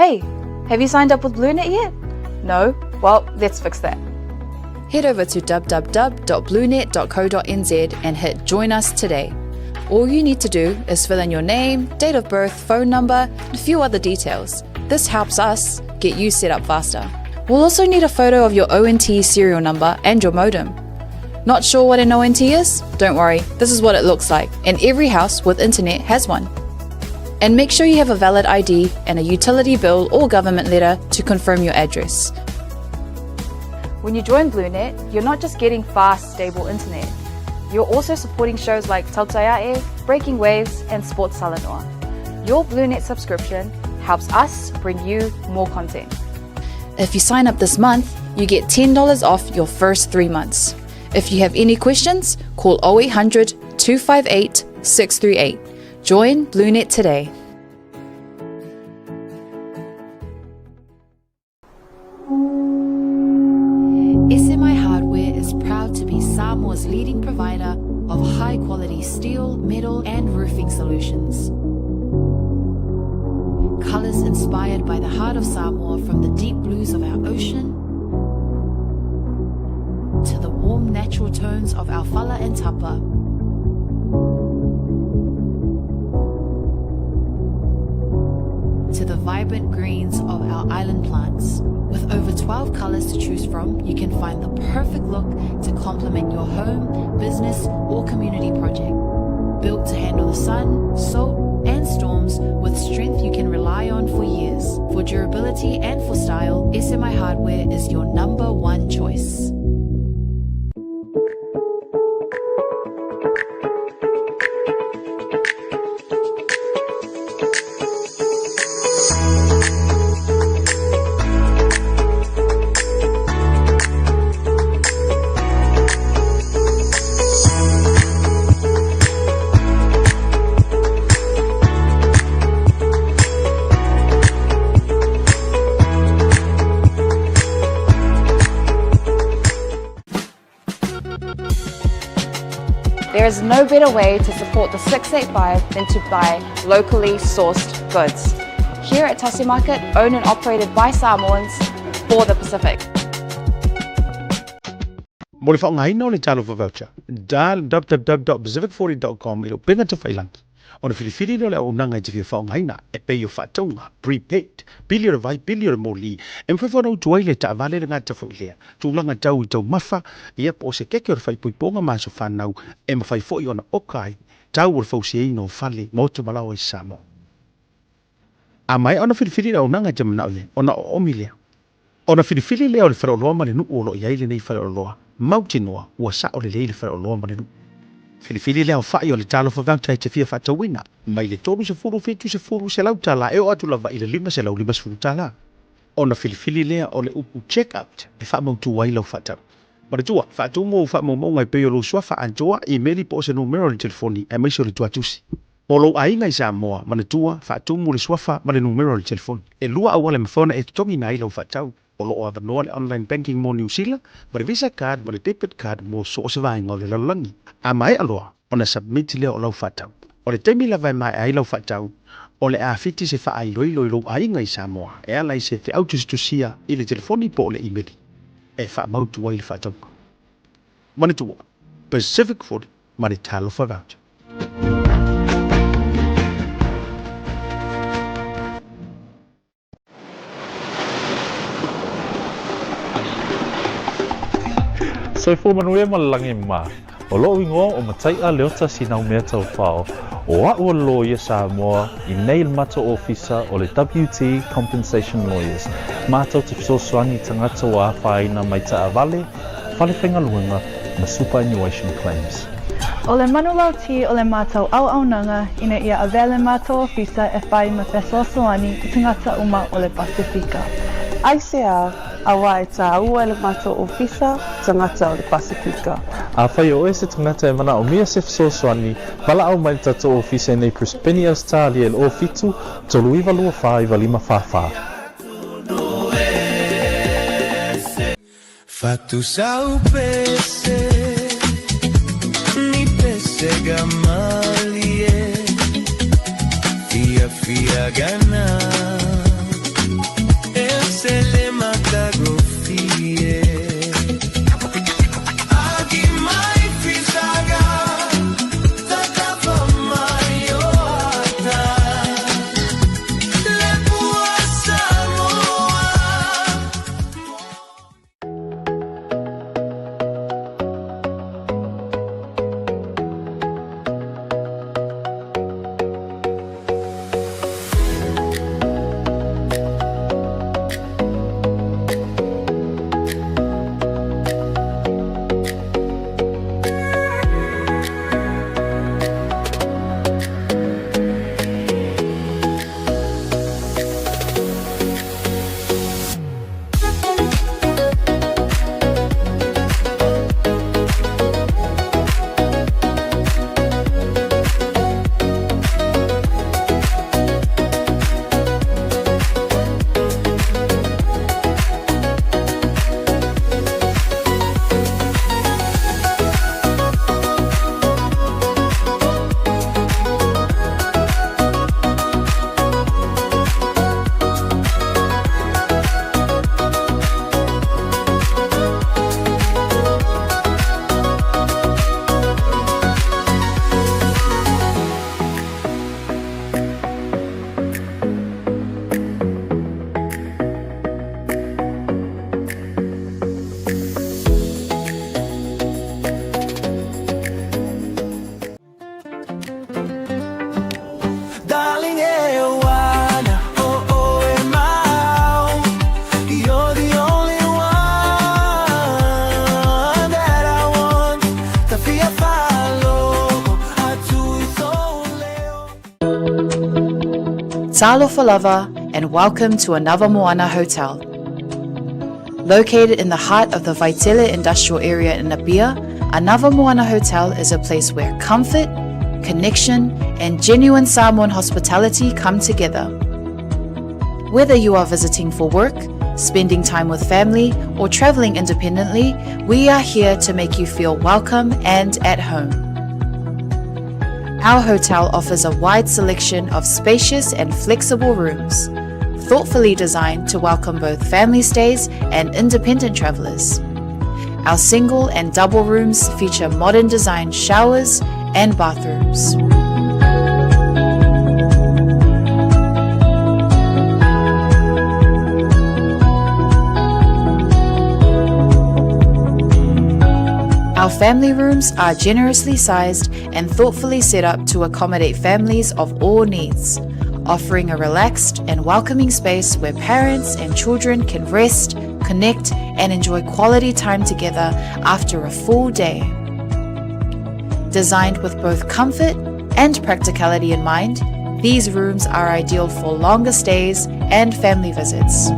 Hey, have you signed up with BlueNet yet? No? Well, let's fix that. Head over to www.bluenet.co.nz and hit Join Us today. All you need to do is fill in your name, date of birth, phone number, and a few other details. This helps us get you set up faster. We'll also need a photo of your ONT serial number and your modem. Not sure what an ONT is? Don't worry, this is what it looks like, and every house with internet has one. And make sure you have a valid ID and a utility bill or government letter to confirm your address. When you join BlueNet, you're not just getting fast, stable internet. You're also supporting shows like Tautai A'e, Breaking Waves, and Sports Talanoa. Your BlueNet subscription helps us bring you more content. If you sign up this month, you get $10 off your first 3 months. If you have any questions, call 0800 258 638. Join BlueNet today. SMI Hardware is proud to be Samoa's leading provider of high-quality steel, metal and roofing solutions. Colors inspired by the heart of Samoa, from the deep blues of our ocean to the warm natural tones of our fala and tapa. To the vibrant greens of our island plants. With over 12 colors to choose from, you can find the perfect look to complement your home, business, or community project. Built to handle the sun, salt, and storms with strength you can rely on for years. For durability and for style, SMI Hardware is your number one choice. There is no better way to support the 685 than to buy locally sourced goods. Here at Tasi Market, owned and operated by Samoans for the Pacific. Mo le faaaogaina o le Talofa Voucher, dial www.pacific40.com i le upega tafailangi ona filifili lea o le auaunaga e te fia faaaogaina e pei o faatauga, prepaid, pili o le vai, pili o le moli, e mafai foi ona utu ai le taavale le gata foi lea tulaga tau i taumafa, ia po o se keke o le faaipoipoga ma aso fanau e mafai foi ona oka ai tau o le fausiaina o fale, maota ma laoa i Samoa. A maea ona filifili le auaunaga e te manao i ai, ona oomi lea. Ona filifili lea o le faleoloa ma le nuu o lo o i ai lenei faleoloa, mautinoa ua sao lelei le faleoloa ma le nuu. Filifili le aofai o le talofa voucher e te fia faatauina, mai le 30, 70, $100 e oo atu lava i le $550. Ona filifili lea o le upu check out e faamautu ai lau faatau. Manatua, faatumu ou faamaumauga e pei o lou suafa atoa, imeli po o se numera o le telefoni aemaise o le tuatusi. Mo lou aiga i Samoa, manatua, faatumu le suafa ma le numera o le telefoni. E lua auala e mafai ona e totogiina ai lau faatau. O lo o avanoa le online banking mo Niu Sila, ma le Visa card ma le debit card mo so o se vaega o le lalolagi. A maea loa ona submit lea o lau faatau. O le taimi lava e maea ai lau faatau, o le a fiti se faailoilo i lou aiga i Samoa e ala i se feau tusitusia i le telefoni po o le imeli e faamautu ai le faatauga. Manatua, Pacific 40 ma le Talofa Voucher. Soifua manuia ma le lagi ma. O loʻu igoa o Mataiʻa Leota Sinaumea Taufao, o aʻu o le loia Samoa i nei le matou ofisa o le WT Compensation Lawyers, matou te fesoasoani i tagata ua afaina mai taavale, fale faigaluega ma superannuation claims. O le manulauti o le matou auaunaga ina ia avea le matou ofisa e fai ma fesoasoani i tagata uma o le Pasefika. Aisea, auā e tāua e le matou ofisa tagata o le Pasefika. Afai o oe se tagata e manaomia se fesoasoani, valaau mai le tatou ofisa i nei Brisbane, Ausetalia i le 07 39 24 95 44. Fatusau pese ni pesega malie Fia fia gana. Talofa lava and welcome to Anava Moana Hotel. Located in the heart of the Vaitele industrial area in Apia, Anava Moana Hotel is a place where comfort, connection, and genuine Samoan hospitality come together. Whether you are visiting for work, spending time with family, or traveling independently, we are here to make you feel welcome and at home. Our hotel offers a wide selection of spacious and flexible rooms, thoughtfully designed to welcome both family stays and independent travelers. Our single and double rooms feature modern design showers and bathrooms. Our family rooms are generously sized and thoughtfully set up to accommodate families of all needs, offering a relaxed and welcoming space where parents and children can rest, connect, and enjoy quality time together after a full day. Designed with both comfort and practicality in mind, these rooms are ideal for longer stays and family visits.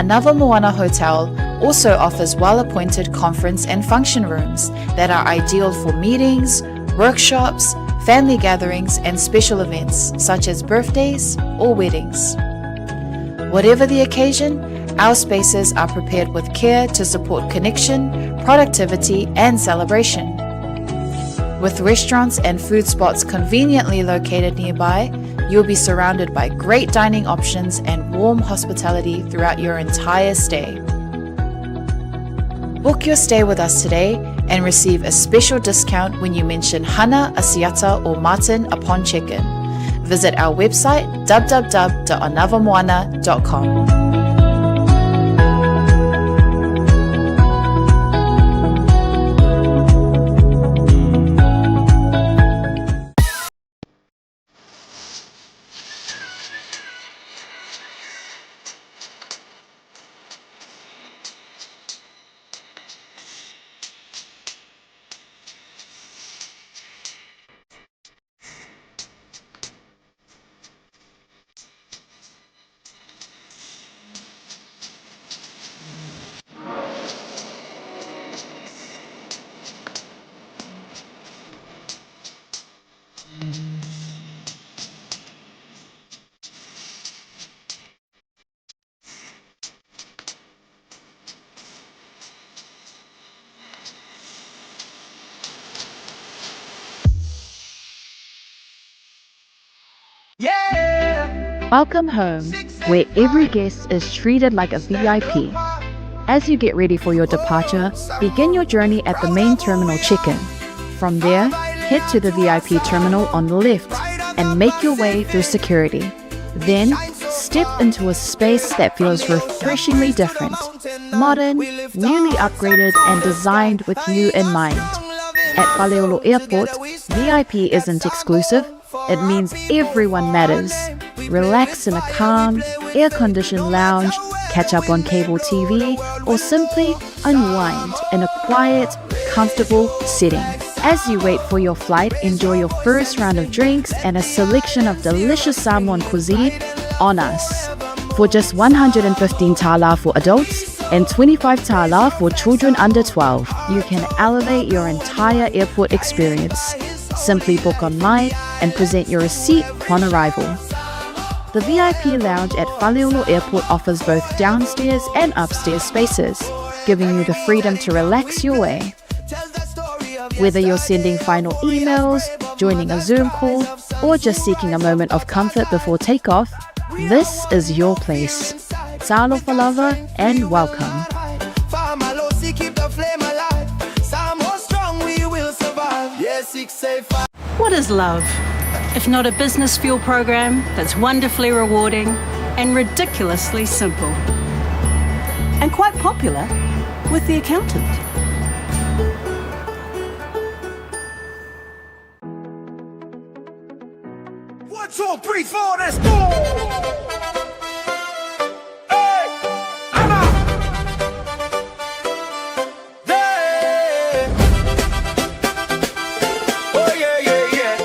Anava Moana Hotel also offers well appointed conference and function rooms that are ideal for meetings, workshops, family gatherings, and special events such as birthdays or weddings. Whatever the occasion, our spaces are prepared with care to support connection, productivity, and celebration. With restaurants and food spots conveniently located nearby, you'll be surrounded by great dining options and warm hospitality throughout your entire stay. Book your stay with us today and receive a special discount when you mention Hana, Asiata, or Martin upon check-in. Visit our website www.anavamoana.com. Welcome home, where every guest is treated like a VIP. As you get ready for your departure, begin your journey at the main terminal check-in. From there, head to the VIP terminal on the left and make your way through security. Then, step into a space that feels refreshingly different. Modern, newly upgraded, and designed with you in mind. At Faleolo Airport, VIP isn't exclusive, it means everyone matters. Relax in a calm, air conditioned lounge, catch up on cable TV, or simply unwind in a quiet, comfortable setting. As you wait for your flight, enjoy your first round of drinks and a selection of delicious Samoan cuisine on us. For just 115 tala for adults and 25 tala for children under 12, you can elevate your entire airport experience. Simply book online and present your receipt upon arrival. The VIP lounge at Faleolo Airport offers both downstairs and upstairs spaces, giving you the freedom to relax your way. Whether you're sending final emails, joining a Zoom call, or just seeking a moment of comfort before takeoff, this is your place. Talofa lava and welcome. Famalosi, keep the flame alive. Samoa strong, we will survive. Yeah, 685. What is love? If not a business fuel program that's wonderfully rewarding and ridiculously simple. And quite popular with the accountant. One, two, three, four, let's go! Hey, I'm out. Yeah. Oh, yeah, yeah, yeah.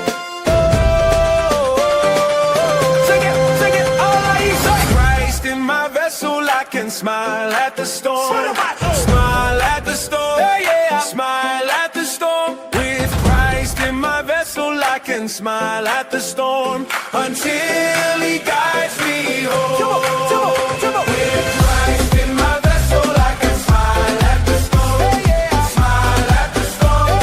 smile at the storm. Smile at the storm. Yeah, Smile at the storm. With Christ in my vessel, I can smile at the storm until He guides me home. With Christ in my vessel, I can smile at the storm. Smile at the storm.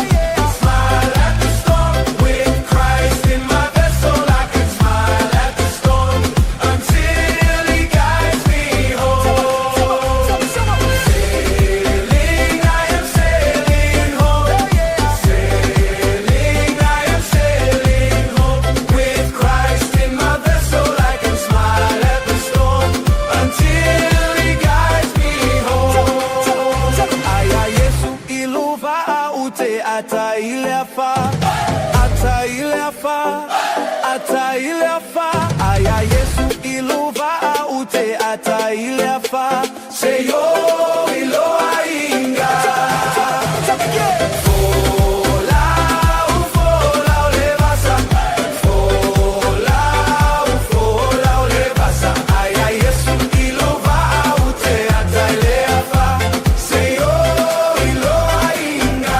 Smile at the storm. With Christ in my vessel, I can smile at the storm until He guides me home. Sailing, I am sailing home. Sailing, I am sailing home. With Christ in my vessel, I can smile at the storm until He guides me home. Aia Iesu i lou vaa ou te ata i le afa, ata i le afa, ata i le afa. Aia Iesu i lou vaa ou te ata i le afa, seia oo i lou aiga. Folau, folau le vasa, folau, folau le vasa. Aia Iesu i lou vaa ou te ata i le afa, seia oo i lou aiga.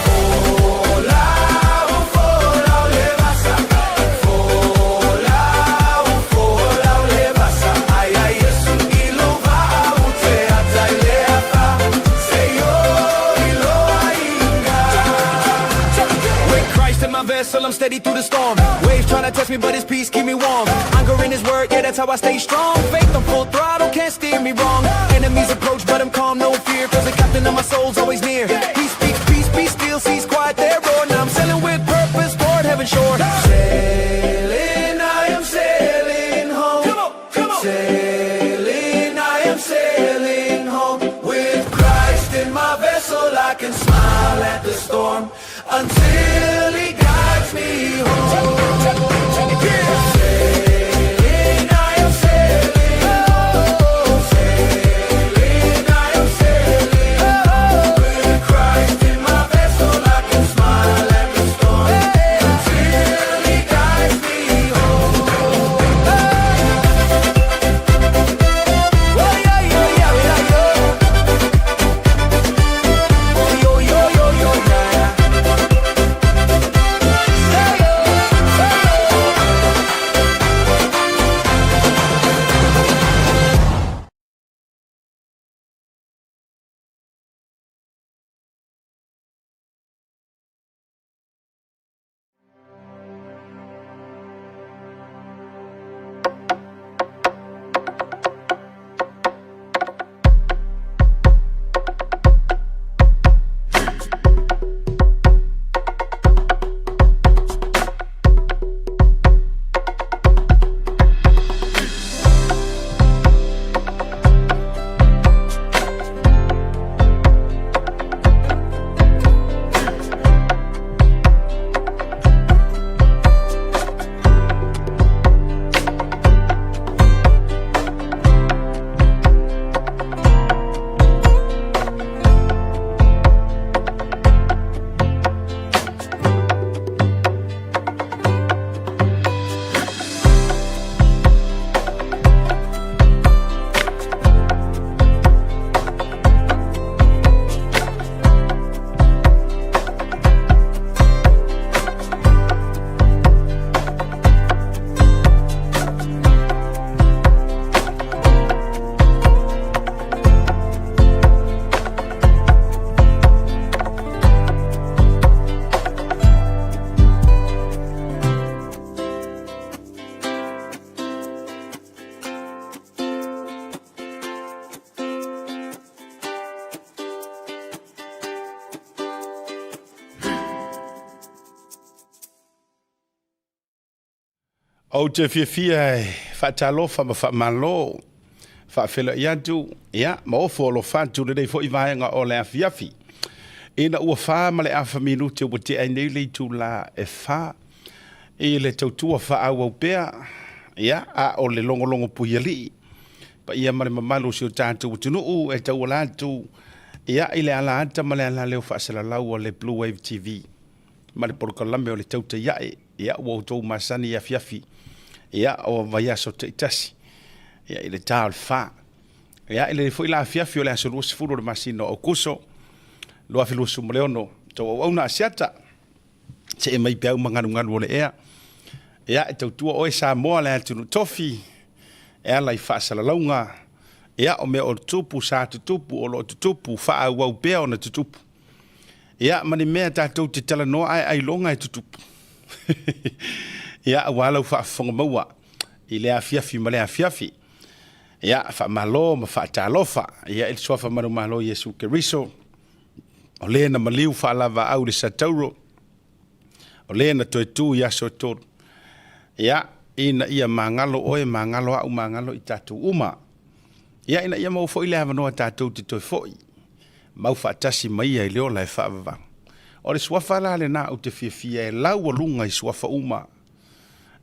Folau, folau le vasa, folau, folau le vasa. Aia Iesu i lou vaa ou te ata i le afa, seia oo i lou aiga. With Christ in my vessel, I'm steady through the storm. Waves trying to test me, but His peace keep me warm. Anchor in His word, yeah, that's how I stay strong. Faith on full throttle, can't steer me wrong. Enemies approach, but I'm calm, no fear. 'Cause the captain of my soul's always near. He speaks peace, be still, seas quiet their roar. Now I'm sailing with purpose toward heaven's shore. Sailing, I am sailing home. Come on, come on. Sailing, I am sailing home. With Christ in my vessel, I can smile at the storm until He guides me home. Sailing, I am sailing home. Sailing, I am sailing home. With Christ in my vessel, I can smile at the storm until He guides me home. Oh, yeah, yeah, yeah, yeah, yeah. Yo, yo, yo, yo, yeah. Say yo, say yo. Ou te fiafia e faatalofa ma faamalo, faafeiloai atu, ia, ma ofo alofa atu lenei foi vaega o le afiafi. Ina ua 4:30 minute ua tea ai nei le itula e 4 i le tautua faaauau pea, ia, a o le logologo puialii, paia ma le mamalu o si o tatou atunuu e tauala atu, ia, i le ala ata ma le ala leo faasalalau a le Blue Wave TV. ma le polokalame o le tautai ae, ia, ua outou masani i afiafi, ia, o vaiaso taitasi. Ia, i le ta o le fa. Ia, i lenei foi la afiafi o le aso 20 o le masina o Aokuso 2026, tou auauna Asiata, see mai peau ma galugalu o le ea. Ia, e tautua oe Samoa le atunuu tofi, e ala i faasalalauga, ia, o mea o tutupu, sa tutupu, o lo o tutupu, faaauau pea ona tutupu. Ia, ma ni mea tatou te talanoa ae ailoga e tutupu. Ia, aua lau faafofoga maua i lea afiafi ma lea afiafi. Ia, faamalo ma faatalofa, ia, i le Suafa Manumalo Iesu Keriso, o le na maliu faalavaau i le Satauro, o le na toe tu i aso e tolu. Ia, ina ia magalo oe, magalo au, magalo i tatou uma. Ia, ina ia maua foi le avanoa tatou te toe foi, mau faatasi ma ia i le ola e faavavau. O le suafa la lena ou te fiafia e laualuga i suafa uma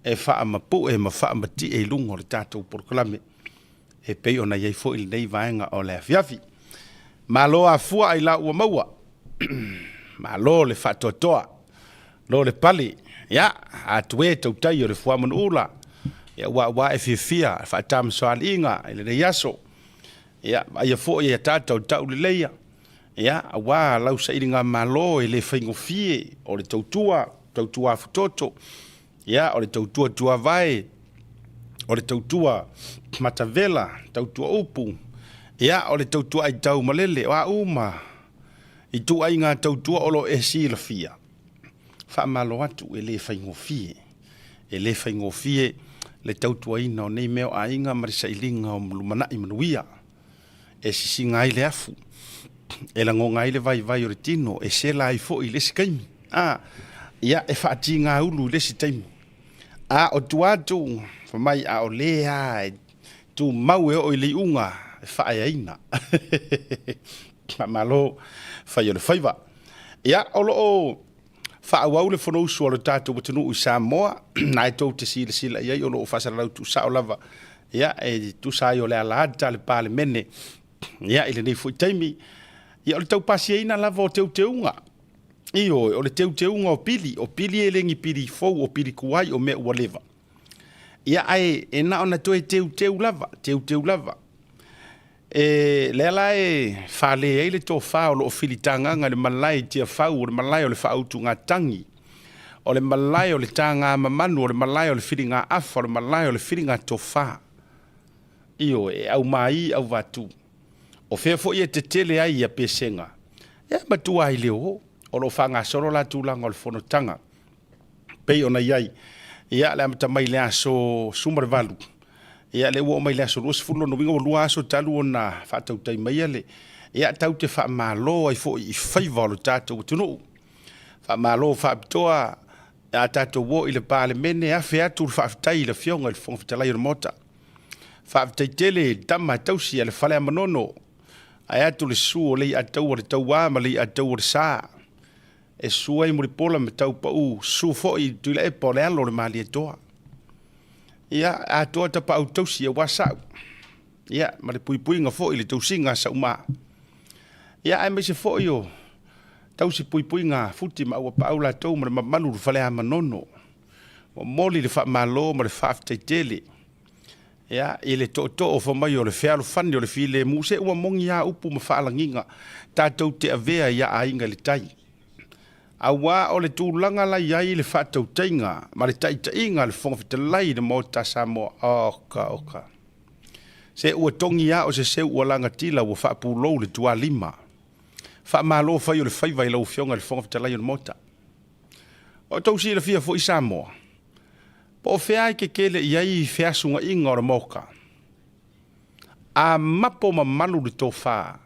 e faamapue ma faamatie i luga o le tatou polokalame e pei ona i ai foi lenei vaega o le afiafi. Malo afua ai la ua maua. Malo le faatoatoa. Lo le pale. Ia, atu e tautai o le fuamanuula. Ia, ua ua e fiafia faatamasoaliiga i lenei aso. Ia, vaaia foi e ataata o tauleleia. Ia, aua lau sailiga malo e le faigofie o le tautua, tautua afutoto. Ia, o le tautua tuavae, o le tautua matavela, tautua upu. Ia, o le tautua aitau malele, o a uma ituaiga tautua o lo o e silafia. Faamalo atu e le faigofie. E le faigofie le tautuaina o nei mea o aiga ma le sailiga o lumanai manuia. E sisiga ai le afu, e lagoga ai le vaivai o le tino, e sela ai foi i le isi taimi. A, ia, e faatigaulu i le isi taimi. A o tua atu, fai mai, a o le a e tumau e oo i le iuga, e faaeaina. Faamalo fai o le faiva. Ia, o lo o faaauau le Fonousu a lo tatou atunuu i Samoa, na e tou te silasila i ai o lo o faasalalau tuusao lava, ia, e tusa ai o le alaata a le Palemene, ia, i lenei foi taimi. Ia, o le tau pasiaina lava o teuteuga, ioe, o le teuteuga o pili, o pili e le ni pili fou, o pili tuai, o mea ua leva. Ia, ae e na ona toe teuteu lava, teuteu lava. E lea la e fale ai le tofa o lo o filitagaga i le malae i Tiafau, o le malae o le faautugatagi, o le malae o le tagamamanu, o le malae o le filigaafa, o le malae o le filigatofa. Ioe, e aumai auvatu. O fea foi e tetele ai ia pesega? E matua ai le o, o lo o faagasolo la tulaga o le fonotaga. pei ona i ai. Ia, le amata mai le aso 18, ia, lea ua oo mai le aso 20, lona uiga ua lua aso talu ona faatautai maia le, ia, tatou te faamalo ai foi i faiva o le tatou atunuu. Faamalo faapitoa a tatou o i le Palemene, afe atu le faafetai i le Afioga i le Fofoga Fetalai o le Maota. Faafetai tele i le tama e tausi a le fale a Manono, ae atu le susu o Leiataua le Tauā ma Leiataua le Sa. E susu ai Mulipola ma Taupau, susu foi i Tuilaepa o le alo o le Malietoa. Ia, atoa tapaau tausi aua Sa'u, ia, ma le puipuiga foi i le tausiga a Sa'uma. Ia, aemaise foi o tausi puipuiga a Futi ma Auapaau latou ma le mamalu o le fale a Manono. Momoli le faamalo ma le faafetai tele. Ia, i le tootoo fai mai o le fealofani o le filemu, se ua moni lava upu ma faalagiga tatou te avea i aiga i le tai. Aua o le tulaga la i ai le faatautaiga ma le taitaiga a le Fofoga Fetalai i le Maota a Samoa, oka, oka. Se ua togi lava o se seu ua lagatila ua faapulou le tualima. Faamalo fai o le faiva i lau Afioga i le Fofoga Fetalai o le Maota. Ua outou silafia foi Samoa, Po o fea e kekele i ai feasuga'iga o le maoka? A mapo mamalu le tofa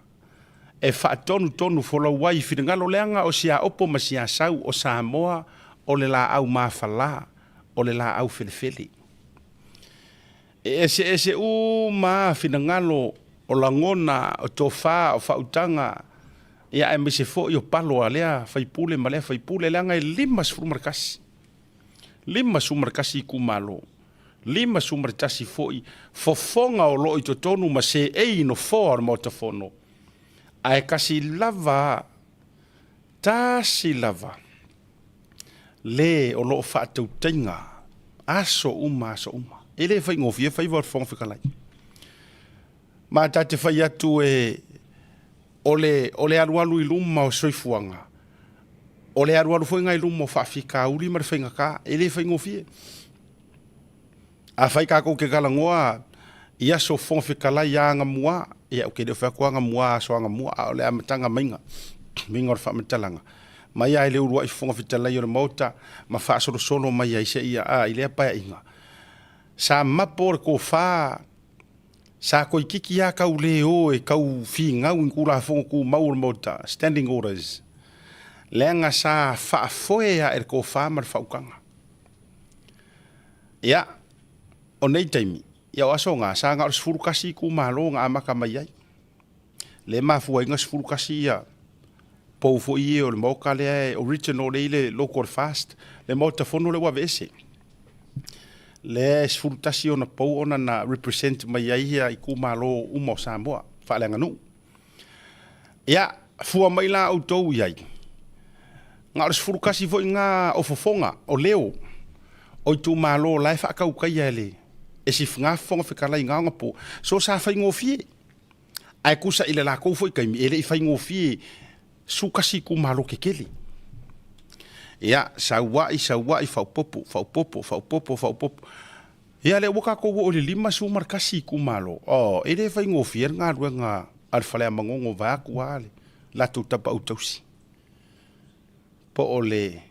e faatonutonu folau ai finagalo leaga o siaopo ma siasau o Samoa o le laau mafala, o le laau felefele. E eseese uma a finagalo o lagona, o tofa, o faautaga, ia aemaise foi o palo a lea faipule ma lea faipule leaga e 51. 51 itumalo, 51 foi fofoga o lo o i totonu ma seei i nofoa o le Maota Fono, ae kasi lava, tasi lava le o lo o faatautaiga aso uma aso uma. E le faigofie faiva o le Fofoga Fetalai. Ma ta te fai atu e o le, o le alualu i luma o soifuaga, o le alualu foi lena i luma o faafitauli ma le faigata, e le faigofie. Afai tatou te talanoa i aso Fofoga Fetalai Agamua, ia ou te le o fai atu Agamua aso Agamua, a o le amataga maiga, uiga o le faamatalaga, mai lava i le uluai Fofoga Fetalai o le Maota ma faasolosolo mai ai seia a i lea Paeaiga, sa mapo le tofa, sa toeitiiti lava tau le o e tau finau i ni Tulafono Tumau o le Maota, Standing Orders, leaga sa faafoe lava e le tofa ma le faautaga. Ia, o nei taimi, ia o aso na, sa na o le 11 itumalo na amata mai ai. Le mafua ai na 11 ia pou foi ia o le maota lea e original lea i le local fast, le maota fono lea ua aveese. Lea e 11 ona pou ona na represent mai ai ia itumalo uma o Samoa, faaleaganuu. Ia, fua mai la outou i ai, na o le 11 foi na o fofoga, o leo, o itumalo la e faatautaia e le e sifga Fofoga Fetalai na ona po, so sa faigofie. Ae tusa i le latou foi taimi, e le i faigofie 11 itumalo tetele. Ia, sauai, sauai, faaopoopo, faaopoopo, faaopoopo, faaopoopo. Ia lea ua tatou oo i le 51 itumalo, oh, e le faigofie le galuega a le Faleamagogo vaeatu lava le latou tapaau tausi. Po o le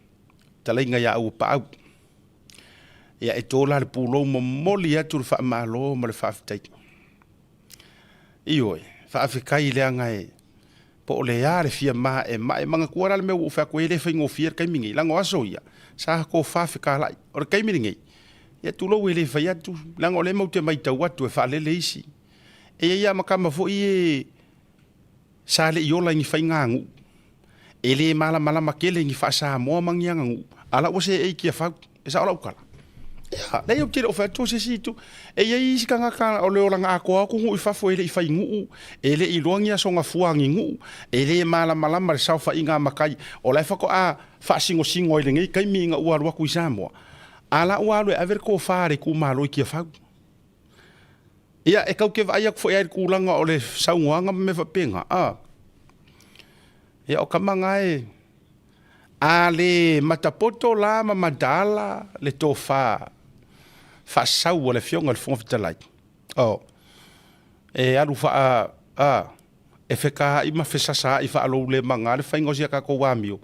talaiga ia Auapaau. Ia e to la le pulou momoli atu le faamalo ma le faafetai. Ioe, faafetai leaga e po o le a le fia maemae. Manatua la le mea ua ou fai atu ai, e le faigofie le taimi nei, leaga o aso ia, sa tofa fetalai. O le taimi lenei, ia tulou e le fai atu, leaga o lea matou te matau atu e faalele isi. E i ai lava ma tama foi ia sa le i ola i ni faiganuu, e le malamalama tele i ni faa-Samoa ma ni aganuu, a la ua seei i Tiafau. E sao lau tala? Ia, leai ou te le o fai atu o se isi itu. E i ai isi tagata o le olaga atoa atu nuu i fafo e le i fai nuu, e le i iloa ni aso gafua a ni nuu, e le malamalama i le saofaiga a matai, o la e faatoa faasinosino ai i lenei taimi ina ua alu atu i Samoa, a la ua alu e ave le tofa a le itumalo i Tiafau. Ia, e tau te vaai atu foi lava i le tulaga o le saunoaga ma mea faapena, a. Ia, o tama na e, a le matapoto la ma mataala le tofa faasau a le Afioga i le Fofoga Fetalai, oh, e alu faa, a, e fetaai ma fesasaai faaloulemaga le faiga o si a tatou amio,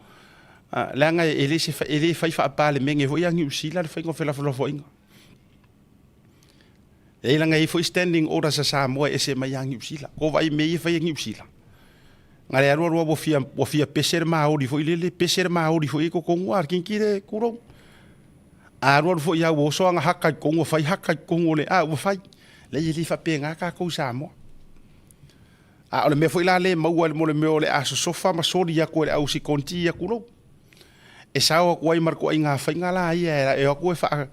a, leaga e le se, e le fai faa-Palemene foi ia Niu Sila le faiga o felafolafoaiga. E leaga e i ai foi standing orders a Samoa e ese mai ia Niu Sila. Ko vaai i mea ia e fai e Niu Sila. Na le alu alu lava ua fia pese le maoli foi lele, pese le maoli foi i totonu a kinki le kulou. A alu alu foi lava ua oso ana haka i totonu, ua fai haka i totonu o le, a ua fai. Leai e le faapena tatou i Samoa. A o le mea foi la lea e maua mo le mea o le a sosofa ma soli atu e le au sikonti ia kulou. E sao atu ai ma le ituaiga faiga la ia e o atu e faa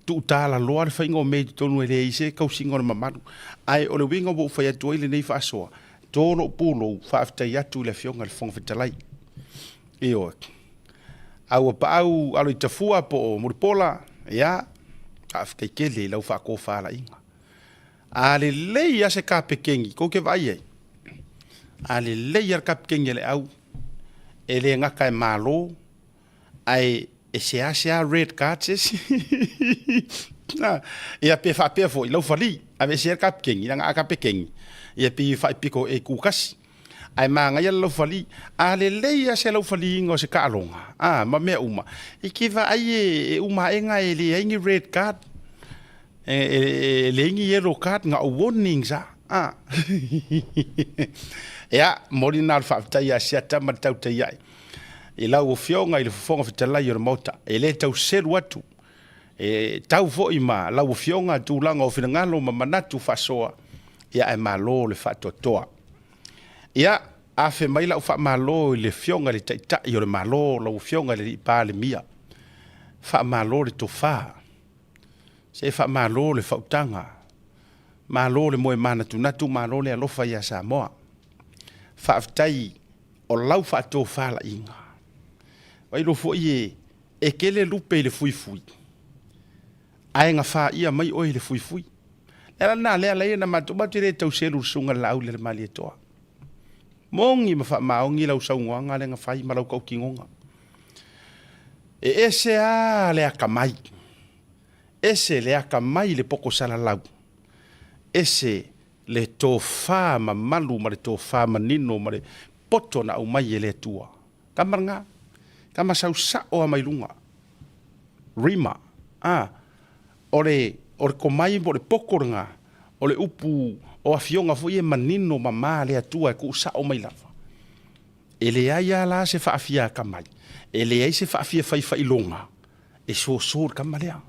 tuutalaloa le faiga o mea i totonu e leai se tausiga o le mamalu. Ae o le uiga ua ou fai atu ai lenei faasoa, to lou pulou, faafetai atu i le Afioga i le Fofoga Fetalai. Ioe. Auapaau Aloitafua po o Mulipola, ia, faafetai tele i lau faatofalaiga. A lelei lava se kapekeni, tou te vaai ai, a lelei lava le kapekeni a le au, e le gata e malo, ae e seasea red card se isi. Ia pe faapea foi, lau fali, aveesea le kapekeni, leaga a kapekeni, ia pei e faipiko e kukasi. Ae manaia le laufali, a lelei lava se laufaliina o se taaloga, a, ma mea uma, e te vaai e uma ae e leai ni red card, e leai ni yellow card, na o warnings lava. A. Ia, momoli lena o le faafetai ia Asiata ma le tautai ae i lau Afioga i le Fofoga Fetalai o le Maota, e le tau selu atu, e tau foi ma lau Afioga tulaga o finagalo ma manatu faasoa, ia ae malo le faatoatoa. Ia, afe mai lau faamalo i le Afioga i le Taitai o le Malo, lau Afioga i le Palemia. Faamalo le tofa, se faamalo le faautaga, malo le moe manatunatu, malo le alofa ia Samoa. Faafetai o lau faatofalaiga. Vailo foi e, e kele lupe i le fuifui, ae gafaia mai oe i le fuifui. Le ala lena lea laia na matou matou te le tau selu le susuga i le Laauli a le Malietoa. Mogi ma faamaoni lau saunoaga lea na fai ma lau tautinoga. E ese lava le atamai, ese le atamai i le poto salalau, ese le tofa mamalu ma le tofa manino ma le poto na aumai e le Atua. Tama lena, tama sau sao lava mai luga. Rima, a, o le, o le tomai po o le poto lena, o le upu o afioga foi e manino mama a le Atua e tuusao mai lava. E leai lava la se faafia atamai, e leai se faafia faifailoga e soso i le tama lea.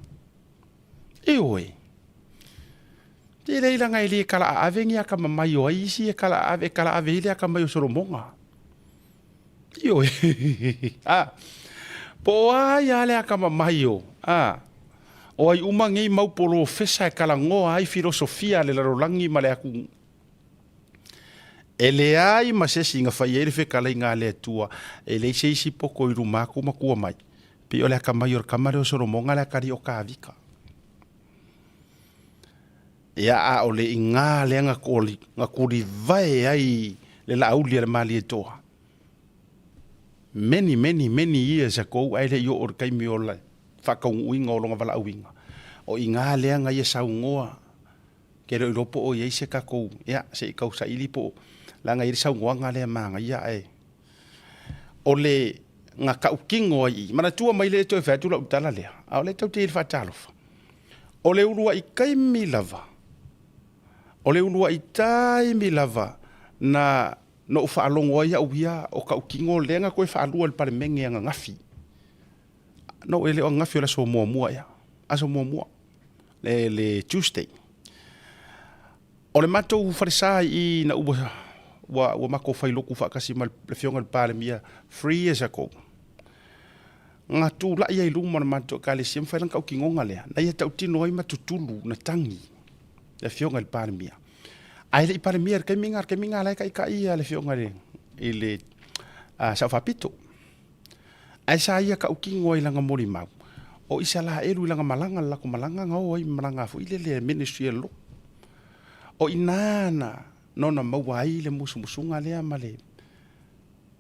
Ioe. E leai leaga e le kala aave ni akamamai o ai isi e kala aave, e kala aave ai le akamai o Solomona. Ioe. A, po o a ai lava le akamamai o, a, o ai uma nei mau polofesa e talanoa ai filosofia a le lalolagi ma le atunuu. E leai ma se isi na fai ai le fetalaiga a le Atua, e leai se isi poto i luma atu ma tua mai, pei o le akamai o le tama lea o Solomona le atalii o Tavita. Ia, a o le iga lea na na tulivae ai le laauli a le Malietoa, many, many, many years ago, ae le i oo i le taimi o le faataunuuina o lona valaauina, o iga lea na ia saunoa, ke le o iloa po o i ai se tatou, ia, se i tau saili po o, leaga e i ai le saunoaga lea manaia ae o le na tautino ai i i. Manatua mai lea e toe fai atu lau tala lea, a o lea tatou te i ai i le faatalofa. O le uluai taimi lava, o le uluai taimi lava na na ou faalogo ai au ia o tautino lea na toe faalua i le Palemene ananafi. No, e le o ananafi o le aso muamua ea, aso muamua, le, le Tuesday. O le matou falesa i i na ua, ua, ua matou fai lotu faatasi ma le Afioga i le Palemia 3 years ago. Na tulai ai i luma o le matou Ekalesia ma fai lana tautinoga lea, na ia tautino ai ma tutulu na tagi le Afioga i le Palemia. Ae le i Palemia i le taimi lena, le taimi lena la e taitai le Afioga i le Sao Faapito. Ae sa ia tautino ai i lana molimau, o Isalaelu i lana malaga, le latou malaga na o ai, malaga foi lele ministry a le lotu. O i ina na ona maua ai le musumusuga lea ma le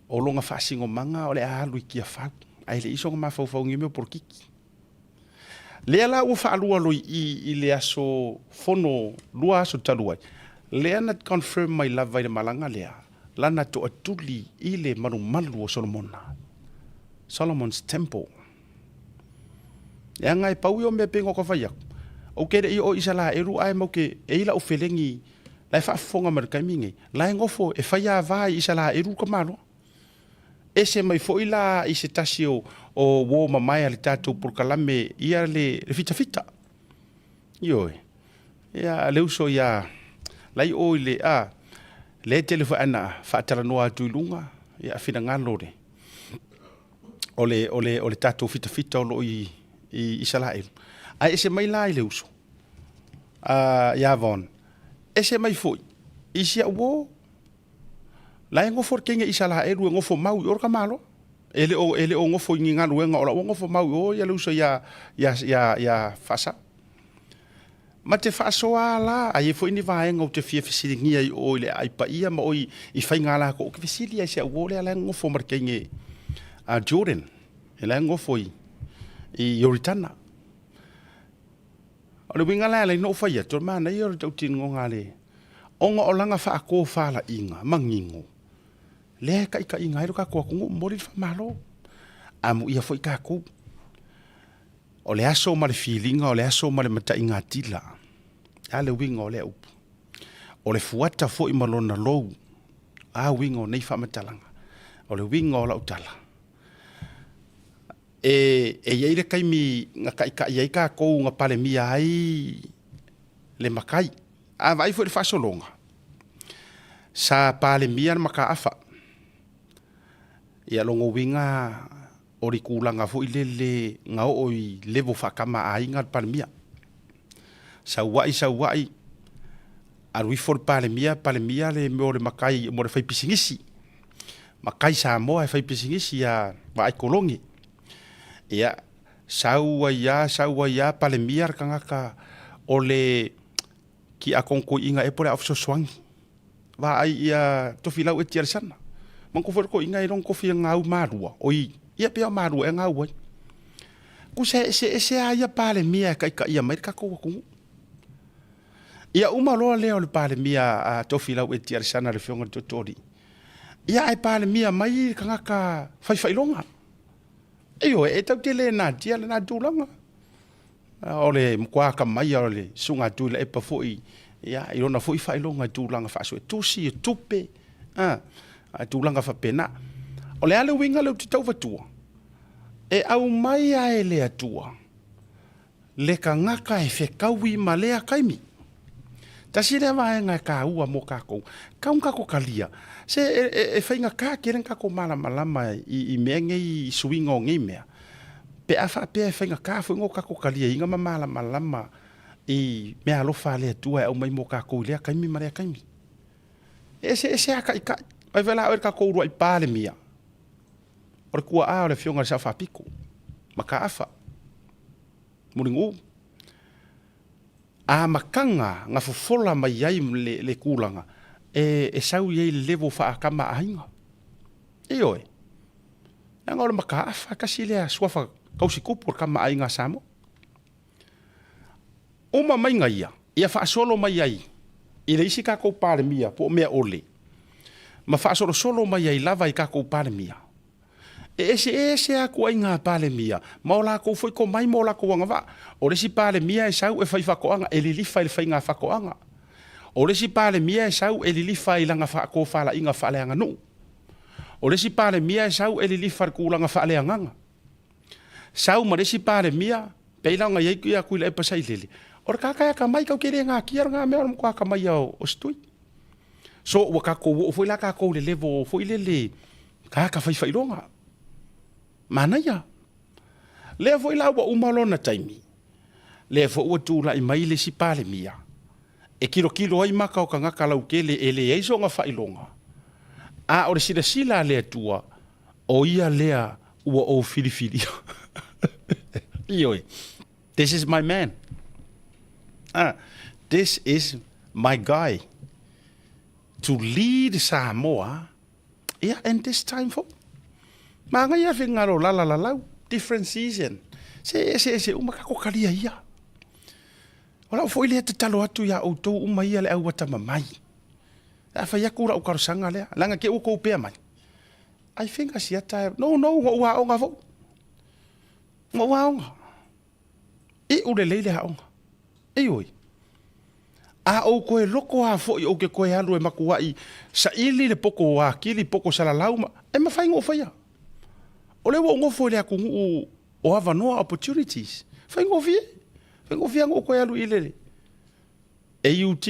o lona faasinomaga o le a alu i Tiafau, ae le i sona mafaufau i mea o polokiki. Lea la ua faalua loi i i le aso fono lua aso talu ai, lea na confirm mai lava i le malaga lea lana toatuli i le malumalu o Solomona, Solomon's Temple. Leaga e pau ia o mea pei ona ta fai atu, ou te le i oo i Isalaelu ae mau te, e i ai lau felegi la e faafofoga mai i le taimi lenei, la e nofo e fai ava i Isalaelu le tamaloa. Ese mai foi la i se tasi o uo mamae a le tatou polokalame ia le fitafita. Ioe. Ia le uso ia la i o i le a le tele foi ana faatalanoa atu i luga ia finagalo le o le o le o le tatou fitafita o lo o i i Isalaelu. Ae ese mai la i le uso a ia Von. Ese mai foi i si au uo La e nofo le teine Isaraelu e nofo mau i o le tamaloa. E le o, e le o nofo i ni galuega o la ua nofo mau i o ia le uso ia, ia, ia, ia Faasau. Ma te faasoa la, a i ai foi ni vaega ou te fia fesiligia i o i le aai paia ma oi i faiga a latou, ou te fesili ai i si au uo lea la e nofo ma le teine a Jordan, e la e nofo i, i Ioritana. O le uiga la e ala ai ona ou fai atu, o le manaia o le tautinoga a le, ona o lana faatofalaiga manino, lea e taitaiina ai lo tatou atunuu, momoli le faamalo. Amuia foi tatou. O le aso ma le filiga, o le aso ma le mataigatila. A le uiga o lea upu. O le fuata foi ma lona lou. A uiga o nei faamatalaga. O le uiga o lau tala. E i ai le taimi na taitai ai tatou na Palemia ai le matai. A vaai foi i le faasologa, sa Palemia le mataafa. Ia lona uiga o le tulaga foi lele na oo i level faatamaaiga le Palemia. Sau ai sau ai, alu ifo le Palemia, Palemia le mea o le matai mo le faipisinisi. Matai Samoa e faipisinisi ia Vaai Kolone. Ia, sau ai lava, sau ai lava Palemia le tagata o le Ki a kong koi inga e pole a fesoasoani. Vaai ia Tofilau e Tiarisana. Ma ko foi ko inga e long kofi ngau malua. Oi, ia pea malua e ngau ai. Ku se ese ese a ia Palemia e kaikaia mai le kakou atunuu. Ia uma loa lea o le Palemia a Tofilau e Tiarisana le Afioga i le Tootooalii. Ia ae Palemia mai le tagata faifailoga. Ioe, e tatou te le natia lena tulaga. O le matua atamai o le Susuga a Tuilaepa foi ia, i lona foi faailoga i tulaga faasuetusi, o tupe, a, tulaga faapena. O le a le uiga lea ou te tau avatua? E aumai lava e le Atua le tagata e fetaui ma lea taimi. Tasi lea vaega e taua mo tatou, tau na tatou talia, se e faigata tele na tatou malamalama i mea nei, i suiga o nei mea, pe a faapea e faigata foi ona tatou taliaina ma malamalama i meaalofa a le Atua e aumai mo tatou i lea taimi ma lea taimi. E eseese lava taitai. Vaai foi la oe i le tatou uluai Palemia, o le tuaa o le Afioga i le Sao Faapito, Mataafa Mulinuu. Amataga na fofola mai ai le tulaga e sau i ai le level faa-tama-a-aiga. Ioe. Leaga o le mataafa tasi lea suafa tausitupu o le tama-a-aiga a Samoa. Uma maiga ia, ia faasolo mai ai i le isi tatou Palemia po o mea ole, ma faasolosolo mai ai lava i tatou Palemia. E eseese atu ai ngā Palemia ma o latou foi tomai ma o latou agavaa. O le isi Palemia e sau e fai faatoaga, e lilifa i le faiga faatoaga. O le isi Palemia e sau e lilifa i lana faatofalaiga faaleaganuu. O le isi Palemia e sau e lilifa i le tulaga faaleagaga. Sau ma le isi Palemia, pei la ona i ai ia Tuilaepa Sailele, o le tagata e atamai, tatou te le natia lena mea o le matua atamai lava o se tui. So ua tatou oo foi la tatou i le level foi lele tagata faifailoga. Manaia. Lea foi la ua uma lona taimi, lea foi ua tulai mai le isi Palemia e tilotilo ai maka o tagata lautele e leai sona faailoga, a o le silasila a le Atua, o ia lea ua ou filifilia. Ioe. This is my man. Ah, this is my guy to lead Samoa. Yeah, and this time foi. Manaia finagalo lala lalau, different season. Se eseese uma tatou talia ia. O lau foi lea tatalo atu iā outou uma ia le au atamamai. Le a fai atu lau talosaga lea, leaga te i ua tou pea mai. I think a siata, no, no, na ou aoga foi. Na ou aoga. Iu lelei le aoga. Ioe. A ou toe loko lava foi ou te toe alu e matuai saili le poto akili, poto salalau ma, e mafai ona ou faia. O lea ua ou nofo i le atunuu o avanoa, opportunities. Faigofie. Faigofie lava ona ou toe alu i le AUT,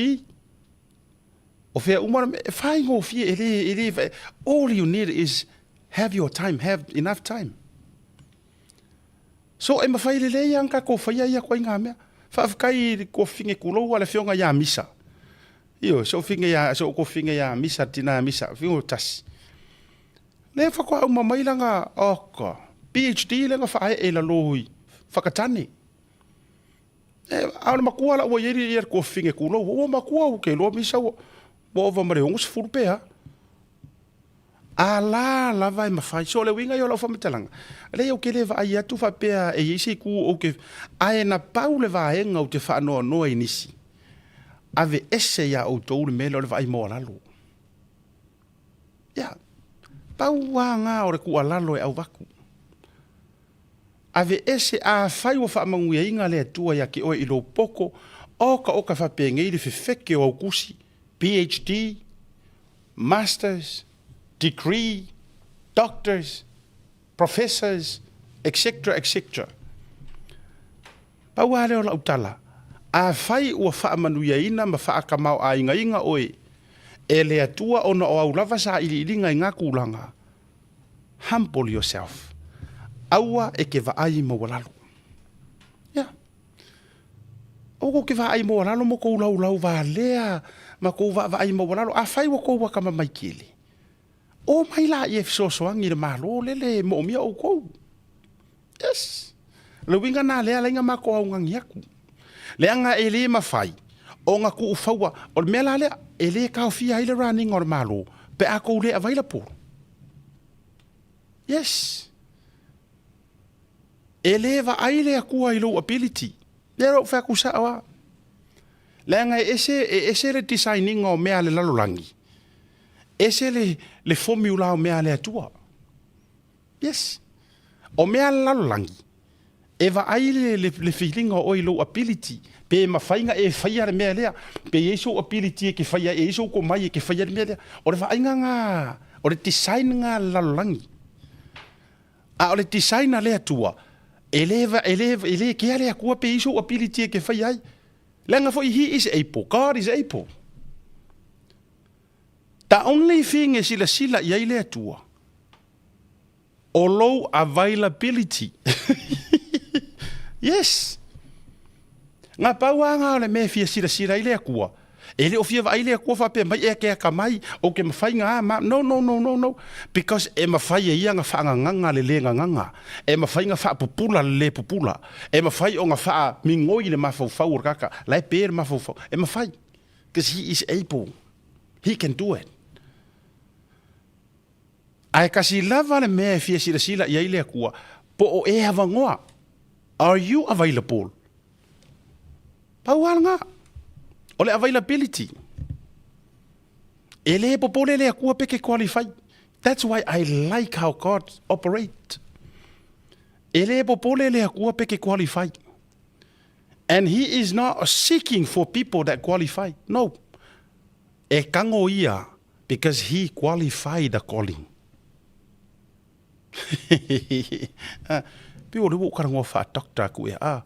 o fea uma, e faigofie, e le, e le, all you need is have your time, have enough time. So e mawhai lelei lava ona tatou faia ia ituaiga mea. Faafetai i le tuafafine tulou a le afioga ia Misa. Ioe, si ou fine ia, si ou tuafafine ia Misa, le tina ia Misa, afioga o tasi. Lea faatoa uma mai lana, oka, PhD lea na faaee i lalo i Whakatane. E, a o le matua la ua i ai ia le tuafafine tulou, ua matua ou te iloa Misa ua, ua ova ma le 60 pe a. A la lava e mafai. So o le uiga ia o lau faamatalaga, leai ou te le vaai atu faapea e i ai se itu ou te, ae na pau le vaega ou te faanoanoa i nisi, aveese ia outou le mea lea o le vaai maualalo. Ia, pau lava na o le tuualalo e avatu. Aveese, afai ua faamanuiaina le Atua ia te oe i lou poto, oka oka faapenei le fefeke o au tusi, PHD, Masters, Degree, Doctors, Professors, etc. Etc. Pau lava lea o lau tala, afai ua faamanuiaina ma faatamaoaigaina oe e le Atua ona o au lava sailiiliga i na tulaga, humble yourself, aua e te vaai maualalo. Ia. Aua kou te vaai maualalo ma kou laulau valea ma kou vaavaai maualalo. Afai ua kou akamamai tele, omai laia e fesoasoani i le Malo lele e moomia outou. Yes. O le uiga lena lea e ala ai ona matou augani atu. Leaga e le mafai Ona tuufaua, o le mea la lea, e le taofia ai le running o le Malo pe a tou le available. Yes. E le vaai le Atua i lou ability. Lea la ou fai atu sao lava. Leaga e ese, e ese le design ina o mea a le lalolagi, ese le, le formula o mea a le Atua. Yes. O mea a le lalolagi, e vaai le, le, le filiga o oe i lou ability, pe mafai na e faia le mea lea, pe i ai sou ability e ke faia ai, e i ai sou komai e ke faia le mea lea. O le vaaiga na, o le design na a le lalolagi. A o le design a le Atua, e le, e le, e le kea le Atua pe i ai sou ability e ke faia ai. Leaga foi He is able, God is able. The only thing e silasila i ai le Atua, o lou availability. Yes! Nga pau a nga o le mea e fia silasila ai le Atua. E le o fia vaai le Atua faapea mai e akeakamai, ou ke mawhai nga ma. No, no, no, no, no. Because e mawhai e ia nga whaanganganga le le nganganga. E mawhai nga whaapupula le le pupula. E mawhai o nga whaamingoi le mafaufau o le kaka. La e pe le mafaufau. E mawhai. Because he is able. He can do it. Ae kasi lava le mea e fia silasila i ai le Atua, po o e avangoa. Are you available? Pau lava lena. O le availability. E le popole le Atua pe ke qualify. That's why I like how God operate. E le popole le Atua pe ke qualify. And he is not seeking for people that qualify. No. E kango ia because he qualify the calling. Pei o le ua ou talanoa faa-doctor aku ea, ah.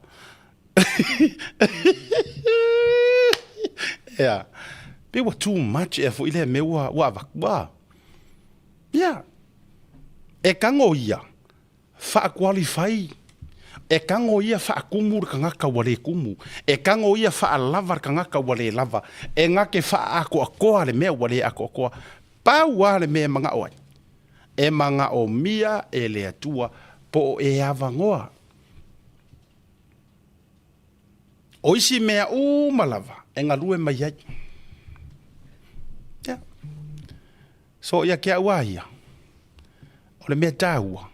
Ea. Pei ua too much ea foi lea mea ua, ua avatu, ah. Yeah. E kango ia Faa-qualify, E kago ia faakumu le tagata ua le kumu. E kago ia faalava le tagata ua le lava. E gake faaatoatoa le mea ua le atoatoa. Pau lava le mea e manao ai, e manaomia e le Atua po o e avanoa. O isi mea uma lava e galue mai ai. Yeah. So ia ke au a ia, o le mea tāua,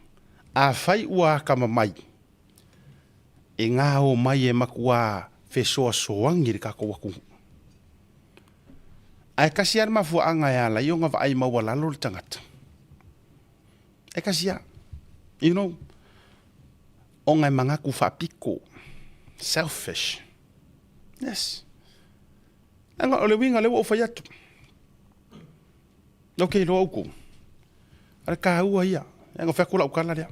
afai ua akamamai, e ngā o mai e makuā fesoasoangi le kākou atunuu. Ae kasi a le mafuaaga e ala ai ona vaai maualalo le tagata. E kasi a, you know, ona e manatu faapiko, selfish. Yes. Leaga o le uiga lea ua ou fai atu. Ok, loa oukou. A le taua ia. Leaga fai atu lau tala lea.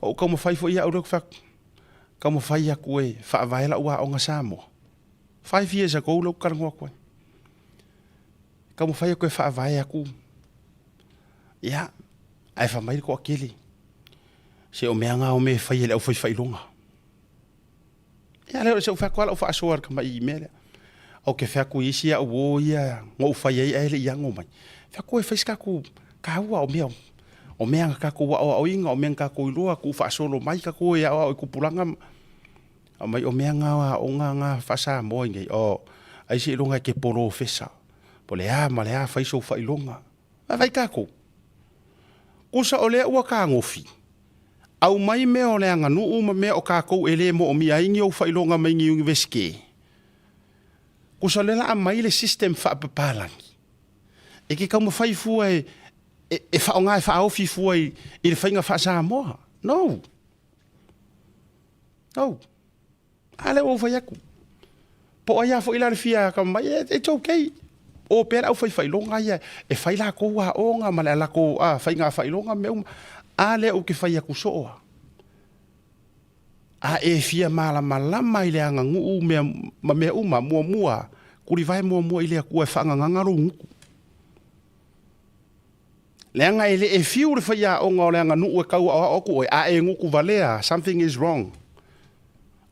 O ou taumafai foi au lea ou te fai atu. Taumafai atu e faavae lau aoga Samoa. 5 years ago lea ou te talanoa atu ai. Taumafai atu e faavae atu. Ia, ae fai mai le toatele. Se o mea na o mea e fai e le aufaifailoga. Ia lea o le se ou fai atu lava lau faasoa i le tamai mea lea. Ou te fai atu i isi au uo ia na ou fai ai ae le i ano mai. Fai atu e fai se tatou taua o mea o mea na tatou aoaoina, o mea na tatou iloa, tuu faasolo mai tatou e aoao i tupulaga ma aumai o mea na o aoga na faa-Samoa i nei. Oh, ai seiloga e te polofesa po o le a ma le a fai sou faailoga. Ae fai tatou. Kusa o lea ua tagofi, aumai mea o le aganuu ma mea o tatou e le moomia ai ni ou faailoga mai ni Universite. Kusa o lea la aumai le system faapapalagi e ke taumafai fua e, e, e faaaoga e faaofi fua i, i le faiga faa-Samoa. No. No. A lea ua ou fai atu. Po o ai lava foi la le fia kama mai, it's okay. O pea le aufaifailoga ia e fai lakou aoga ma le lakou faiga failoga ma mea uma. A lea ou te fai atu soo lava. A e fia malamalama i le aganuu mea, ma mea uma, muamua, tulivae muamua i le Atua e faagagaga lou gutu. Leaga e le e fiu le faiaoga o le aganuu e tau aoao atu oe, a e gutu valea, something is wrong.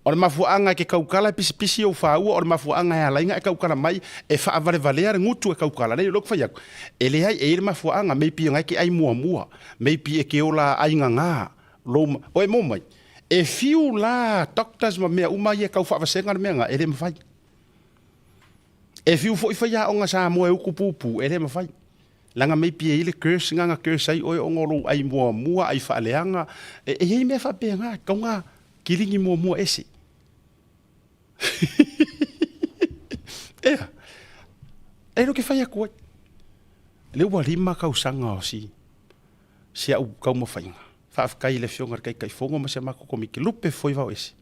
O le mafuaaga e ke taukala e pisipisi ou faua, o le mafuaaga e ala ai na e taukala mai e faavalevalea le gutu e taukala. Lea o lea ou te fai atu, e leai, e i ai le mafuaaga, maybe o na e ke ai muamua, maybe e ke ola aigagā lou, oe mo mai, e fiu la doctors ma mea uma ia e tau faavasega le mea na, e le mafai. E fiu foi faiaoga Samoa e uku pupu, e le mafai. Leaga maybe e i ai le curse nga na curse ai oe ona o lou ai muamua, ai faaleaga. E, e i ai mea faapena, tauga kiligi muamua ese. Ea, e le o ke fai atu ai. Lea ua lima tausaga o si, si au taumafaiga. Faafetai i le Afioga i le Taitaifono ma si a matou Komiti, lupe foi vao ese.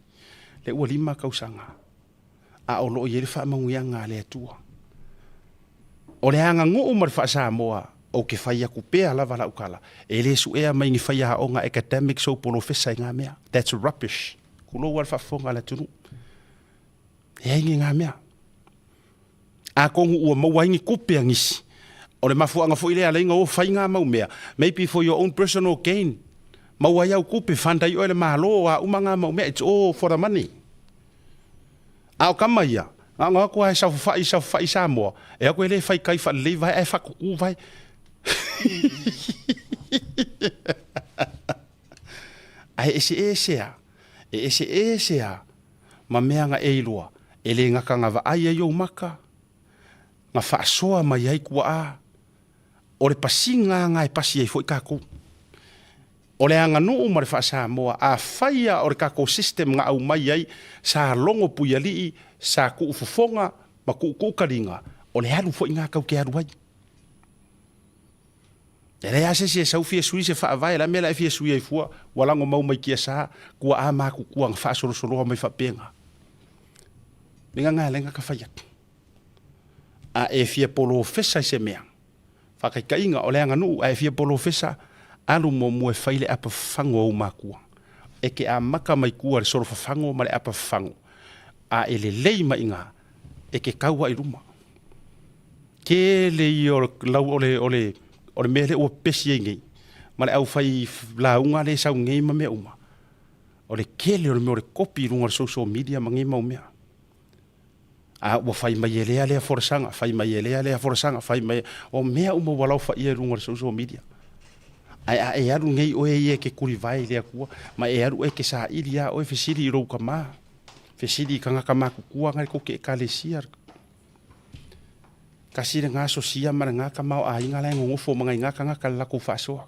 Lea ua lima tausaga. A o lo o i ai le faamanuiaga a le Atua. O le aganuu ma le faa-Samoa, ou te fai atu pea lava lau tala, e le suea mai ni faiaoga academics ou polofesa i ngā mea. That's rubbish. Tulou lava le faafofoga a le atunuu. E leai ni ngā mea. Atonu ua maua ai ni tupe a nisi. O le mafuaaga foi lea e ala ai ona o fai ngā mau mea, maybe for your own personal gain. Maua ai au tupe, fund ai oe e le Malo, o a uma ngā mau mea, it's all for the money. A o tama ia, na ona o atu lava e saofafai, saofafai i Samoa, e o atu e le fai kai faalelei vae ae faatutu vae. Ae eseese a, e eseese a ma mea na e iloa, e le gata na vaai ai ou maka, na faasoa mai ai tuaa, o le pasiga na e pasi ai foi tatou. O le aganuu ma le faa-Samoa, afai a o le tatou system na aumai ai, sa logo Puialii, sa tuufofoga ma tuutuu taliga, o le alu foi na tatou te alu ai. E leai lava se isi e sau fia sui se faavae, o le a le mea la e fia sui ai fua, ua lago mau mai tiasa, tuaa matutua na faasolosoloa mai faapena. Le ga lea ka fai atu. A e fia polofesa i se mea, faataitaiga o le aganuu, a e fia polofesa, alu muamua e fai le apa fafago a ou matua. E te amata mai tua i le solo fafago ma le apa fafago, a e lelei mai i ina, e te tau ai i luma. Tele ia o le lau o le o le o le mea lea ua pepesi ai nei ma le aufai lauga lea e sau nei ma mea uma. O le tele o le mea o le kopi i luga o le social media ma nei mau mea. A ua fai mai e lea lea folasaga, fai mai e lea lea folasaga, fai mai o mea uma ua laofaia i luga o le social media. Ae a e alu nei oe ia e te tulivae i le Atua, ma e alu e te saili iā oe, fesili i lou tama, fesili i tagata matutua na tou te ekalesia. Tasi lena sosia ma lena tamaoaiga la e nonofo ma nai na tagata le latou faasoa.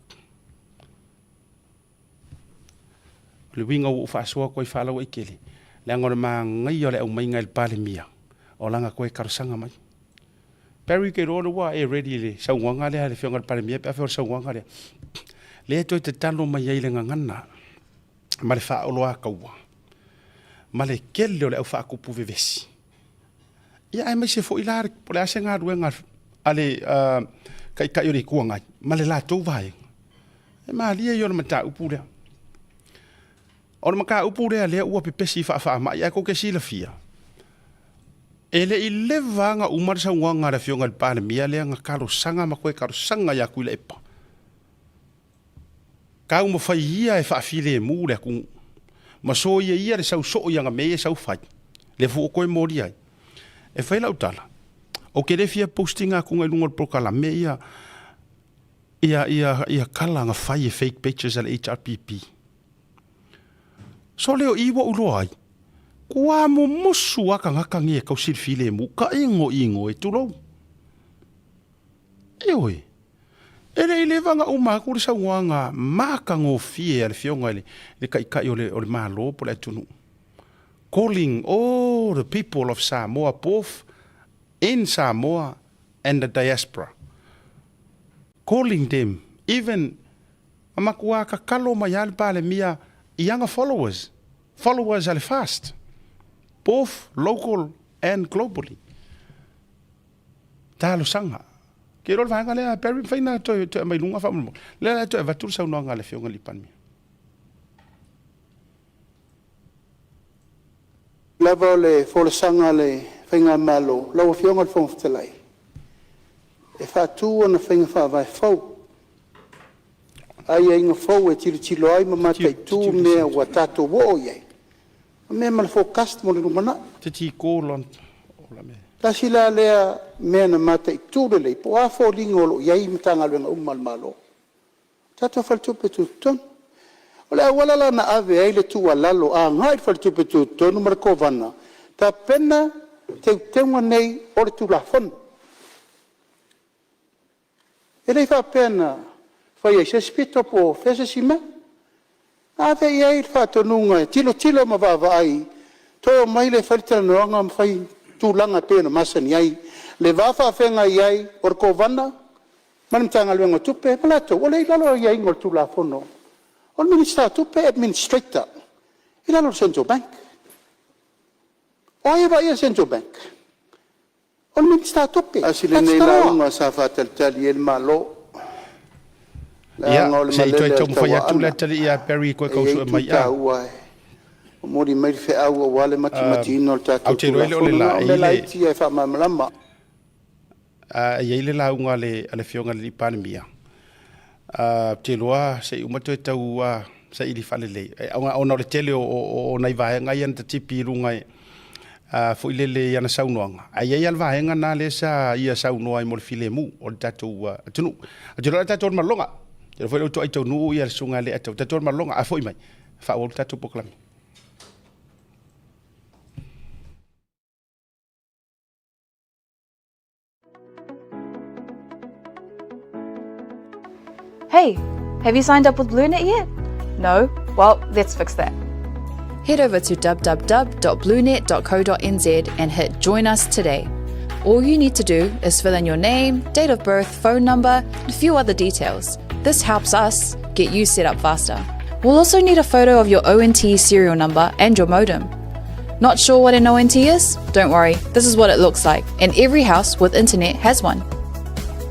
O le uiga ua ou faasoa atu ai faalauaitele, leaga o le manaia o le aumaiga e le Palemia o lana toe talosaga mai. Barry ke iloa ua e ready i le saunoaga lea a le Afioga i le Palemia pe afai o le saunoaga lea. Lea e toe tatalo mai ai le gagana ma le faaoloataua ma le tele o le au faatupu vevesi. Ia aemaise foi la po o le a se galuega a le Taitai o le Itu Agai ma le latou vaega. E malie ia o le mataupu lea. O le mataupu lea lea ua pepesi faafaamai ae tou te silafia, e le i leva lava ona uma le saunoaga a le Afioga i le Palemia lea na talosaga ma toe talosaga ia Tuilaepa, taumafai ia e faafilemu le atunuu ma soia ia le sau soo i ana mea ia e sau fai, lea foi ua toe molia ai. E fai lau tala, ou te le fia post ina atu i luga o le polokalame ia ia ia ia tala na fai e fake pages a le HRPP. So lea o i ua ou iloa ai, kua mumusu a tagata nei e tau silafilemu, ka igoigo e tulou. Ioe, e le i leva ona uma atu le saunoaga matagofie a le Afioga i le Taitai o le Malo po o le atunuu, calling all the people of Samoa both in Samoa and the diaspora, calling them even a matua tatalo mai lava le Palemia i ana followers, followers a le fast, both local and globally. Talosaga. Ke iloa le vaega lea, Barry, mafai ona toe aumai i luga faamolemole. Lea la e toe avatu le saunoaga a le Afioga i le Palemia. Lava o le folasaga a le Faigamalo, lau Afioga i le Fofoga Fetalai, e faatu ona faiga faavae fou, aiaiga fou e tilotilo ai ma mataitu mea ua tatou oo i ai, ma mea ma le forecast mo le lumanai. Tasi la lea mea na mataitu lelei po o a foliga o lo o i ai Matagaluega uma a le Malo, tatou Faletupe Tutotonu. O le auala la na ave ai le tuualalo agai i le Faletupe Tutotonu ma le Kovana, tapena Teuteuga nei o le Tulafono. E le faapea na faia i se isi pito po o fea se isi mea. Na ave i ai le faatonuga e tilotilo ma vaavaai, toe omai lea e fai le talanoaga ma fai tulaga e pei ona masani ai le va faafeagai ai o le Kovana ma le Matagaluega o Tupe ma latou o lea e i lalo o aiaiga o le Tulafono. O le Minisita o Tupe e administrator i lalo o le Central Bank. O ai e vaaia le Central Bank? O le Minisita o Tupe. Tasi lenei lauga sa faatalitali i ai le Malo, Ia, leaga o le se i toe malele a le taumafai atu le tauaana atalii ia Barry e toe e tau i ai sue itu mai. A. taua e momoli mai le feau aua le matimatiina o le Ae tatou ou te iloa e le o le Tulafono. Na o laei mea le laiti lava e faamalamalama. A e i ai le lauga a le a le Afioga i le Palemia, ou te iloa se i uma toe tau saili faalelei, ona o le tele o nai vaega ia na tatipi i luga foi lele i ana saunoaga. Ae i ai lava le vaega lena lea sa ia saunoa ai mo le filemu o le tatou atunuu. Ou te iloa o le a tatou o i le malologa. Ou te iloa foi o lea ua toai taunuu le susuga ia Leataua. Tatou o i le malologa, a foi mai, faaauau le tatou polokalame. Hey, have you signed up with BlueNet yet? No? Well, let's fix that. Head over to www.bluenet.co.nz and hit Join Us today. All you need to do is fill in your name, date of birth, phone number, and a few other details. This helps us get you set up faster. We'll also need a photo of your ONT serial number and your modem. Not sure what an ONT is? Don't worry, this is what it looks like, and every house with internet has one.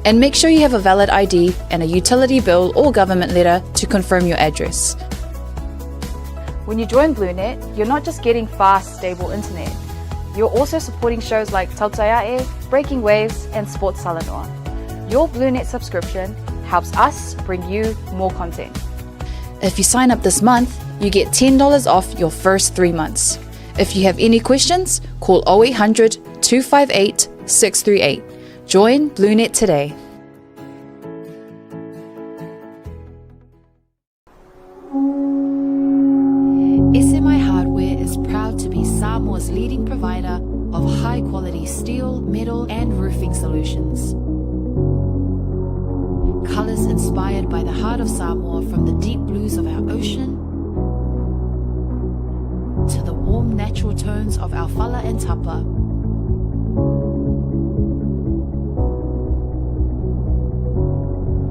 And make sure you have a valid ID and a utility bill or government letter to confirm your address. When you join BlueNet, you're not just getting fast, stable internet. You're also supporting shows like Tautaiae, Breaking Waves, and Sports Salanoa. Your BlueNet subscription helps us bring you more content. If you sign up this month, you get $10 off your first three months. If you have any questions, call 0800 258 638. Join BlueNet today. SMI Hardware is proud to be Samoa's leading provider of high quality steel, metal, and roofing solutions. Colors inspired by the heart of Samoa from the deep blues of our ocean to the warm natural tones of our fala and tapa.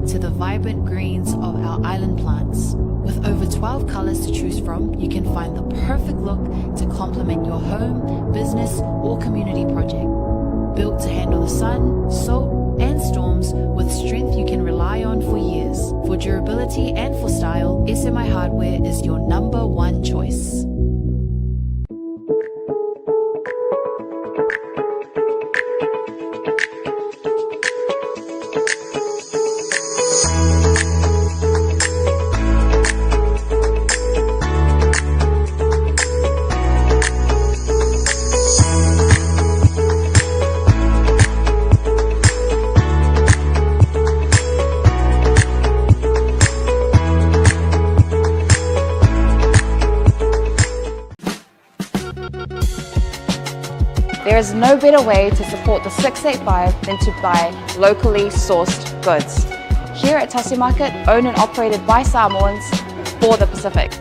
To the vibrant greens of our island plants. With over 12 colors to choose from, you can find the perfect look to complement your home, business, or community project. Built to handle the sun, salt, and storms with strength you can rely on for years. For durability and for style, SMI Hardware is your number one choice. There is no better way to support the 685 than to buy locally sourced goods. Here at Tasi Market, owned and operated by Samoans for the Pacific.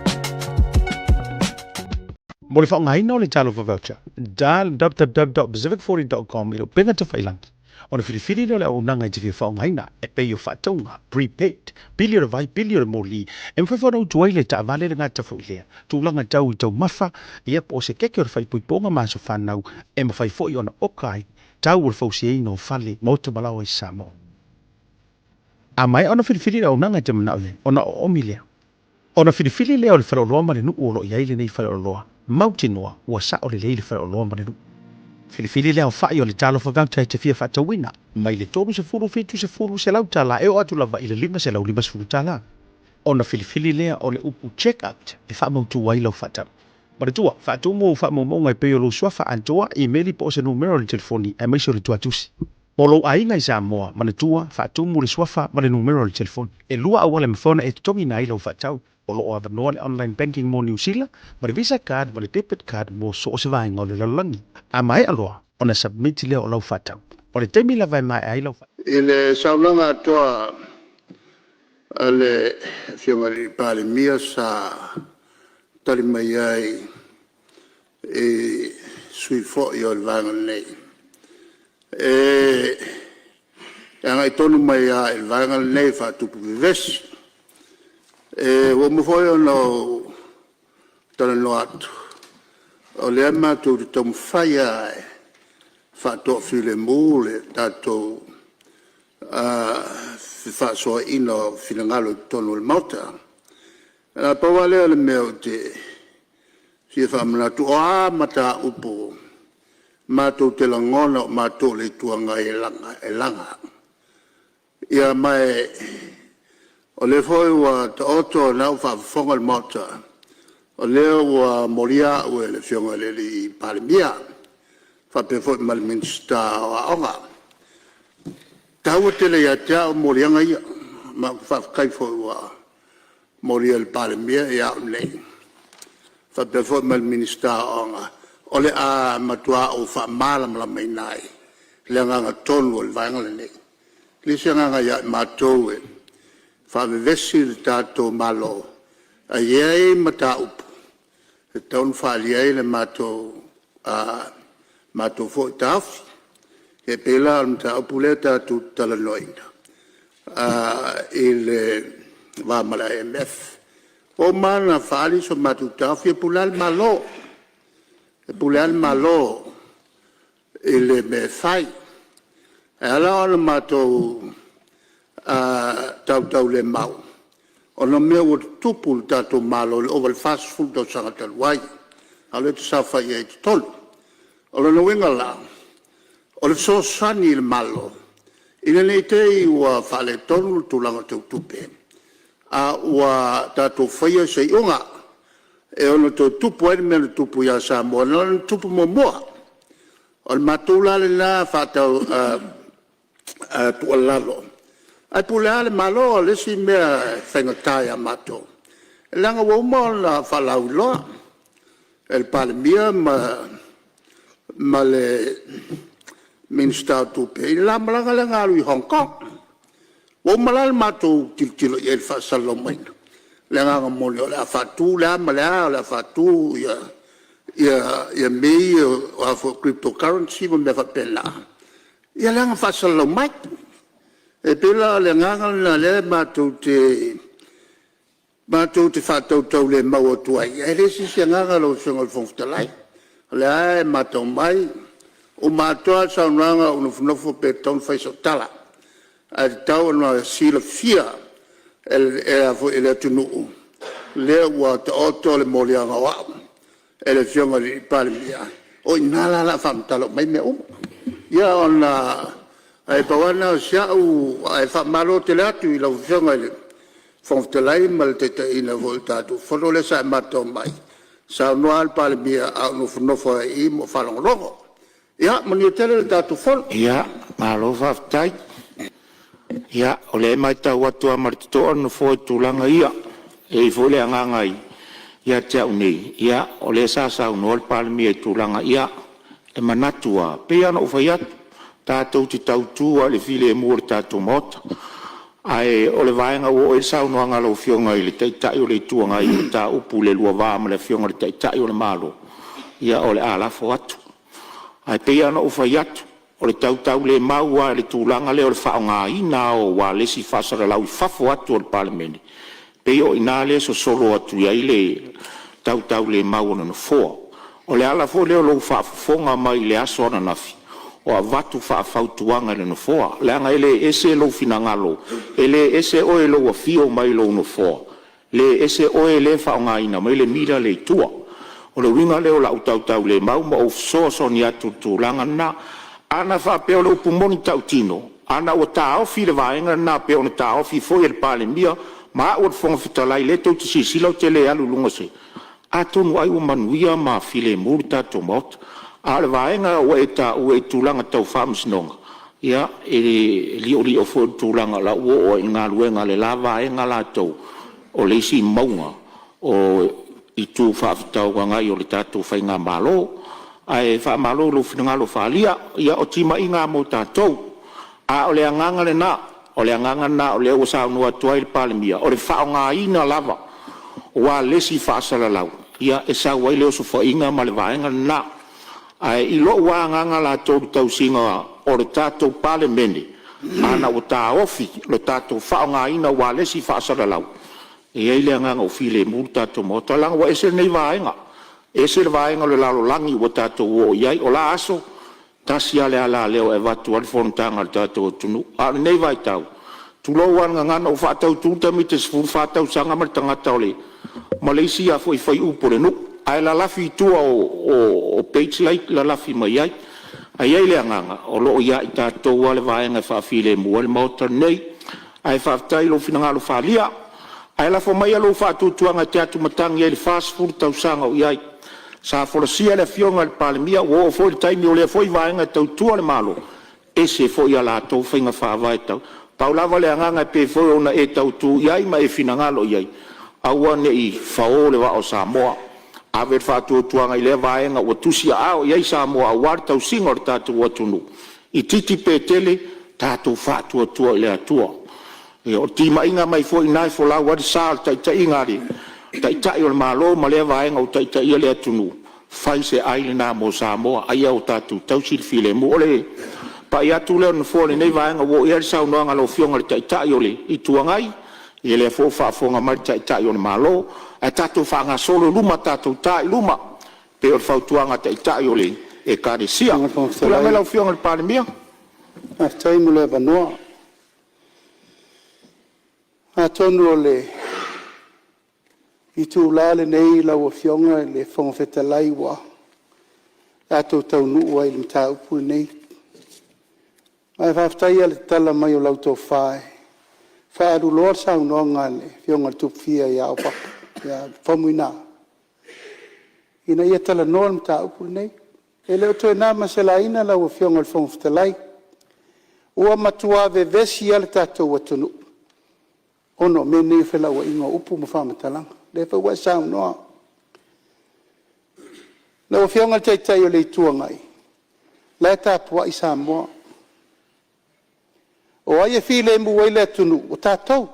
Mo le faaaogaina o le Talofa Voucher, dial www.pacific40.com i lou pega tafailangi ona filifili lea o le auaunaga e te fia faaaogaina e pei o faatauga, prepaid, pili o le vai, pili o le moli, e mafai foi ona utu ai le taavale le gata foi lea tulaga tau i taumafa, ia po o se keke o le faaipoipoga ma aso fanau e mafai foi ona oka ai tau o le fausiaina o fale, maota ma laoa i Samoa. A maea ona filifili le auaunaga e te manao i ai, ona oomi lea. Ona filifili lea o le faleoloa ma le nuu o lo o i ai lenei faleoloa, mautinoa ua sao lelei le faleoloa ma le nuu. Filifili le aofai o le talofa voucher e te fia faatauina, mai le 30, 70, $100 e oo atu lava i le $550. Ona filifili lea o le upu check out e faamautu ai lau faatau. Manatua, faatumu ou faamaumauga e pei o lou suafa atoa, imeli po o se numera o le telefoni aemaise o le tuatusi. Mo lou aiga i Samoa, manatua, faatumu le suafa ma le numera o le telefoni. E lua auala e mafai ona e totogiina ai lau faatau. O lo o avanoa le online banking mo Niu Sila, ma le Visa card ma le debit card mo so o se vaega o le lalolagi. A maea loa, Ona submit lea o lau faatau. O le taimi lava e maea ai lau faatau. I le saunoaga atoa a le Afioga i le Palemia sa tali mai ai i sui usufono foi o le Vaega nei, e agai tonu mai lava i le vaega lenei faatupu vevesi. Ua uma foi ona ou talanoa atu, o lea matou te taumafai lava e faatoafilemu le tatou fefaasoaaiga o finagalo i totonu o le Maota. Na o le pau lava lea o le mea ou te fia faamanatu, o a mataupu matou te lagona o matou o le Itu Agai e laga, ia ma o lea foi ua taoto o lena ua faafofoga le Maota, o lea ua molia au e le Afioga i le Palemia faapea foi ma le Minisita o Aoga. E taua tele ia te au moliaga ia, ma ou te faafetai foi ua molia e le Palemia au nei faapea foi ma le Minisita o Aoga, o le a matua ou faamalamalamaina ai le agaga tonu o le Vaega lenei. E leai se agaga ia i matou e faavevesi le tatou Malo, ae i ai mataupu e tatau ona faaalia ai le matou foi taofi. E pei la o le mataupu lea tatou te talanoaina i le va ma le IMF. Ua uma lava ona faaali so matou taofi, e pule lava le Malo, e pule lava le Malo i le mea e fai. E ala ona matou tautaulemau ona o mea ua tutupu i le tatou Malo i le ova i le 40 tausaga talu ai, a o lea ou te saofai ai i totonu. O lona uiga la, o le fesoasoani i le Malo ina ne i te i ua faaletonu le tulaga tau tupe, a ua tatou faia se iuga e ono toe tupu ai le mea na tupu ia Samoa na ona tupu muamua. O le matou la lena tuualalo, ae pule lava le Malo. O le isi mea e faigata ia matou, leaga ua uma ona faalauiloa e le Palemia ma le Minisita o Tupe i le la malaga lea na alu i Hong Kong. Ua uma la le matou tilotilo i ai i le faasalalau maiga. O le agaga moni o le a faatu le a ma le a, o le a faatu mea ia o cryptocurrency ma mea faapena, ia lea na faasalalau mai. E pei la o le agaga lena o lea matou te faatautaulemau atu ai, ae leai se isi agaga lau Afioga i le Fofoga Fetalai. O lea lava e matau mai, uma atoa lava le saunoaga a o ou nofonofo pe tatau ona fai sau tala, ae tatau ona silafia e le atunuu lea ua taoto le moliaga o au e le Afioga i le Palemia. O i ina la o le a faamatala uma ai mea uma. Ia ona… Ae pau lava lena o si au… Ae faamalo tele atu i lau Afioga i le Fofoga Fetalai ma le taitaiina foi o le tatou Fono lea sa e matau mai, saunoa lava le Palemia ae ou nofonofo lava i i ma ou faalogologo. Ia manuia tele le tatou Fono. Ia, malo faafetai. Ia, o lea e matau atu lava ma le totoa le Nofoa i tulaga ia. E i ai foi le agaga ia te au nei, ia o lea sa saunoa le Palemia i tulaga ia, e manatu lava, e pei lava ona ou fai atu, tatou te tautu lava i le filemu o le tatou Maota. Ae o le vaega ua oo i ai le saunoaga a lau Afioga i le Taitai o le Itu Agai i le mataupu i le lua va ma le Afioga i le Taitai o le Malo, ia o le a lafo atu. Ae pei lava ona ou fai atu, o le tautaulemau lava i le tulaga lea o le faaaogaina lava o ualesi faasalalau i fafo atu o le Palemene, pei o i ina lea e sosolo atu ai le tautaulemau a le Nofoa. O le ala foi lea o lou faafofoga mai i le aso ananafi o avatu faafautuaga e le Nofoa, leaga e le ese lou finagalo, e le ese oe i lou afio mai lou nofoa, le ese oe lea e faaaogaina mai le mira lea i tua. O le uiga lea o lau tautaulemau ma ou fesoasoani atu i le tulaga lena. Ana faapea o le upu moni tautino, ana ua taofi le vaega lena e pei ona taofi foi e le Palemia ma au o le Fofoga Fetalai lea tou te silasila ou te le alu i luga o se… atonu ai ua manuia ma filemu le tatou Maota. A o le vaega ua e taua i tulaga tau faamasinoga, ia, e liolio foi i le tulaga o la ua oo i ai i le galuega a le la vaega latou, o le isi mauga o Itu Faafetauagai o le tatou faigamalo. Ae faamalo i lou finagalo faaalia. Ia o timaiga lava mo tatou, a o le agaga lena, o le agaga lena o lea ua saunoa atu ai le Palemia, o le faaaogaina lava o ualesi faasalalau e sau ai le osofaiga ma le vaega lena. Ae i lou lava agaga latou i le tausiga o le tatou Palemene, ana ua taofi le tatou faaaogaina o ualesi faasalalau, e i ai le agaga ua filemu le tatou Maota, leaga ua ese lenei vaega, ese le vaega o le lalolagi ua tatou oo i ai. O la aso, e tasi lava le alaleo e avatu ai le fonotaga a le tatou atunuu, a o lenei vaitau, tulou lava le gagana, ua faatautu le tamaitiiti e 14 tausaga ma le tagata o le ma le isi faiupu o le nuu ae lalafi i tua o page la e lalafi mai ai. Ae i ai le agaga o lo o ia i tatou lava le vaega e faafilemu ai le Maota lenei. Ae faafetai i lou finagalo faaalia. Ae lafo maia lou faatuatuaga e te atumatagi ai i le 40 tausaga o i ai. Sa folasia e le Afioga i le Palemia, ua oo foi i le taimi o lea foi Vaega e tautua le Malo, e ese foi a latou faiga faavae e tau. Pau lava le agaga e pei foi ona e tautu i ai ma e finagalo i ai, aua ne i fao le vaa o Samoa. Ave le faatuatuaga i lea vaega ua tusiaao i ai Samoa aua le tausiga o le tatou atunuu, itiiti pe tele, tatou faatuatua i le Atua. Ia, o le timaiga mai foi lena e folau ai le sa o le taitaiga a le Taitai o le Malo ma lea Vaega o taitaia le atunuu, fai se ai lena mo Samoa, a ia tatou tausi le filemu. O le pai atu lea o le Nofoa i lenei vaega ua oo i ai le saunoaga a lau Afioga i le Taitai o le Itu Agai, ia lea foi ua faafofoga mai le Taitai o le Malo. Ae tatou faagasolo i luma, tatou ta i luma e pei o le fautuaga a Taitai o Ekalesia. Lau Afioga i le Fofoga Tulai mai Fetalai, lau Afioga i le Palemia. Faafetai mo le avanoa. Atonu o le itula lenei lau Afioga i le Fofoga Fetalai ua tatou taunuu ai i le mataupu lenei. Ae faafetai lava i le tatala mai o lau tofa e faaaluloa le saunoaga a le Afioga i le Tupufia ia Faumuina ina ia talanoa le mataupu lenei. E le o toe na ma se laina lau Afioga i le Fofoga Fetalai, ua matua vevesi lava le tatou atunuu ona o mea nei o felauaiga o upu ma faamatalaga. O lea foi ua e saunoa. Lau Afioga i le Taitai o le Itu Agai, o la e tapuai Samoa. O ai e filemu ai le atunuu? O tatou.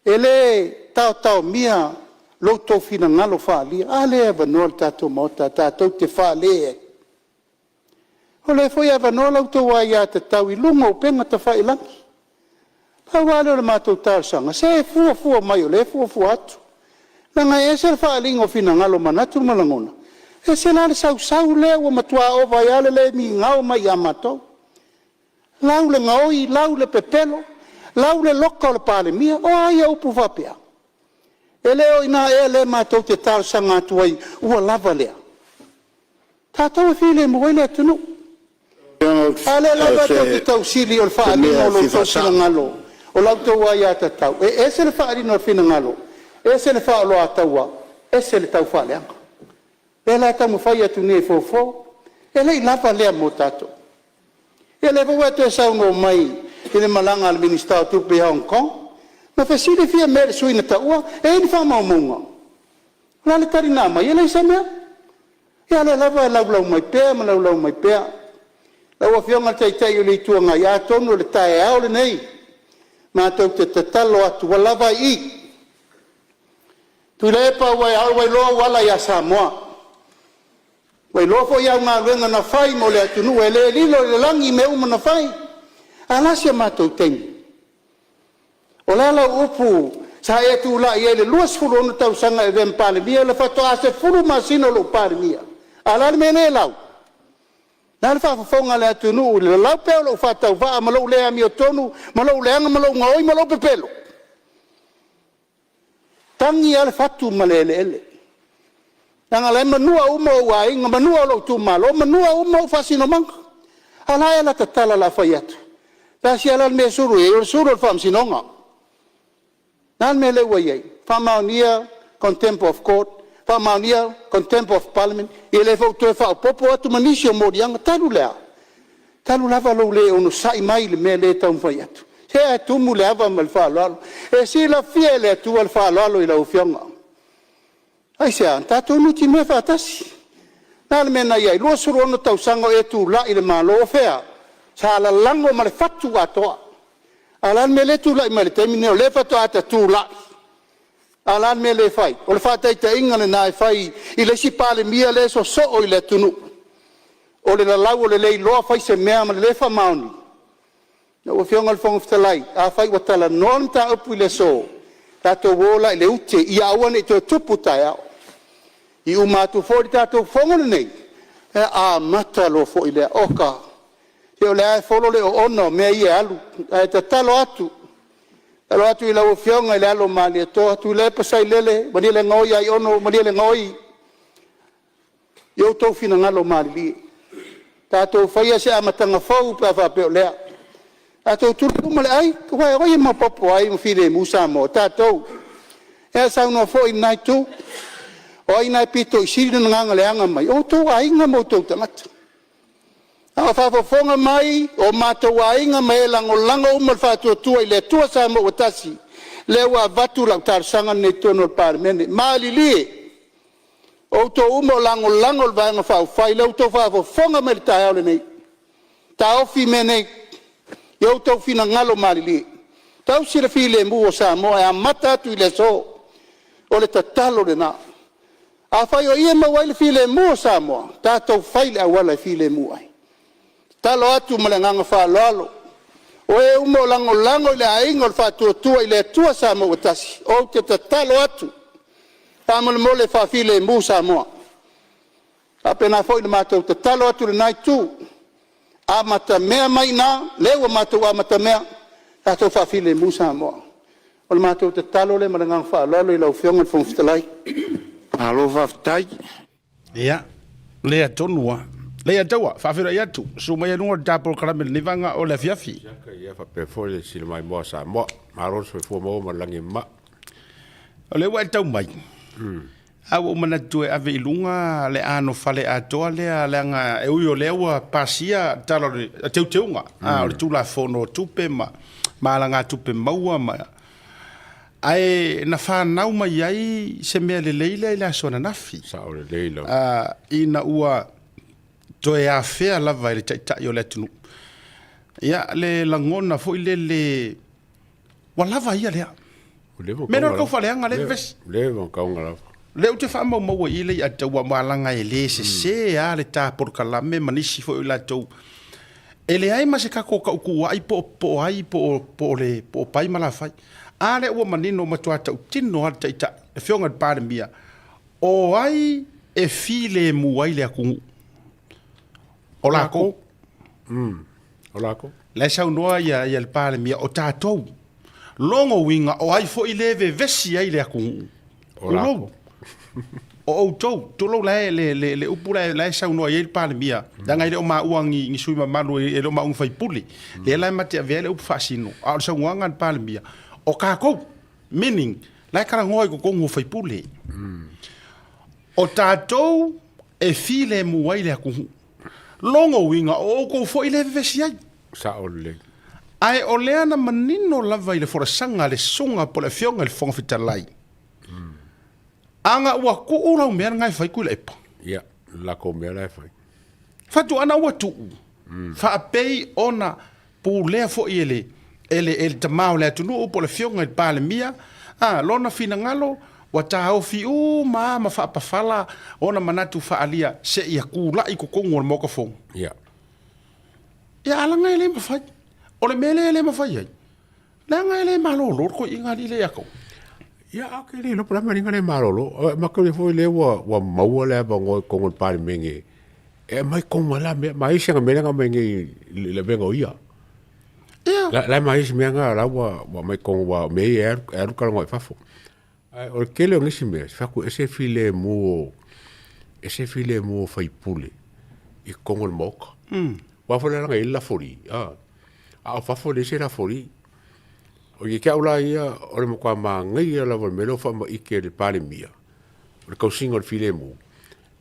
E le taotaomia lo outou finagalo faaalia, a lea e avanoa le tatou Maota tatou te fale ai? O lea foi e avanoa la outou aiatatau i luga o upega tafailagi. Pau lava lea o le matou talosaga, se fuafua mai o lea e fuafua atu, leaga e ese le faaaliga o finagalo o manatu ma lagona, ese la le sausau lea ua matua ova ai lava le le migao mai ia matou. Lau le gaoi, lau le pepelo, lau le loka o le Palemia. O a ia upu faapea? E le o i ina ea lea matou te talosaga atu ai ua lava lea? Tatou e filemu ai le atunuu. A lea lava tou te tausili o le O se faaaliga mea o lo e fia outou faasao. finagalo o la outou aiatatau, e ese le faaaliga o le finagalo, ese le faaoloataua, ese le taufaaleaga. O lea la e taumafai atu nei e fofo, e le i lava lea mo tatou? Ia o lea foi ua e toe saunoa mai i le malaga a le Minisita o Tupe i Hong Kong, na fesili Fiame i le sui na taua, e i ai ni faamaumauga? O le a le tali na aumai? E leai se mea. Ia a o lea lava e laulau mai pea ma laulau mai pea. Lau Afioga i le Taitai o le Itu Agai, atonu o le taeao lenei matou te tatalo atu ua lava ai i i. Tuilaepa ua iloa ou ala ia Samoa, ua iloa foi au galuega na fai mo le atunuu, e le lilo i le lagi mea uma na fai. Ae o le a si a matou taimi? O le a lau upu sa e tulai ai i le 26 tausaga e avea ma Palemia, o le faatoa 10 masina o lou Palemia, a o le a le mea lea e lau? O le a le faafofoga a le atunuu i le lalau pea o lou faatauvaa ma lou le amiotonu ma lou leaga ma lou gaoi ma lou pepelo? E tagi lava le fatu ma le eleele, leaga o la e manua uma ou aiga, manua lou itumalo, manua uma ou faasinomaga. A o le a ea lata tala o le a fai atu? E tasi lava la le mea e sulu i ai, o le sulu o le faamasinoga. O le a le mea lea ua i ai? Faamaonia contempt of court, faamaonia contempt of Parliament, ia o lea foi ua toe faaopoopo atu ma nisi o moliaga. Talu le a? Talu lava lou le onosai mai i le mea lea e taumafai atu. Se ae tumu le ava ma le faaaloalo. E silafia e le Atua le faaaloalo i lau Afioga. Aisea? Na tatou nutimea faatasi. Le a le mea na i ai? 26 tausaga o e tulai i le Malo, o fea? Sa lalago ma le fatu atoa. A o le a le mea lea e tulai mai le taimi lenei o lea faatoa ta tulai, a o le a le mea lea e fai? O le faataitaiga lena e fai i le isi Palemia lea e sosoo i le atunuu, o le lalau o le le iloa fai se mea ma le le faamaoni. Lau Afioga i le Fofoga Fetalai, afai ua talanoa le mataupu i le aso, tatou o la i le ute ia aua ne i toe tupu taeao. E uma atu foi le tatou fono lenei, ia amata loa foi lea. Oka, se o lea lava e folo le oona o mea ia e alu, ae tatalo atu, tatalo atu i lau Afioga i le alo o Malietoa, Tuilaepa Sailele malielegaoi Aiono malielegaoi, ia outou finagalo malilie, tatou faia se amataga fou pe a faapea o lea. Tatou tuli i luma le ai, aua o ai e maopoopo ai ma filemu Samoa? O tatou. Ia e saunoa foi lena itu, o ai na e pito i sili lona agaga leaga mai? O outou aiga ma outou tagata. A o faafofoga mai o matou aiga ma e lagolago uma le Faatuatua i le Atua Samoa ua Tasi, lea ua avatu lau talosaga lenei i totonu o le Palemene. Malilie outou uma o lagolago i le Vaega Faaupufai, o lea ua outou faafofoga mai i le taeao lenei, taofi mea nei i outou finagalo malilie, tausi le filemu o Samoa e amata atu i le aso. O le tatalo lena. Afai o i e maua ai le filemu o Samoa, tatou fai le auala e filemu ai. E tatalo atu ma le agaga faaaloalo, o e uma o lagolago i le Aiga o le Faatuatua i le Atua Samoa ua Tasi, ou te tatalo atu faamolemole faafilemu Samoa. E faapena foi ona matou tatalo atu i lena itu, amatamea mai i ina, lea ua matou amatamea, tatou faafilemu Samoa. O le matou tatalo lea ma le agaga faaaloalo i lau Afioga i le Fofoga Fetalai. Malo faafetai. Ia, lea tonu lava. Leiataua, faafeiloai atu, susu mai i luga o le ta polokalame i lenei vaega o le afiafi. Ia faapea foi le silamaimoa a Samoa. Malo le soifua maua ma le lagi e mama. O lea ua e tau mai, a ua ou manatu e ave i luga le anofale atoa lea, leaga e ui o lea ua pasia tala o le teuteuga o le Tulafono o Tupe ma Alagatupe Maua ma ae na fanau mai ai se mea lelei lea i le aso ananafi. Sao lelei lava. Ina ua toe afea lava e le Taitai o le atunuu ia le lagona foi lele ua lava ia lea. Mea lea o le tau faaleaga lea e vevesi. Leva ona tauga lava. Lea ou te faamaumaua i i le iataua ma leaga e le sese lava le ta polokalame ma nisi foi o i latou. E leai ma se tatou tautuuai po o ai po o le po o Pai ma Lafai. A lea ua manino ua matua tautino lava le Taitai, le Afioga i le Palemia, o ai e filemu ai le atunuu? O latou. O latou. La e saunoa ia, ia le Palemia, o tatou. Logo uiga, o ai foi le vevesi ai le atunuu? O latou. O outou, tulou la e, le, le, le upu la e, la e saunoa i ai le Palemia, leaga e le o maua ni, ni sui mamalu, e le o maua ni faipule. Lea la e mate avea le upu faasino, a o le saunoaga a le Palemia, o tatou, meaning, la e talanoa i totonu o faipule. O tatou e filemu ai le atunuu. Logo uiga, o outou foi lea e vevesi ai. Sao lelei. Ae o lea na manino lava i le folasaga a le Susuga po o le Afioga i le Fofoga Fetalai, ana ua tuu lau mea lena e fai Tuilaepa. Ia, le latou mea la e fai. Faatoa ua tuu, faapei ona pulea foi e le, e le, e le tama o le atunuu po o le afioga i le Palemia, a, lona finagalo ua taofi uma lava ma faapafala ona manatu faaalia seia tulai i totonu o le Maota Fono. Ia. Ia, a leaga e le mafai. O le mea lea e le mafai ai, leaga e le malolo le toeaina alii lea ia te au. Ia, a ke le iloa po o le a le mea e le malolo. Matou foi lea ua, ua maua le avanoa i totonu o le Palemene e aumai tonu ai la mea, ma isi ana mea lea na aumai nei i le avega o ia. Ia. La, la e ma isi mea na la ua, ua aumai tonu aua o mea ia e alu, e alu talanoa i fafo. Ae o le tele o nisi mea, se fai atu ese filemu o, ese filemu o faipule i totonu o le Maota. Aua foi la leaga e i ai le lafoli, a, a o fafo e leai se lafoli. O ia te au la ia, o le matua manaia lava o le mea lea ua faamaite e le Palemia, o le tausiga o le filemu.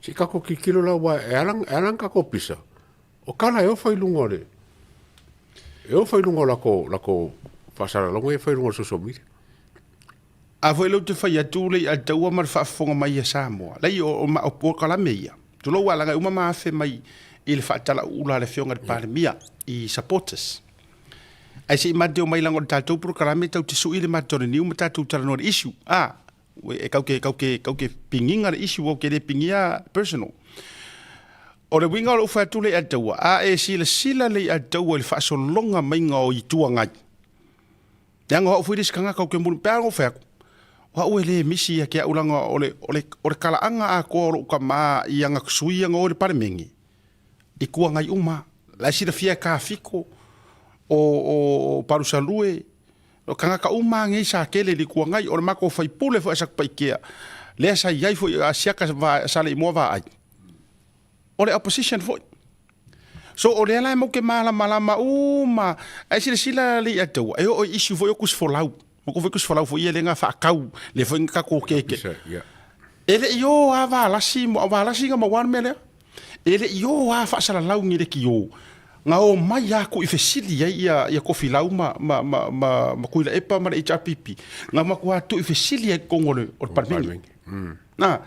Se i tatou tilotilo la, aua e ala e ala ona tatou pisa, o tala e ofa i luga o le, e ofa i luga o latou, latou faasalalauga ia e fai i luga o le social media. A foi lea ou te fai atu le ia taua ma le faafofoga mai a Samoa, leai o, o, o polokalame ia. Tulou a leaga e uma ma afe mai i le faatalauula a le Afioga i le Palemia i supporters. Ae se i matou omai leaga o le tatou polokalame tatou te sui le matou o le niu ma tatou talanoa i le issue. A, e kau ke, kau ke, kau ke pigiga le issue, ou ke le pigia personal. O le uiga o lou fai atu lea ia te ua, a e silasila lea ia te ua i le faasologa maiga o Itu Agai, leaga o au foi le isi tagata ou te muli, pe a na ou fai atu, o au e le misi ia te au leaga o le, o le, o le talaaga atoa o lou tama i ana sui ia na o i le Palemene, Itu Agai uma. La e silafia e Kafiko, o, o, o Palusalue, O tagata uma lava nei sa tele i le Itu Agai, o le matou faipule foi a Satupaitea, lea sa i ai foi a Siaka Saleimoa Vaai, o le opposition foi. So o lea la e matou te malamalama uma, ae silasila alii a taua, e oo i issue foi o tusifolau, matou foi tusifolau foi ia lea na faatau, lea foi na tatou keke. E le i o lava Valasi, o Valasi na maua le mea lea. E le i o lava faasalalau ni leitio, na omai lava tuuifesili ai ia, ia Tofilau ma, ma, ma, ma, ma Tuilaepa ma le HRPP, na matua tuuifesili ai i totonu o le, o le Palemene. Mm. Na,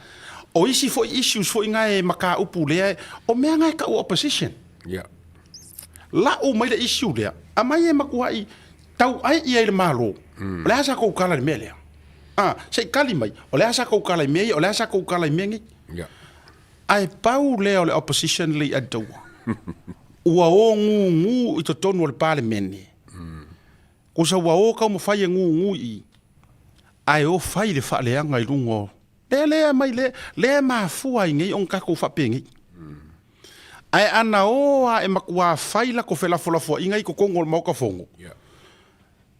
o isi foi issues foi na e mataupu lea, o mea na e tau opposition. Yeah. Lau mai le issue lea, aumai e matuai tauai i ai le Malo. Mm. O le a sa tou tala i le mea lea? Ah, se i tali mai, o le a sa tou tala i mea ia, o le a sa tou tala i mea nei? Yeah. Ae pau lea o le opposition le i taua. Ua o gūgū i totonu o le Palemene. Kusa ua o taumafai e gūgū i i, ae o fai le faaleaga i luga o lea lea mai lea, lea e mafua ai nei ona tatou faapenei. Ae ana o a e matuā fai lako felafolafoaiga i totonu o le Maota Fono,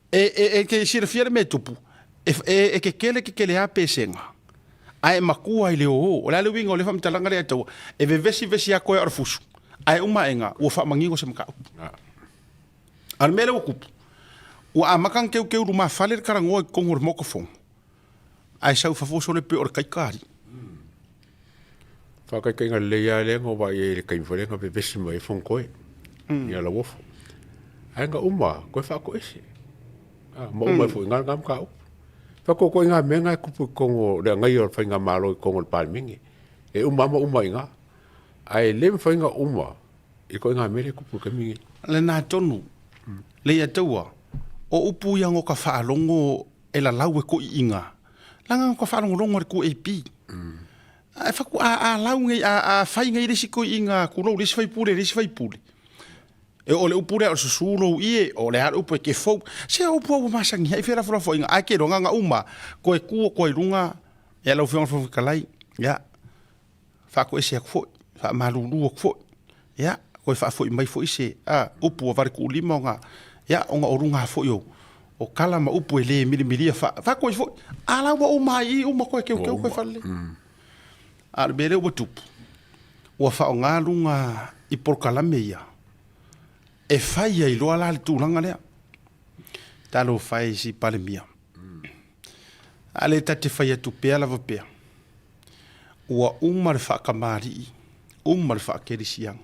E, e, e te silafia le mea e tupu, e, e, e kekele kekele a pesega, ae matua i le ō. O le a le uiga o lea faamatalaga lea e taua, e vevesi vesi a koe o le fusu, ae uma aega ua faamanino se mataupu. A o le mea lea ua tupu, ua amata ona teuteu lumafale le talanoa i totonu o le Maota Fono, ae sau i fafo sole pei o le taita alii. Faataitaiga lelei lava lea na ou vaai ai i le taimi foi lea na vevesi mai ai Fonotoe ia Lauofo. Ae na uma toe faatoese. Ah, ma uma ai foi i ina lena mataupu. Faatoatoaiga mea na e tupu i totonu o le agaia o le faigamalo i totonu o le Palemene. E uma lava ma uma i ina. Ae le mafai ona uma i ituaiga mea lea e tupu i le taimi lenei. Lena tonu, Leiataua, o upu ia no ka faalogo e lalau e koʻiʻiga, laga no ka faalogologo a le QAP. Ae fatu a, a lau nei, a, a fai nei le isi koʻiʻiga tulou le isi faipule le isi faipule. E o le upu lea o le susu lou ie, o le a le upu e ke fou. Se o upu a ua masani ai felafolafoaiga, ae ke iloa na uma, koe tu atu ai i luga, ia lau Afioga i le Fofoga Fetalai, ia, faatoese atu foi, faamalulu atu foi, ia, toe faafoi mai foi se a, upu ua valetuulima ona, ia, ona o luga foi o, o tala ma upu e le milimilia fa, faatoe foi, a la ua uma ai i uma koe keukeu koe faalelei. A o le mea lea ua tupu, ua faaaoga luga i polokalame ia, e fai ai loa la le tulaga lea. Talofa e i si Palemia. A le ta te fai atu pea lava pea, ua uma le faatamalii, uma le faakerisiano,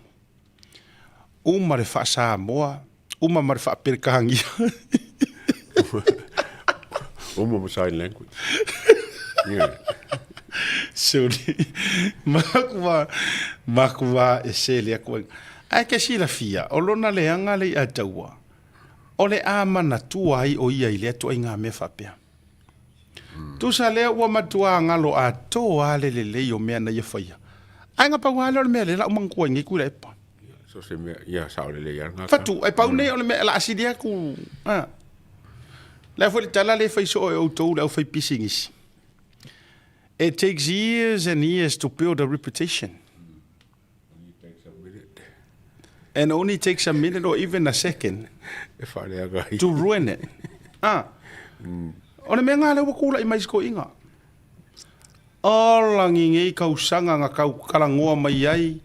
uma le faasamoa, uma ma le faaperekania. Uma ma sign language. Yeah. Sorry. Makua, makua e sele aku ai. Ae ke silafia, o lona leaga le ia taua, o le a manatua ai o ia i lea ituaiga mea faapea. Tusa lea ua matua galo atoa lava le lelei o mea na ia faia. Ae na pau lava lea o le mea lea la u manatua ai nei Tuilaepa. So se mea, ia sao lelei lava lena. Fatu, ae pau nei o le mea o le a sili atu. A. Le a foi le tala lea e fai soo e outou le aufaipisinisi. It takes years and years to build a reputation. And only takes a minute or even a second E whareanga ai. to ruin it. Ah. O le mea ngā lea ua kūlaʻi mai si toeʻiga. Ola ngingei kausaga na kau talanoa mai ai,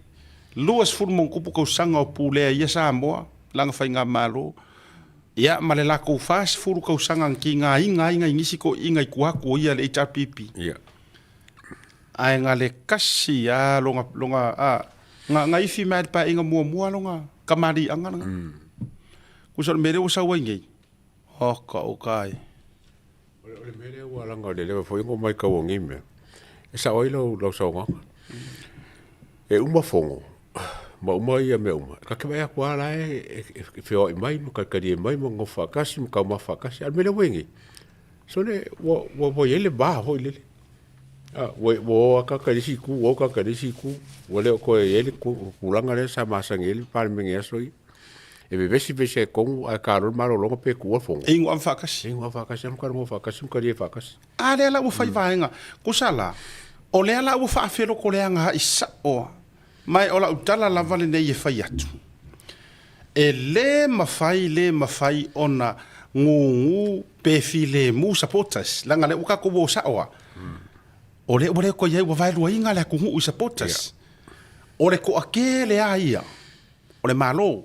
20 ma ona tupu kausaga o pulea ia Samoa, lana faigamalo, ia ma le latou 40 kausaga na tigaina ai nai nisi toeʻiga i tua atu o ia le HRPP. Ia. Ae na le kasi a lona, lona, a, na, na ifi mai le paeaiga muamua lona kamaliiaga lena. Kusa o le mea lea ua sau ai nei, oka oka ai. O le mea lea ua laga o le leva foi ona ou matau o nei mea, e sao ai lau, lau saunoaga. E uma fono ma uma ia mea uma, ta te vaai atu lava la e feoai mai ma talitalie mai ma nonofo faatasi ma taumafa faatasi, a o le mea lea ua i ai nei, sole ua ua i ai le va foi lele. A, ua ua o lava tagata i le isi itu, ua o tagata i le isi itu, ua le o toe i ai le tulaga lea sa masani ai le Palemene i aso ia. E vevesi vevesi lava i totonu ae ta loa le malologa pe tuua le fono. E inu ave faatasi. E inu ave faatasi lava ma talanoa faatasi ma talie faatasi. A lea la ua fai vaega, kusa la, o lea la ua faafelotoleaga ai sao a, ma o lau tala lava lenei e fai atu, e le mafai, le mafai ona gugu pe filemu supporters, leaga lea ua tatou o sao a, o lea ua le toe i ai, ua vaeluaina le atunuu i supporters. O le toatele lava ia o le Malo.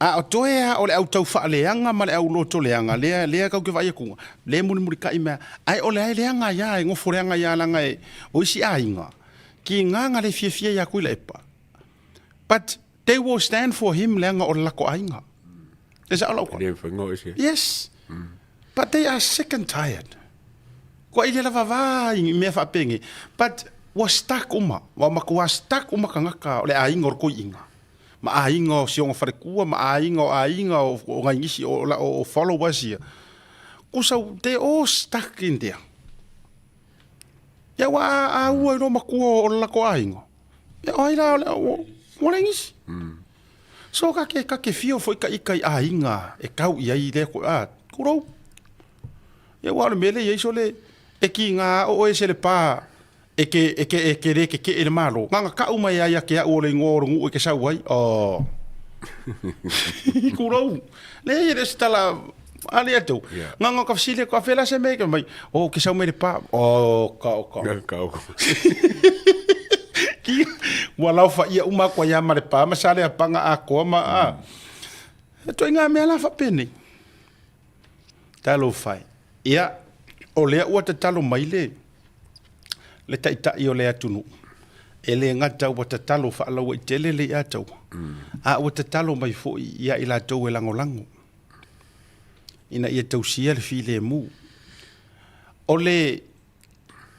A o toe lava o le au taufaaleaga ma le au lotoleaga lea, lea tatou te vaai atu, lea e mulimulitai mai lava. Ae o lea e leaga ai lava, e nofo leaga ai lava leaga e, o isi aiga, tiga na le fiafia ia Tuilaepa, but they will stand for him leaga o le latou aiga. E sao lau tala? E le mafai ona o ese. Yes. But they are sick and tired. Kua ile lava va i mea faapenei. But ua stuck uma. Ua matua stuck uma tagata o le aiga o le toeaina. Ma aiga o si ona faletua ma aiga o aiga o nai nisi o, o followers ia. Kusa, they all stuck in there. Ia ua a ua i lo matua o le latou aiga. Ia o ai la o le, ua leai nisi. So ka ke, ka ke fio foi ka ika i aiga e kau i ai lea ko, a, kurou. Ia ua o le mea lea i ai sole, e ki ngā o oe se le pā, e ke, e ke, e ke le ke ke e le malo. Ngā ngā kau mai ai a ke au o le ingoa o le nuu e ke sau ai, oh. Kurou. Le ia le se tala, a le atu. Ngā ngā ka whasile, ka whela se me, ke mai, oh, ke sau mai le pā, oh, ka o ka. Ka o ka. Ki, ua laofaia uma aku ai lava ma le pa ma Saleapaga atoa ma a. E ituaiga mea la faapenei. Talofa e. Ia, o lea ua tatalo mai le le taitai o le atunuu, e le gata ua tatalo faalauaitele le ia taua, a ua tatalo mai foi ia i latou e lagolago ina ia tausia le filemu. O le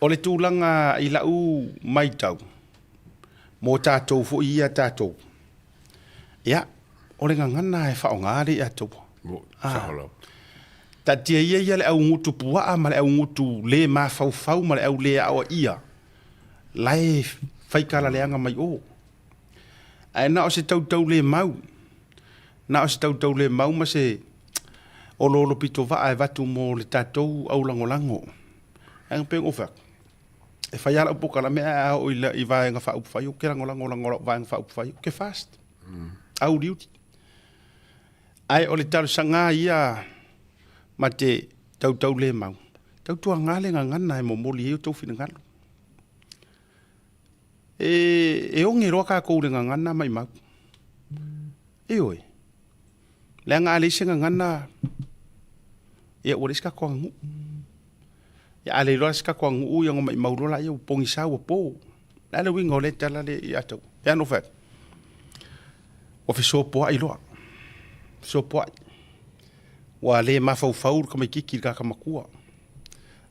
O le tulaga i lau matau, mo tatou foi ia tatou, ia, o le gagana e faaaoga le ia taua. Taatia ia ia le au gutu puaa ma le au gutu le mafaufau ma le au le aoaia, la e faikala leaga mai o. Ae na o se tautaulemau, na o se tautaulemau ma se oloolo pitovaa e avatu mo le tatou au lagolago. Ae pei ona ou fai atu, e fai lava lau polokalame ae a oo i vaega faaupufai, ou te lagolago lau vaega faaupufai, ou te fast, auliuli. Ae o le talosaga ia ma te tautaulemau, tautuaga le gagana e momoli ai outou finagalo. E oge loa tatou i le gagana maimau. Ioe. Leaga a leai se gagana, ia ua leai se tatou aganuu. Ia a leai loa se tatou aganuu ia ona maimau loa lea ua pogisa ua po. O le a le uiga o lea tala lea ia te au? E ano fai atu, ua fesopoai loa, fesopoai. Ua le mafaufau le tamaitiiti i le tagata matua.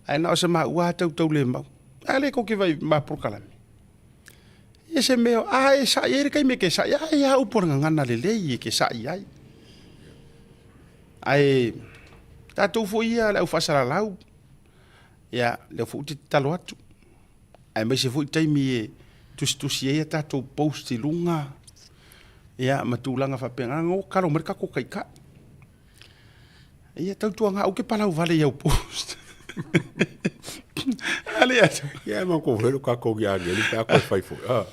Ae na o se maua lava tautaulemau. A lea tou te vaai ma polokalame. Ia se mea, a e sa'i ai le taimi e te sa'i ai, a upu o le gagana lelei e te sa'i ai. Ae tatou foi ia le au faasalalau, ia lea foi ou te tatalo atu, aemaise foi taimi e tusitusi ai a tatou post i luga, ia ma tulaga faapena, na ua tatalo mai le tatou Taitai. Ia tautuaga aua e te palau vale i au post. Ale atu. Ia ma ko helu ka ko ia ni pe ko fai foi. Ah.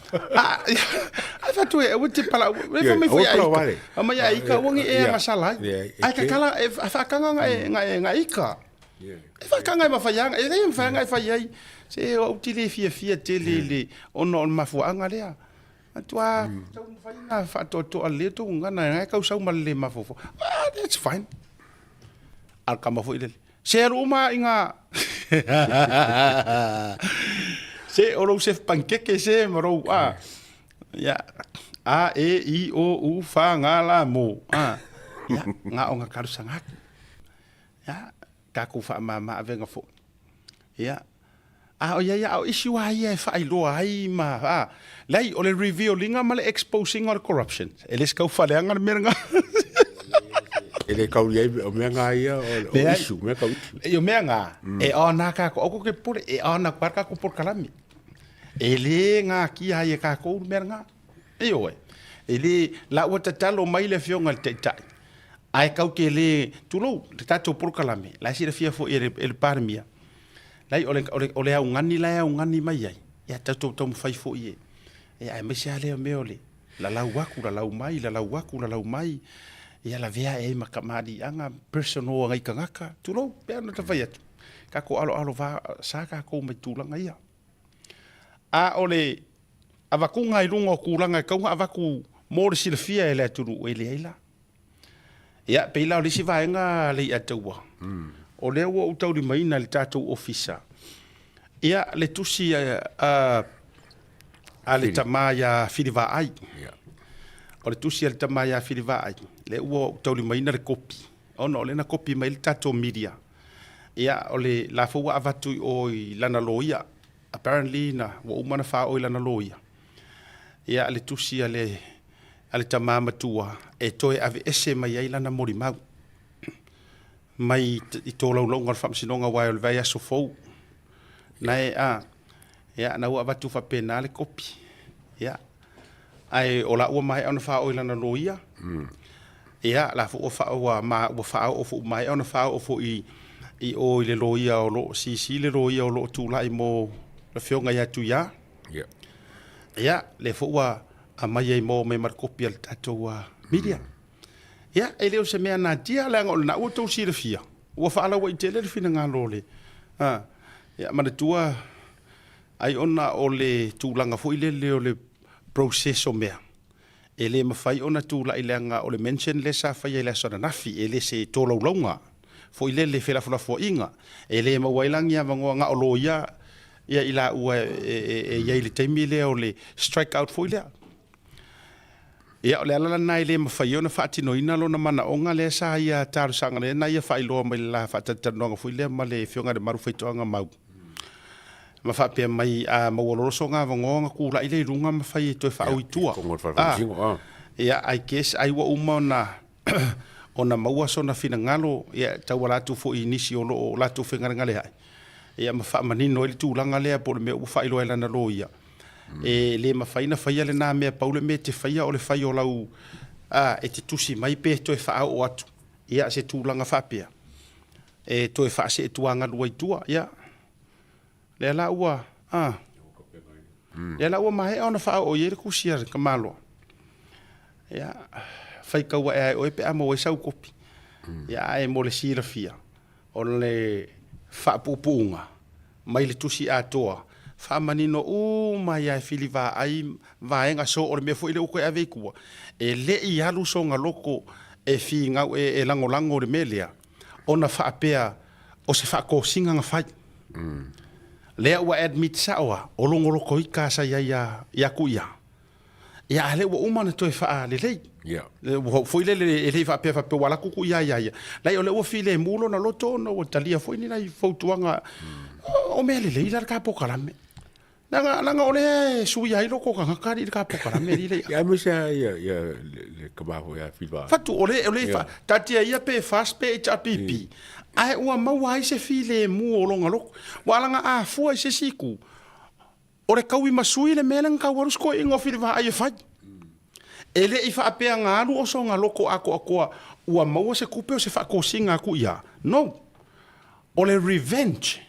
Ai fa tu e aua te palau. E fa mai foi ai. A mai ai ka ua ngi e nga sala ai. Ai ka kala e fa kanga nga e nga e nga ika. E fa kanga e ma fai anga e le ma fai anga e fai ai. Se o ti le fia fia tele le ona o le mafuaanga lea. Matua taumafai ona faatoatoa lelei outou gagana e kausau ma le le mafaufau. Ah, that's fine. A le tama foi lele, se alu uma i ngā... se o lou chef pankeke se ma lou... Ah, ia, A, E, I, O, U, F, G, La, Mo. Ah, ia, ngā o ngā karusa ngāku. Ia, takou faamama avega foi. Ia, A o ia ia, a o issue lava ia e faailoa ai ma, a, leai, o le reveal-iga ma le exposing o le corruption, e le se tau faaleaga le mea lena. E le tau i ai, o mea na ia, o issue, mea tau issue. O mea na, e ona kākou, aua kou te popole, e ona atu lava le tatou polokalame. E le natia ai e kākou le mea lena. Ioe, e le, la ua tatalo mai le Afioga i le Taitai, ae tatou te le, tulou, le tatou polokalame, la e silafia foi e le, e le Palemia, Leai, o le, o le, o le augani la e augani mai ai, ia tatou taumafai foi e, e aemaise lava lea mea o le lalau atu, lalau mai, lalau atu, lalau mai, ia lavea ae ai ma tamaaliiaga personal a nai tagata, tulou, pei ona ta fai atu, tatou aloalo va, sa tatou mai tulaga ia. A o le avatuga i luga o tulaga e tatau ona avatu mo le silafia e le atunuu, e leai la. Ia, pei la o le isi vaega Leiataua, o lea ua ou taulimaina i le tatou ofisa, ia, le tusi a, a le tama ia Fili Vaai. O le tusi a le tama ia Fili Vaai, lea ua ou taulimaina le kopi, ona o lea na kopi mai le tatou media. Ia, o le la foi ua avatu i o i lana loia. Apparently na, ua uma ona faaoo i lana loia. Ia, le tusi a le a le tama matua e toe aveese mai ai lana molimau mai i tolaulauga o le Faamasinoga aua o le vaiaso fou na e a ia na ua avatu faapena le kopi ia ae o la ua maea ona faaoo i lana loia ia la foi ua faa ua ma ua faaoo foi maea ona faaoo foi i o i le loia o lo o sisi le loia o lo o tulai mo le afioga ia Tuia ia lea foi ua aumai ai mo mai ma le kopi a le tatou media. Ia, e le o se mea natia, leaga o lena ua outou silafia, ua faalauaitele le finagalo o le, a, ia, manatua, ai ona o le tulaga foi lele o le process o mea, e le mafai ona tulai leaga o le mention lea sa faia i le aso ananafi, e le se tolaulauga foi lele felafolafoaiga, e le maua ai la ni avanoa na o loia ia i laua e i ai i le taimi lea o le strike out foi lea. Ia, o le ala lena e le mafai ai ona faatinoina lona manaoga lea sa ia talosaga lea na ia faailoa mai i le la faatalatalanoaga foi lea ma le Afioga i le Malu Faitoaga Mau ma faapea mai a maua loa soga avanoa ona tulai lea i luga ma fai e toe faaui i tua. Ia, I guess ai ua uma ona ona maua sona finagalo, ia, e tauala atu foi i nisi o lo o latou fegalegaleai, ia, ma faamanino ai le tulaga lea po o le mea ua faailoa e lana loia, e le mafai ona faia lena mea, pau le mea e te faia o le fai o lau, a, e te tusi mai pe toe faaoo atu, ia, se tulaga faapea, e toe faaseetuagalu ai i tua, ia. Lea la ua, a, lea la ua maea ona faaoo i ai le tusi a le tamaloa. Ia, faitau ae ai oe pe a maua ai sau kopi. Ia, ae mo le silafia, o le faapuupuuga mai le tusi atoa, faamanino uma ai lava e fili vaai vaega so o le mea foi lea ua toe ave i tua, e le i alu sona loto e finau, e lagolago i le mea lea, ona faapea o se faatosina na fai. Lea ua admit sao a, o logologo ika sa i ai ia Tuia. Ia a lea ua uma ona toe faalelei. Ua foi lele e le i faapea faapea ua alu atu Tuia ia ia. Leai o lea ua filemu lona loto ona ua talia foi ni nai fautuaga o mea lelei la le ta polokalame. Leaga, leaga o lea e suia ai loko tagata alii le ta polokalame alii le Ia aemaise lava ia, ia le, le tama foi a Fiva. Fatu, o le, o le, fa, taatia ia pe FAST pe HRPP, ae ua maua ai se filemu o lona loko. Ua alaga a fua i se isi itu, o le taui ma sui le mea lea na tau alu si toeaina o Filivaai e fai. E le i faapea na alu o sona loko atoatoa ua maua se tupe o se faatosina atu i a. No. O le revenge.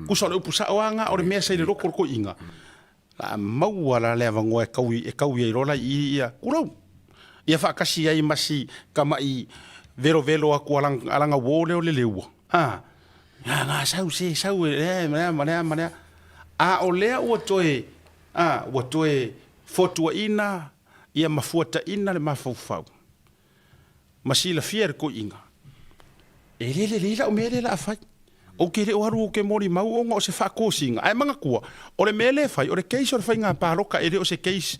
Tusa o le upu sao lava na o le mea sa i le loto o le toeaina, la a maua la le avanoa e taui, e taui ai loa la i i ia, tulou, ia faatasi ai ma si tama'i velovelo atu a lana, a lana uo lea o le leua, a, na, na, sau se, sau e lea, ma lea, ma lea, ma lea. A o lea ua toe, a, ua toe fotuaina ia ma fuataina le mafaufau. ma silafia e le toeaina, e le lelei lau mea lea o le a fai. Ou te le o alu ou te molimau ona o se faatosina. Ae manatua, o le mea lea e fai, o le case o le faiga palota e le o se case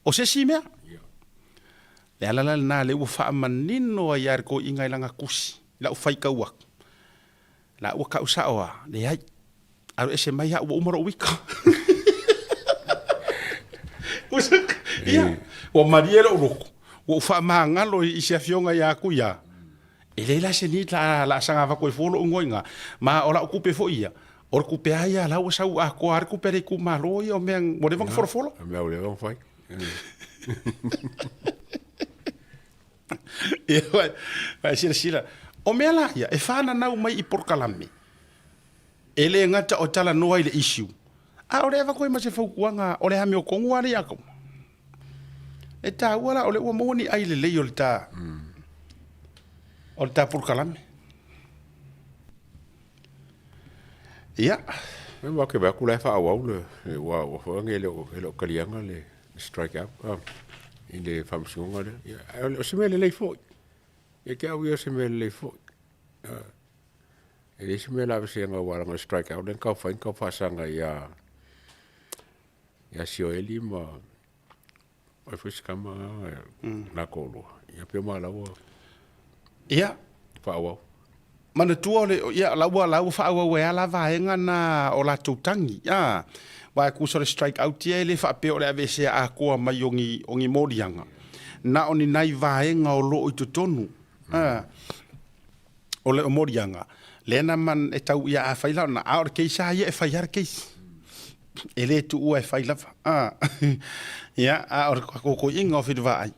o se isi mea. Le ala la lena lea ua faamanino ai lava e le toeaina i lana tusi, i lau faitau atu, la ua tau sao lava, leai. Alu ese mai au ua uma lou wika. Ia, ua malie lou loto, ua ou faamagalo i se afioga ia Tuia. E leai la se need la la saga avatu ai fua lou igoa i ina, ma o lau tupe foi ia, o le tupe lava ia la ua sau atoa lava le tupe a le itumalo ia o mea ua leva ona folafola. O mea ua leva ona fai. Ia, vaai silasila. O mea la ia, e fananau mai i polokalame, e le gata o talanoa i le issue, a o le avatu ai ma se fautuaga o le amiotonu lava lea ia te au. E taua la o lea ua maua ni ai lelei o le ta o le ta polokalame. Ia. Aua ke vaai atu la e faaauau le ua ua foi age e le o e le o taliaga le strike out ah, i le faamasinoga lea. Ia, ae o se mea lelei foi. Ia te au ia o se mea lelei foi. Ah, e leai se mea o le a aveseina aua leaga o le strike out lea na tau fai na tau faasaga ia ia Sioeli ma o ai foi si tama na toalua. Ia pei o ma la ua Ia. faaauau. Manatua o le, ia, la ua, la ua faaauau ai lava la vaega na o latou tagi, a. Aua e tusa o le strike out ia e le faapea o le aveesea atoa mai o ni, o ni moliaga. Na o ni nai vaega o lo o i totonu, a, o le moliaga, lea na man, e tau ia a fai la ona, a o le case lava ia e fai lava le case. E le tuua e fai lava, a. Ia, a o le tatou toeaina o Filivaai,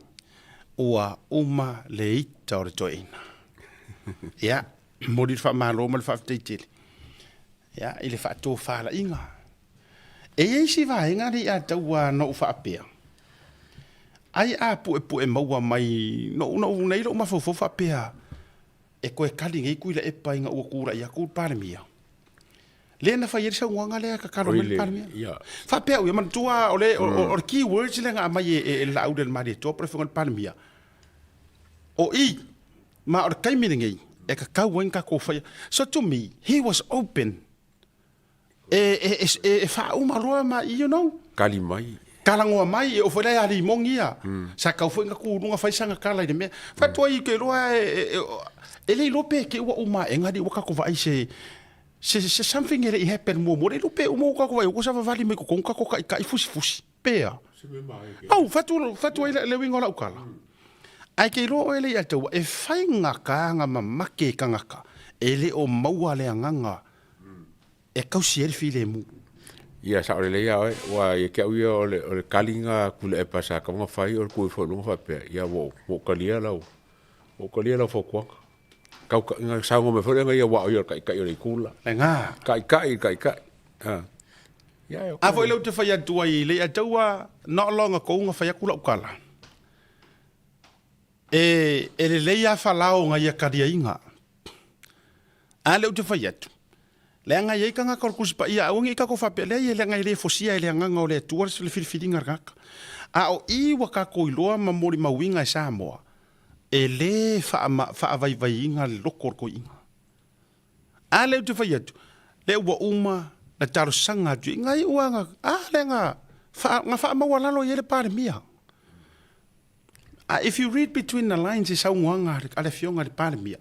ua uma le ita o le toeaina. Ia, momoli le faamalo ma le faafetai tele, ia, i le faatofalaiga. E i ai si vaega lea ia taua na ou faapea, ai a puepue maua mai, na ou nei lou mafaufau faapea, e toe kali nei Tuilaepa ina ua tulai atu le Palemia. Lea na fai ai le saunoaga lea e tatalo mai le Palemia. Faapea au ia, manatua o le, o le key words lea na aumai e le Laauli a le Malietoa po o le Afioga i le Palemia, o i, ma o le taimi lenei e tatau ai ona tatou faia. So to me, he was open e faauma loa ma, you know. Kali mai. Talanoa mai, e oo foi la ia Limoni ia, sa tatau foi ona tu i luga fai sana tala i le mea. Fai atu ai ou te iloa e le iloa pe te i ua uma ae alii ua tatou vaai i se something e le i happen muamua, e le iloa pe uma ua tatou vaai ua savavali mai totonu tatou taitai fusifusi pe a. Au, fai atu ai le uiga o lau tala. Ae te iloa oe le ia taua, e faigata ona mamake tagata e le o maua le agaga e tausi ai le filemu. Ia, sao lelei lava oe, aua ia te au ia o le, o le kaliga a Tuilaepa sa tatau ona fai o le tu ifo i luga faapea, ia ua ou, ua ou talia lau, ua ou talia lau fautuaga. Tau, na saunoa mai foi le ia aua o ia o le taitai o le itu le la. Lena. Taitai i le taitai. A. Ia, e A foi lea ou te fai atu ai, le ia taua, not long ago na fai atu lau tala. E, e lelei lava falao na ia taliaina. A lea ou te fai atu, leaga e i ai tagata o le Tusi Paia, aua ne i tatou faapea, leai, leaga e le fosia e le Agaga o le Atua le filifiliga a le tagata. A o i ua tatou iloa ma molimauina e Samoa, e le faavaivaiina le loto o le toeaina. A lea ou te fai atu, lea ua uma na talosaga atu i ai, ua na, a lea na, na faamaualalo i ai le Palemia. A if you read between the lines i saunoaga a le Afioga i le Palemia,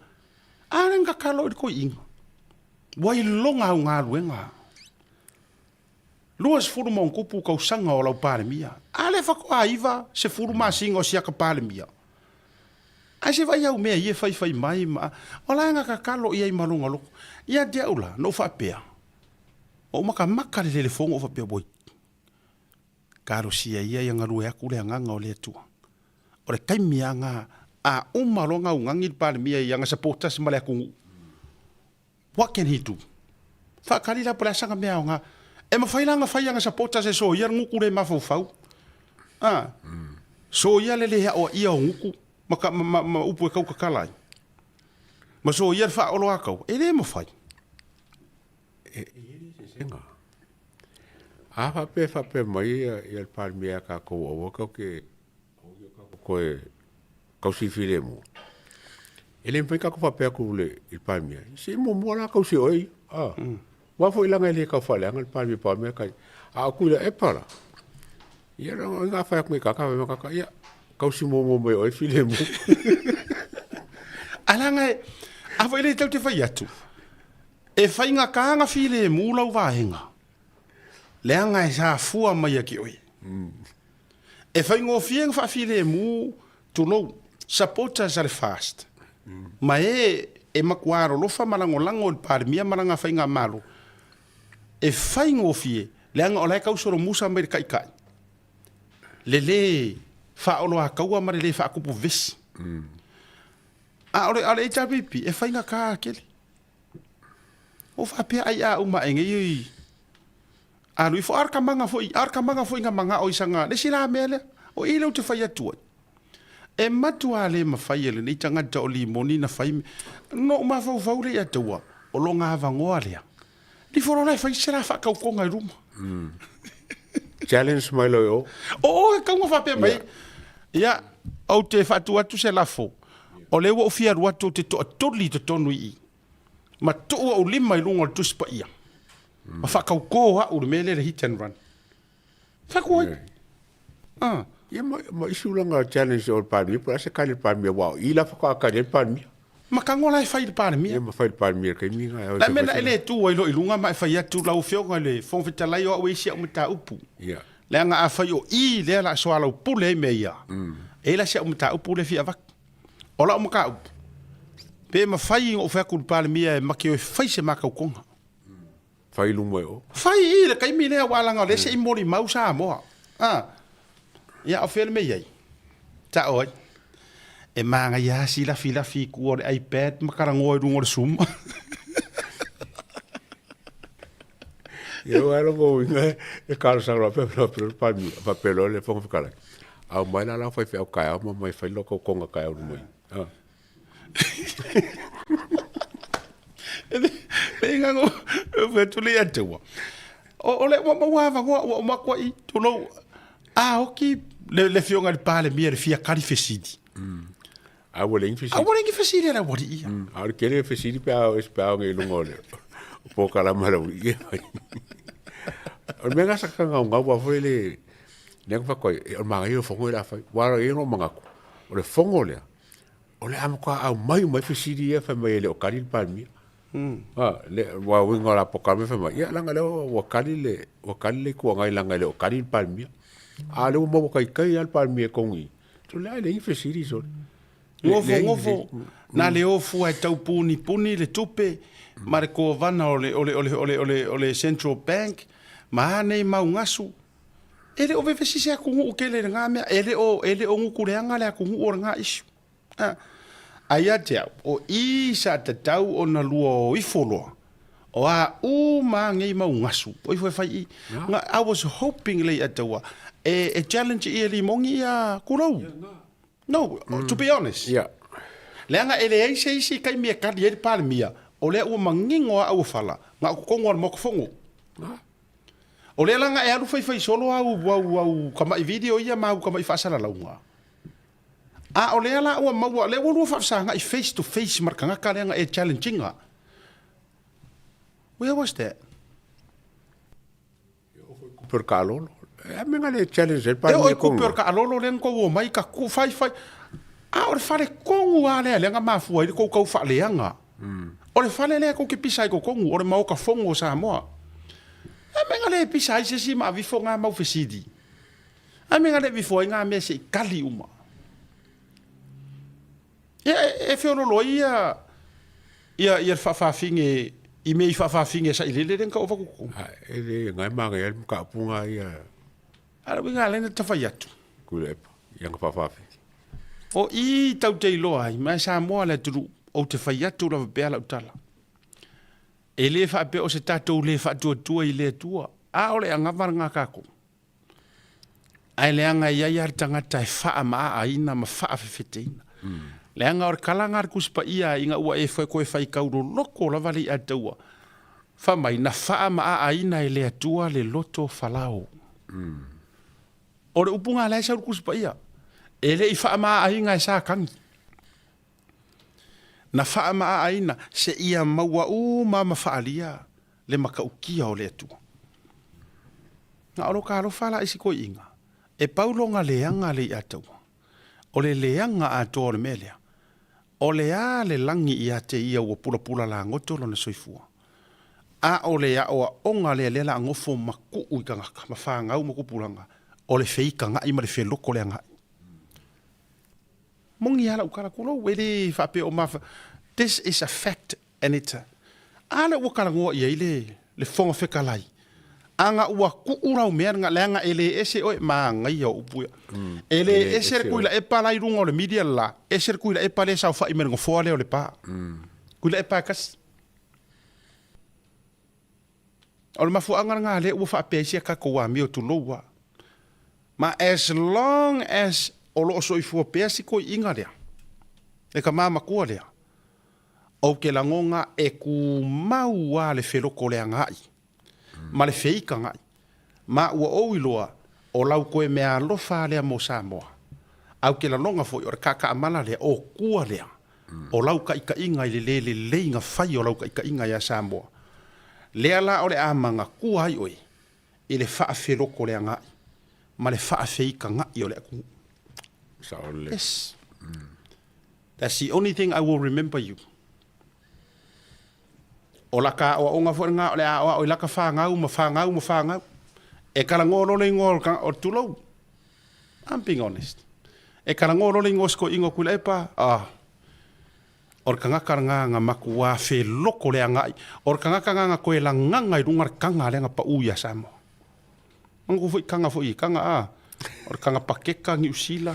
a lea na tatalo i le toeaina, ua iloga au galuega. 20 ma ono tupu tausaga o lau Palemia, a lea faatoa 9, 10 masina o siaka Palemia. Ae se vaai au mea ia e faifai mai ma, o la e na tatalo i ai ma lona loto. Ia te au la, na ou faapea, ua ou matamata i le lelefono ou faapea, oi, Talosia ia ia galue atu le Agaga o le Atua. O le taimi lava na a uma loa na augani le Palemia i ana supporters ma le atunuu. What can he do? Faatali la po o le a sana mea aoga. E mafai la ona fai ana supporters e soia le gutu le mafaufau. A? Soia le le aoaia o gutu ma, ka, ma, ma, ma upu e tautatala ai. Ma soia le faaoloatau. E le mafai. E i ai le eseesega. A faapea e faapea mai ia le Palemia ia tatou aua tatou te aua tatou toe tausi filemu, e le mafai ona tatou faapea atu i le Palemia, se i muamua la tausi e oe ia. A, aua foi leaga e le tau faaleaga le Palemia pau le mea kai. A o Tuilaepa la, ia leaga o ai na fai atu nei i tagata fai mai tagata, ia tausi muamua mai e oe le filemu. A leaga e, a foi lea tatou te fai atu. E faigata na filemu lau vaega, leaga e safua mai ia te oe. E faigofie na faafilemu, tulou, supporters a le FAST, ma e e matua alolofa ma lagolago i le Palemia ma lana faigamalo, e faigofie, leaga o la e tausolomusa mai le Taitai, le lē faaoloataua ma le lē faatupu vevesi. A o le, a o le HRPP, e faigata tele. Ua faapea ai a uma ae nei alu ifo. A o le tamaga foi, a o le tamaga foi na manao i sana, le isi la mea lea, o i lea ou te fai atu ai. E matua le mafai e lenei tagata o Limoni na fai, na ou mafaufau lea ia taua, o lona avanoa lea. Lifo loa la e fai se la faatautoga i luma. Challenge mai loa i o. O e tau na faapea mai. Ia, ou te faatu atu se lafo. O lea ua ou fia alu atu ou te toatuli i totonu i i. Ma tuu ou lima i luga o le Tusi Paia. Ma faatauto au i le mea lea le hit and run. Faatu ai. Ah. Ia ma, ma isi ulaga challenge o le Palemia, po o le a se kali a le Palemia, aua o i la faatoa kali ai le Palemia. Ma tago la e fai i le Palemia. Ia ma fai i le Palemia i le taimi lena. Le mea na e le tu ai loa i luga ma e fai atu, lau Afioga i le Fofoga Fetalai, o au e isi au mataupu. Ia. Leaga afai o i lea o le a soalaupule ai mea ia, e i ai la si au mataupu lea e fia avatu. O lau mataupu, pe mafai ona ou fai atu i le Palemia e make o e fai se matautoga. Fai i luma i o. Fai i le taimi lea aua leaga o lea se i molimau Samoa. A. Ia o fea le mea i ai? Tao ai. E manaia lava si lafilafi i tua o le iPad ma talanoa i luga o le Zoom. Ia ua lava uiga e talosaga loa faapea loa le Palemia, faapea loa le Fofoga Fetalai, aumai la lau faifeau taeao ma omai e fai lau tautoga taeao i luma i i. Fai atu lea o le ua maua avanoa ua uma atu ai tulou a oti le afioga i le Palemia i le fia kali fesili. A ua leai ni fesili. A ua leai ni fesili a le aualii ia. A o le tele o fesili pe a pe a i luga o le polokalame a le aualii ia. O le mea lena sa tagaugau lava foi le lea na fai atu ai, o le manaia o le fono lea o le a fai. Aua e i ai lou manatu, o le fono lea, O le a matua aumai uma ai fesili ia fai mai e le o kali le Palemia. A, le, aua o uiga o la polokalame fai mai, ia leaga lea ua kali le, ua kali le Itu Agai leaga e le o kali le Palemia. A o lea ua maua taitai lava le Palemia i totonu i i. Sole, a e leai ni fesili sole. Nofo, nofo, na le o fua e tau punipuni le tupe ma le kovana o le, o le, o le, o le, o le, o le Central Bank ma a nei mau gasu. E le o vevesi se atunuu tele i lena mea, e le o, e le o nukuleaga le atunuu o lena issue. A, a ia te au, o i sa tatau ona lua o ifo loa, o a uma a nei mau gasu, o ifo e fai i. Na, I was hoping lei ataua, e, e challenge i e Limoni ia Kulou. No, to be honest. Yeah. Leaga e leai se isi taimi e kali ai le Palemia, o lea ua manino a auofala, na o totonu o le Maota Fono. O lea la na e alu faifai solo au, au, au kamai video ia ma au kamai faasalalauga. A o lea la ua maua, lea ua lua faafesagai face to face ma le tagata lea na e challenge ina. Where was that? Kupe o le kaalolo. E a mea na le challenge ai le E Palemia oo i kupe o le kaalolo lea na tou omai ka ku fai fai. A o le fale tonu lava lea lea na mafua ai le tou tau faaleaga. O le fale lea tou te pisa ai totonu, o le Maota Fono o Samoa. A mea na le pisa ai se isi ma avifo na mau fesili? A mea na le avifo ai na mea se i kali uma? Ia, e feololo ai ia, ia, ia le faafafine i mea i faafafine sailele lea na tau avatu totonu. A, e le na e manaia le mataupu na ia. A o le uiga lea na ta fai atu. Tuilaepa, ia na faafafine. O i tau te iloa ai, ma e Samoa le atunuu, ou te fai atu lava pea lau tala. E le faapea o se tatou le faatuatua i le Atua, a o le anava lena tatou. Ae leaga e i ai lava le tagata e faamaa-ina ma faafefeteina. Leaga o le kalaga a le Tusi Paia ina ua e toe faitau loloko lava le iataua, fai mai, na faamaa-ina e le Atua le loto Falao. O le upu lena la e sau i le Tusi Paia, e le i faamaa-ina e Satani. Na faamaa-ina seia maua uma ma faaalia le matautia o le Atua. Na o lo ta alofa la i si toeaina, e pau lona leaga le iataua. O le leaga atoa o le mea lea, o le a le lagi ia te ia ua pulapula lagoto lona soifua? A o le aoaoga lea lea la gofo ma kuu i tagata ma fanau ma tupulaga, o le feitagaʻi ma le feloko le agai. Moni lava lau tala tulou, e le faapea o mafa, this is a fact and it's a, a lea ua talanoa i ai le le Fofoga Fetalai, ana ua tuu lau mea lena, leaga e le ese oe, manaia o upu ia, e le ese le Tuilaepa la i luga o le media le la, ese le Tuilaepa lea e saofai mai le nofoa lea o Lepa. Tuilaepa e tasi. O le mafuaaga lena lea ua faapea ai si a tatou amio tulou lava. Ma as long as o lo o soifua pea si toeaina lea, le tama matua lea, ou te lagona e tumau lava le felotoleagaai ma le feitagaai. Ma ua ou iloa o lau toe meaalofa lea mo Samoa. Ae ou te lagona foi o le kaakaamala lea, o tua lea o lau taitaiga i le le lelei na fai o lau taitaiga ia Samoa. Lea la o le a manatua ai oe i le faafelotoleagaai ma le faafeitagaʻi o le atunuu. Sao lelei. Yes. That's the only thing I will remember you. O laka aoaoga foi lena o le a aoao i laka fanau ma fanau ma fanau. E talanoa loa le igoa o le tulou. I'm being honest. E talanoa loa le igoa o si toeaina o Tuilaepa, ah, o le tagata lena na matuā feloko le agai. O le tagata lena na toe lagaga i luga le taga lea na pau ia Samoa. Manatua foi taga foi, taga a, o le taga paketa Niu Sila,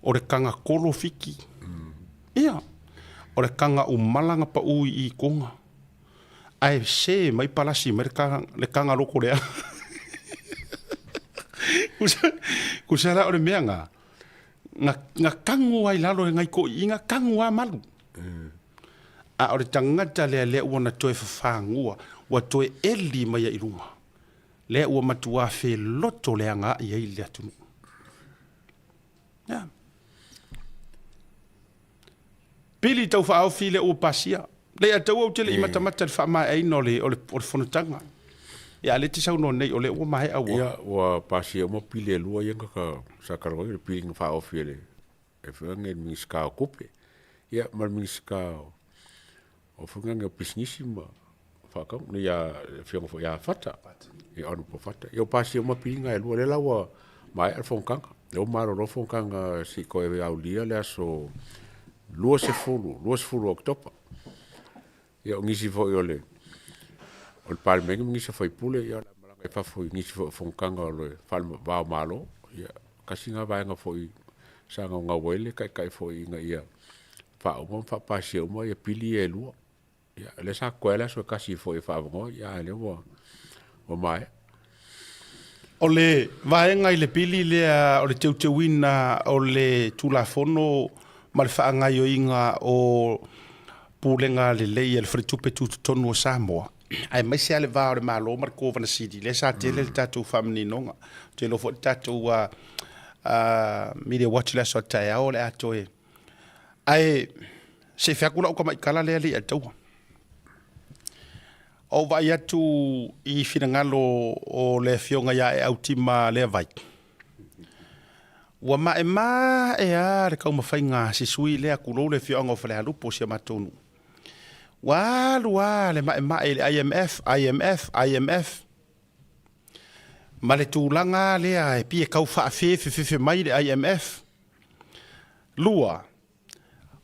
o le taga kolo Fiti. Ia, o le taga umala na pau i Toga. Ae se mai palasi mai le taga loko leaga. Tusa la o le mea na, na tago ai lalo e nai toeaiina, tago lava malu. A o le tagata lea lea ua na toe fafagua, ua toe eli mai ai i luga, lea ua matuā feloto leaga ai ai le atunuu. Ia. Pili tau faaofi lea ua pasia. Lea tau ou te le i matamata i le faamaeaina o le, o le, o le fonotaga. Ia, a lea e te saunoa nei, o lea ua maea ua. Ia, ua pasia uma pili e lua ia na ka, sa talanoaina, le pili na faaofi e le e foi le Minisita o Tupe, ia ma le Minisita o foi o Pisinisi ma Faatauga, nei a le Afioga foi ia Fata, ia Honourable Fata. Ia ua pasia uma piliga e lua, lea la ua maea le fonotaga. Lea ua malolo le fonotaga se i toe aulia le aso 20, 20 o Oketopa. Ia o nisi foi o le o le Palemene ma nisi o faipule, ia o le a malaga i fafo i nisi foi o fonotaga o le va o Malo. Ia tasi lena vaega foi sa naunau ai le Taitai foi ina ia faauma ma faapasia uma ia pili ia e lua. Ia lea sa totoe lava le aso e tasi foi e faaavanoa, ia a lea ua ua maea. O le vaega i le pili lea o le teuteuina o le Tulafono ma le faagaoioiga o pulega lelei a le Faletupe Tutotonu o Samoa, aemaise lava le va o le Malo ma le Kovana Sili, lea sa tele le tatou faamaninoga. Ou te iloa foi le tatou Media Watch i le aso a taeao o le a toe. Ae se i fai atu lau tamai tala lea alii a le taua. Ou vaai atu i finagalo o le afioga ia Eau Tima Leavai, ua maemae lava le taumafaiga a si sui lea, tulou le afioaga o Falealupo o si a matou nuu. Ua alu lava le maemae i le IMF, IMF, IMF, ma le tulaga lea e pei e tau faafefefefe mai le IMF. Lua,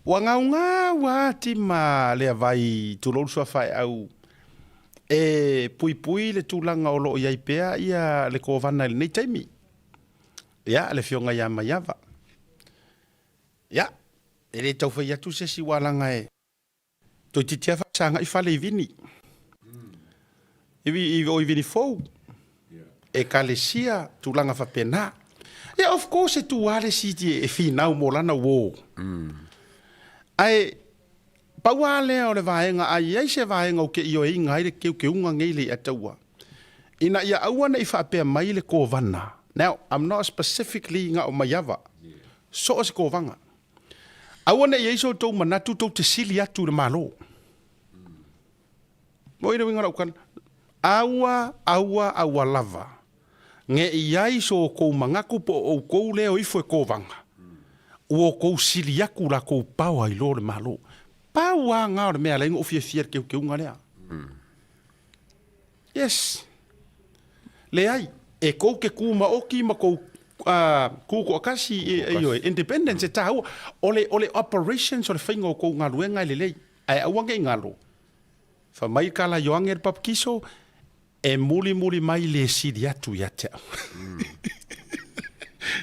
Ua gaugau lava Tima Leavai, tulou le suafa Eau, e puipui le tulaga o lo o i ai pea ia le Kovana i lenei taimi. Ia, le Afioga ia Maiava. Ia, e le tau fai atu se isi aua leaga e Toeitiiti lava faafesagai fale i Vini. I, o i Vini fou. Ekalesia, tulaga faapena. Ia, of course e tu lava le isi e finau mo lana uo. Ae, pau lava lea o le vaega, a i ai se vaega ou te ioeina ai le teuteuga nei le Leiataua, ina ia aua ne i faapea mai le Kovana. Now, I'm not specifically na o Maiava, so o se Kovana. Aua ne i i ai so outou manatu tou te sili atu i le Malo. Moi le uiga o lau tala. Aua, aua, aua lava ne i ai so outou manatu po o outou lea o ifo e kovaga, ua outou sili atu la tou power i lo le Malo. Pau lava na o le mea e ala ai ona ou fiafia i le teuteuga lea. Yes. Leai, e kou ke kūmaoki ma kou kū toʻatasi, ioe, independence e tāua. O le, o le operations o le faiga o kou galuega e lelei, ae aua ne i galo. Fai mai ka la Ioane le Papakiso, e mulimuli mai le sili atu ia te au.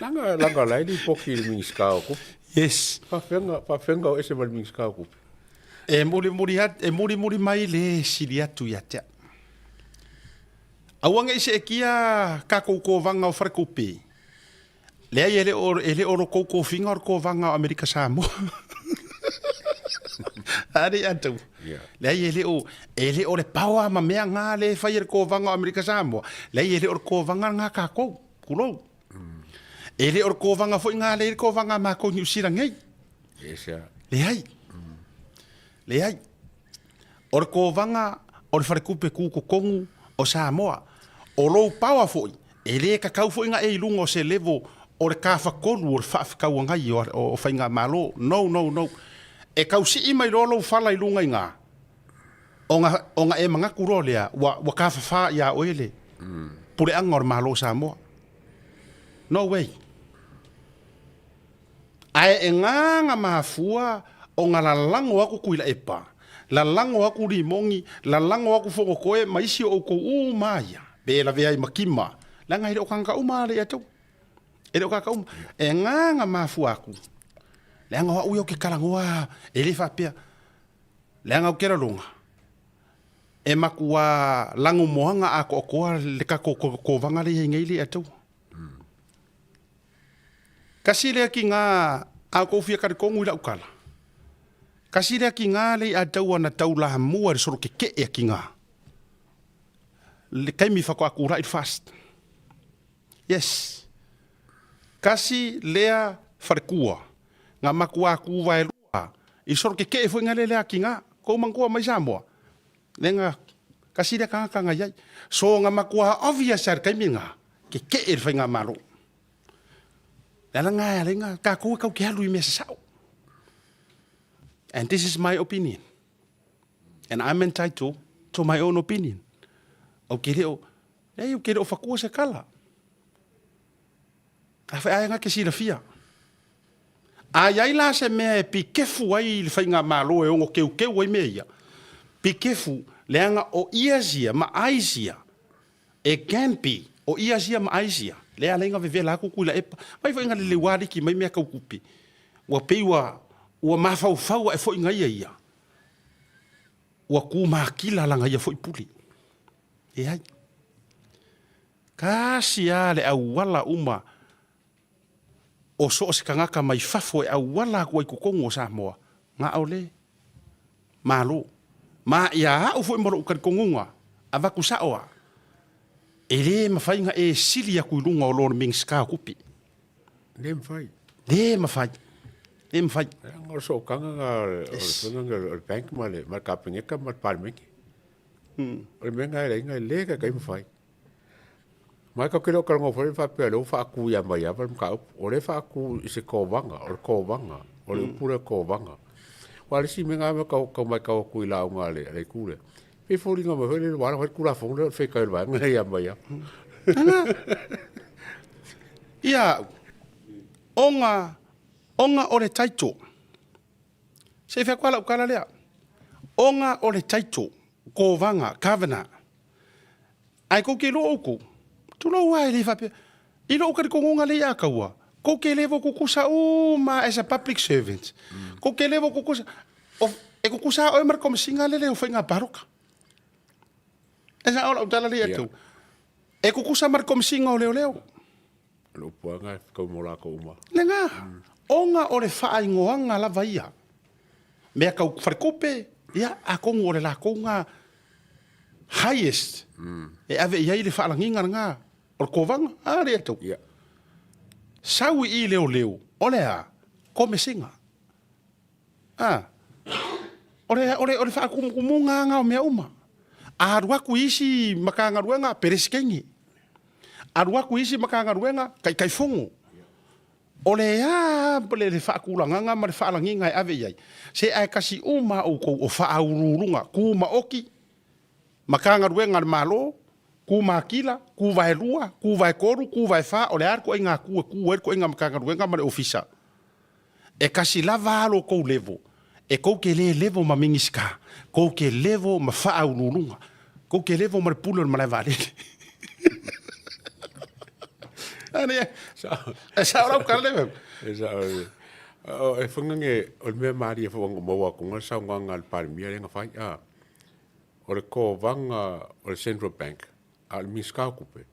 Leaga, leaga o la e lipoti i le Minisita o Tupe. Yes. Faafeaga, faafeaga o ese ma le Minisita o Tupe. E mulimuli atu, e mulimuli mai le sili atu ia te au. Aua ne i seetia kakou kovaga o Falekupe. Leai e le o, e le o lo kou kofiga o le kovaga o Amerika Samoa. A le atu. Yeah. Leai e le o, e le o le paoa ma mea ngā le fai e le kovaga o Amerika Samoa. Leai e le o le kovaga ngā kakou, kulou. E le o le kovaga foi ngā le i le kovaga a makou i Niu Sila nei. Yes, yeah. Leai. Leai. O le kovaga o le Falekupe Kūkokonu o Samoa. O lou paoa foi, e lē kakau foi na e i luga o se level o le kafatolu o le faafekauagai o faigamalo. No, no, no. E tausii mai loa lou fala i luga i ina, ona, ona e manatu loa lea ua, ua tafafā iā oe le puleaga o le Malo o Samoa. No way. Ae e gā mafua ona lalago aku Tuilaepa, lalago aku Limoni, lalago aku Fonotoe ma isi o outou uma ia, pe lavea ai ma Kima, leaga e le o tagata uma a le ia tou. E le o tagata uma. E gā mafua aku, leaga o au ia ou te talanoa, e le faapea, leaga ou te lalona, e matua lagomoaga atoatoa le tatou kovaga lea e i ai nei le ia tou. Kasi lea ki ngā a kou fia talitonu i la'u tala. Kasi lea ki ngā lei a tau ana tau lamua i le solo keke'e a ki ngā. Le taimi faatoa tula'i le fast. Yes. Kasi lea falekua nga matua tuvaelua i solo keke'e foi nga le lea ki ngā. Kou manatua mai Samoa. Le nga kasi lea tagata nga iai. So nga matua obvious a le taimi nga keke'e le faigamalo. Le ala nga e ala nga kakou e kau ke alu i mea sasao. And this is my opinion. And I'm entitled to my own opinion. Ou ke le o, leai ou ke le o fakua se kala. A whai ae nga ke silafia. A iai la se mea e pikefu ai le faigamalo e ono keukeu ai mea ia. Pikefu, leaga o ears ia ma eyes ia E can be, o Iasia ma Aisia, lea alai nga vevela aku kui laepa, mai foi nga leleu aliki mai mea kau kupi. Ua pei ua, ua mafaufau ae foi nga ia ia. Ua ku makila langa ia foi pule. E ai. Kasi a le auala uma o so o se kangaka mai fafo e auala aku ai totonu o Samoa, nga ole Malo. Ma ia a'u foi ma lo'u talitonuga, avatu sa'o a, e lē mafai na e sili aku i luga o lo le Minisita o Tupe. Lē mafai. Lē mafai. Lē mafai. Leaga o le sootaga na o le faiga o le bank ma le Kapeneta ma le Palemene. O le mea lena e leai na e lē taitai mafai. Ma e tatou te le o talanoa foi faapea o lea ua faatu ia Maiava le mataupu. O lea e faatu i se kovaga, o le kovaga, o le upu lea kovaga. Aua o le isi mea lena e tau matau atu i lauga a le itu lea, e pei e foliga mai foi lele ua ala ona fai le Tulafono lea o le faitau i le vaega lea ia Maiava. Ia au, ona, ona o le title. Se i fai atu lava lau tala lea. Ona o le title, kovaga, covenant. Ae kou te iloa oukou, tulou lava e le faapea, i lou talitonuga lea ia taua, kou te levo kukusa uma as a public servant, kou te levo kukusa, e kukusa lava oe ma le Komesina lele o Faiga Palota. E sao lau tala lea ia tau. E kukusa ma le Komesina o Leoleo. O le upu lava lena e fetau mo latou uma. Lena, ona o le faaigoaga lava ia. Mea tau faletupe, ia, atonu o le latou na highest e ave i ai le faalagiga lena o le kovaga, a le tou. Sau i i leoleo, o le a? Komesina. A, o le, o le, o le faakumukumuga lena o mea uma. A alu atu i isi Matagaluega, Peresetene. Alu atu i isi Matagaluega, Taitaifono. O le a le faatulagaga ma le faalagiga e ave i ai? Se ae tasi uma lava outou o faauluuluga tumaoti Matagaluega a le Malo, Kū makila, kū vaelua, kū vaetolu, kū vaefa, o le a le ituaiga kū e kū ai le ituaiga Matagaluega ma le Ofisa? E tasi lava a lo tou level, e tou te le level ma Minisita, tou te level ma Faauluuluga, tou te level ma le Pule o le Malae Vaalele. E sao lau tala lea? E sao. E whangange, o le mea malie fo wanga maua ko ngā saunoaga a le Palemia lea na fai, a, o le kovaga o le Central Bank, a o le Minisita o Tupe,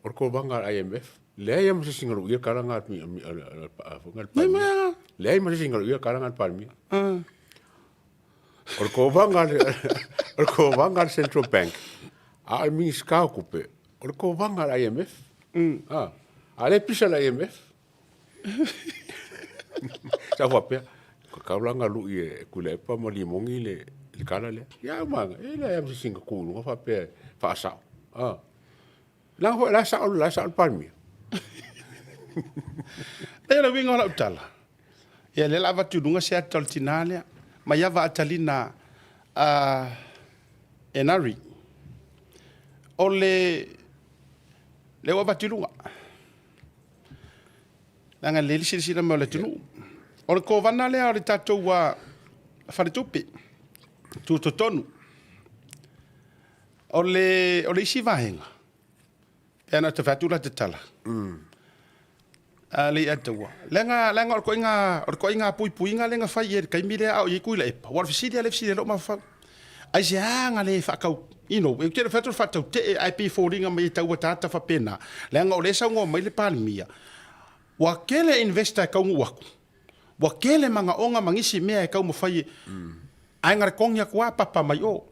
o le kovaga a le IMF. Leai lava ma se isi na luia le tala lena a le Palemia. Leai ma se isi na luia le tala lena a le Palemia. O le kovaga o le kovaga a le Central Bank, a o le Minisita o Tupe, o le kovaga a le IMF. A, a lea e pisa le IMF. Sa ou faapea, tatau la ona lui e Tuilaepa ma Limoni le, le tala lea. Ia au maga, e leai lava ma se isi na tu i luga faapea e faasao. Ah. Leaga foi la e sao, la e sao le Palemia. Leai o le uiga o lau tala, ia lea o le a avatu i luga se ata o le tina lea, mai ava Atalina uh, Enari. O le, lea ua avatu i luga. Leaga e lelei le silasila mai o le atunuu. O le kovana lea o le tatou faletupe tutotonu. O le, o le isi vaega, pe ana te fai atu la te tala. A le i ataua. Leaga, leaga o le koiga, o le koiga puipuiga lea na fai i le taimi lea a o i ai Tuilaepa. Ua o le fesili a le fesili a lou mafaufau. Aisea na le faatau, you know, ou te le fai atu o le faatautee ae pei e foliga mai e tau ataata faapena, leaga o lea e saunoa mai le Palemia, ua tele investor e taunuu atu, ua tele manaoga ma nisi mea e taumafai e, ae na le togi atu lava papa mai o,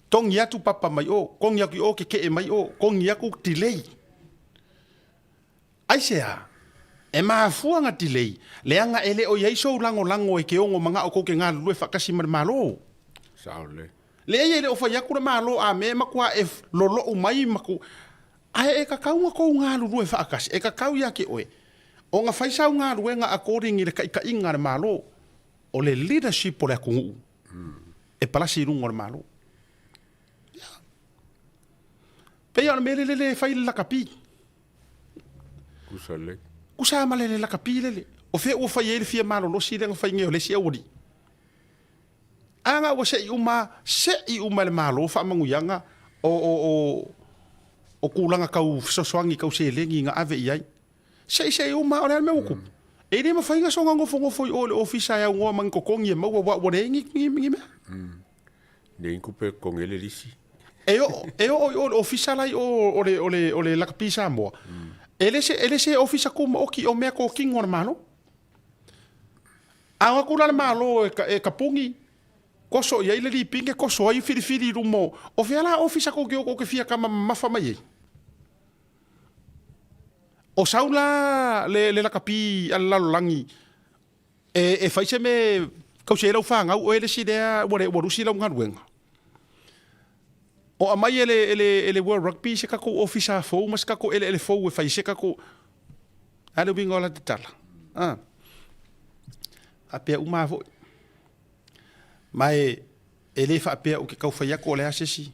togi atu papa mai o, togi atu i o tetee mai o, togi atu delay. Aisea? E mafua na delay, leaga e le o i ai sou lagolago e ke ono manao kou ke galulue faatasi ma le Malo. Sao lelei. Leai e le o fai atu le Malo a me matua e lolou mai ma ku, ae e tatau na kou galulue faatasi, e tatau ia te oe ona fai sau galuega according i le taitaiga a le Malo, o le leadership o le atunuu e palasi i luga o le Malo. Ia. Pei o le mea lele le fai le lakapi. Kusa lelei. Kusa ma le le lakapi lele. O fea ua fai ai le fia malolosi lea na fai nei o le isi aualii. A na ua se'i uma, se'i uma e le Malo faamanuiaga o, o, o, o tulaga tau fesoasoani tau seleni na ave i ai. Se'i se'i uma, o le a le mea ua tupu? E le mafai ona soona nofonofo i o i le ofisa e aunoa ma ni totogi e maua aua ua leai ni, ni, ni mea. Nei tupe e totogi ai le lisi. E oo, e oo i o i le ofisa la i o o le, o le, o le Lakapi Samoa, e le se, e le se ofisa tumaoti o mea totino a le Malo. A o atu la le Malo e, e tapuni, koso i ai le lipine, koso ai filifili i luma o, o fea la ofisa tou te o tou te fia tama mamafa mai ai? O sau la le, le lakapi a le lalolagi E, e fai se me tausi ai lau fanau oe le isi lea ua le ua lusi lau galuega. O aumai e le, e le, e le World Rugby se tatou ofisa fou ma se tatou eleele fou e fai se tatou a le uiga o la tatala. Ah. Faapea uma lava foi. Ma e, e le faapea ou te tau fai atu o le a se isi.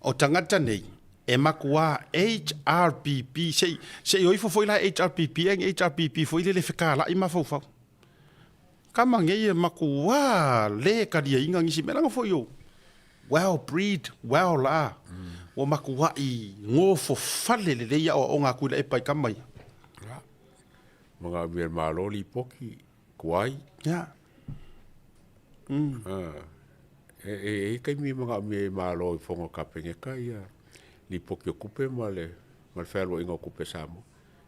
O tagata nei, e matua HRPP, se i, se i o ifo foi la HRPP, ae ni HRPP foi lele e fekalai mafaufau. Kama nei e matua le taliaina nisi mea, leaga foi o well breed, well la, ua matuai gofofale lelei aoaoga a Tuilaepa i tama ia. Ia, manaomia e le Malo lipoti, tuai. Ia. E i ai taimi e manaomia ai e Malo i fono a Kapeneta ia lipoti o tupe ma le ma le fealuaiga o tupe a Samoa.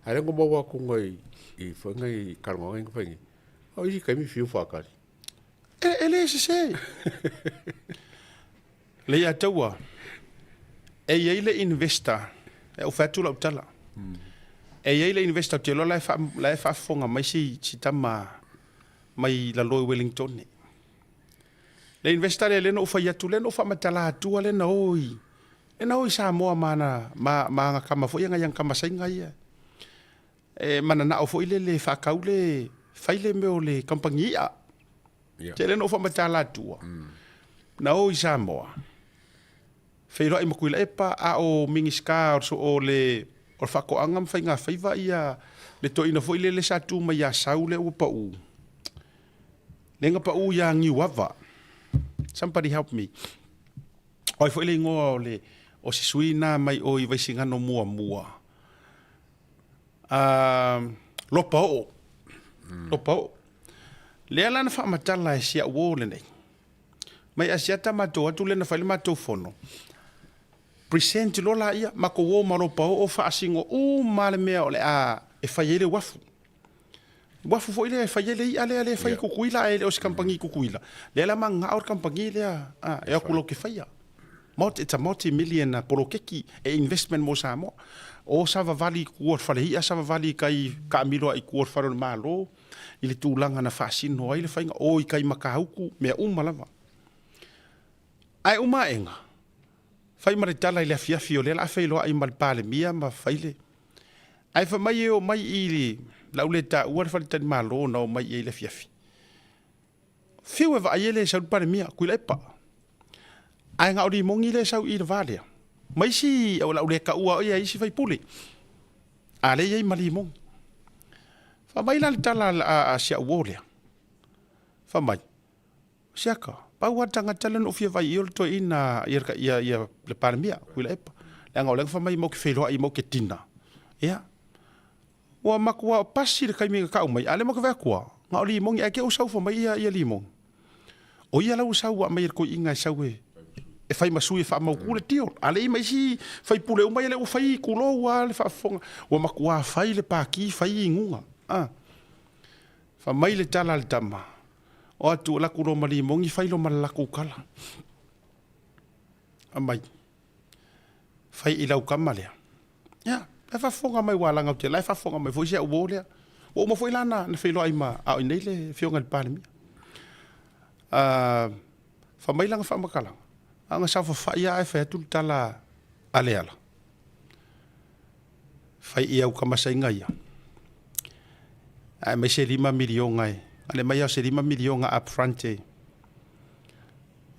Ae lea na maua atu i i foi nai talanoaga ia na fai nei, o isi taimi fiu faatali. E le sese. Leiataua, e i ai le investor, e ou fai atu lau tala, e i ai le investor, ou te iloa la e faafofoga mai si tama mai lalo i Wellington. Le investor lea, lea na ou fai atu, lea na ou faamatala atua lea na o i, lea na o i Samoa ma ana, ma ana tama foi ia, nai ana tama Saina ia. E mananao foi lele e faatau le, fai le mea o le kamupani i'a. Yeah. Te lea na ou faamatala atua, na o i Samoa. Feiloai ma Tuilaepa, a o Minisita o le o le Faatoaga ma Faigafaiva ia le toeaina foi lele sa tu mai ia Sau lea ua pau, lea na pau ia Niuava. Somebody help me. O ai foi le igoa o le o se sui na mai o i Vaisigano muamua? Uh, Lopaoo. Lopaoo. Lea la na faamatala e si au uo lenei. Mai Asiata matou atu lea na fai le matou fono. Present loa laia, matou o ma Lopaoo faasino uma le mea o le a e fai ai le uafu. Uafu foi lea e fai ai le i'a lea lea e fai i Tutuila ae le o se kamupani i Tutuila. Lea la mananao le kamupani lea e o atu latou te faia. It's a multi-million poloketi e investment mo Samoa. O savavali i tua o le fale i'a, savavali i tai taamilo ai i tua o le fale o le Malo i le tulaga na faasino ai le faiga, o i tai Matautu, mea uma lava. Ae uma aega, fai ma le tala i le afiafi o lea o le a feiloai ma le Palemia ma fai le Ae fai mai e omai i lau le taua le faletalimalo na omai i ai i le afiafi. Fiu e vaai e le sau le Palemia, Tuilaepa. Ae na o Limogi lea e sau i le va lea. Ma isi, o lau le taua o ia isi faipule. A lea e i ai ma Limogi. Fai mai la le tala a si au uo lea. Fai mai, Siaka, pau lava le tagata lea na ou fia vaai i ai o le toeaina ia le Palemia, Tuilaepa. Leaga o lea na fai mai matou te feiloai matou te dinner. Ia, ua matua pasi le taimi na tau mai, a o lea matou te vaai atu lava, na o Limogi, ae te i ua sau fai mai ia Limogi. O ia la ua sau ua aumai e le toeaina e sau e fai ma sui e faamautu le deal. A o lea e i ai ma isi faipule uma ia lea ua fai, tulou lava le faafofoga, ua matua fai le pati, fai inuga. Fai mai le tala a le tama, O atu o laku loa ma Limogi fai loa ma le lakou tala. Aumai, fai i lau tama lea. Ia, la e faafofoga mai ua laga ou te la e faafofoga mai foi si au uo lea. Ua uma foi la na feiloai ma a o i inei le afioga i le Palemia. Fai mai lana faamatalaga, a na saofafai lava ae fai atu le tala a Leala. Fai i au kamasaiga ia, ae aumai se $5 miliona e, ale mai au se $5 miliona up front e,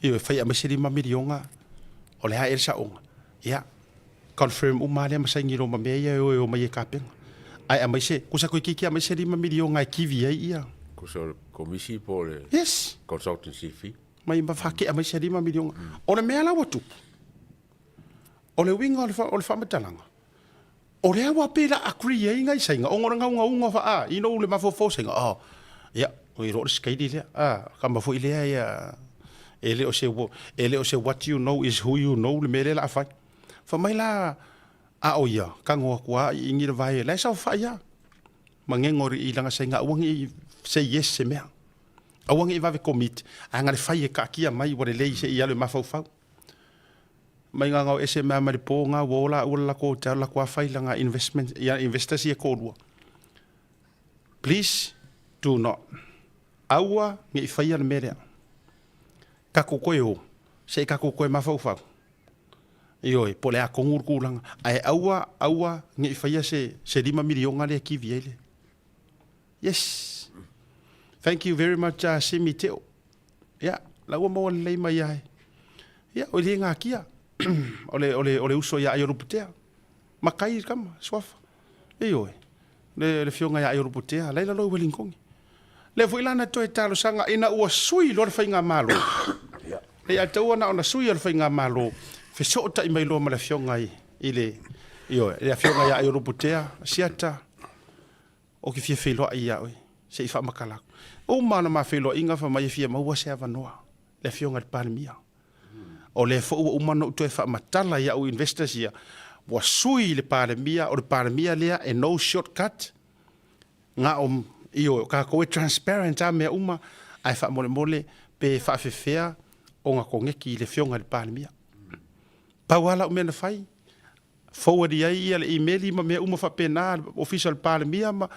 ioe, fai aumai se $5 miliona, o le a ea le saoga? Ia, confirm uma lava lea ma saini loa ma mea ia e o e omai e tapena. Ae aumai se, tusa toeitiiti aumai se $5 miliona e kivi ai ia. Tusa o le komisi po o le Yes. consultancy fee. Mai ma faatea mai se $5 miliona. O le mea la ua tupu, O le uiga o le faamatalaga, o lea ua pei la agree ai nai Saina ona o le naunauga fa a, you know le mafaufau o Saina, oh, ia, oi loa le sikaili lea, a, kama foi lea ia, e le o se, e le o se what you know is who you know le mea lea la a fai. Fai mai la, a o ia, tago atu a i ingi le vae, la e saofai a, magego i lana Saina aua ne i say yes se mea. Aua ne i vave commit, ae na le fai e kaatia mai ua lelei se i alu e mafaufau. Mai gagao ese mea mai le po nga ua ola ua lako te lako a fai langa investment ia investors ia toalua. Please do not. Aua ne i faia le mea lea. Tatou toe o, se i tatou toe mafaufau. Ioe, po o le a tonu le tulaga. Ae aua, aua ne i faia se, se $5 miliona lea e kivi ai le. Yes. Thank you very much, Simi Teo. Ia, la ua maua lelei mai ai. Ia, o le ngakia. O le, o le, o le uso ia Aiolupotea. Makai le tama, suafa. Ioe, le, le fioga ia Aiolupotea, laila loa i Welington. Lea foi la na toe talosaga ina ua sui loa le faigamalo. Le ia taua na ona sui o le faigamalo, fesootai mai loa ma le afioga i, i le, ioe, le afioga ia Aiolupotea, Siata, Ou te fia feiloai ia oe, se i faamatala atu. Uma ona ma feiloaiga fai mai e fia maua se avanoa, le Afioga i le Palemia. O lea foi ua uma ona ou toe faamatala i au investors ia, ua sui le Palemia, o le Palemia lea e no short cut, na o, ioe, o tatou e transparent lava mea uma, ae faamolemole pe faafefea ona koneki i le Afioga i le Palemia. Pau lava lau mea na fai, forward i ai ia le imeli ma mea uma faapena a le Ofisa o le Palemia ma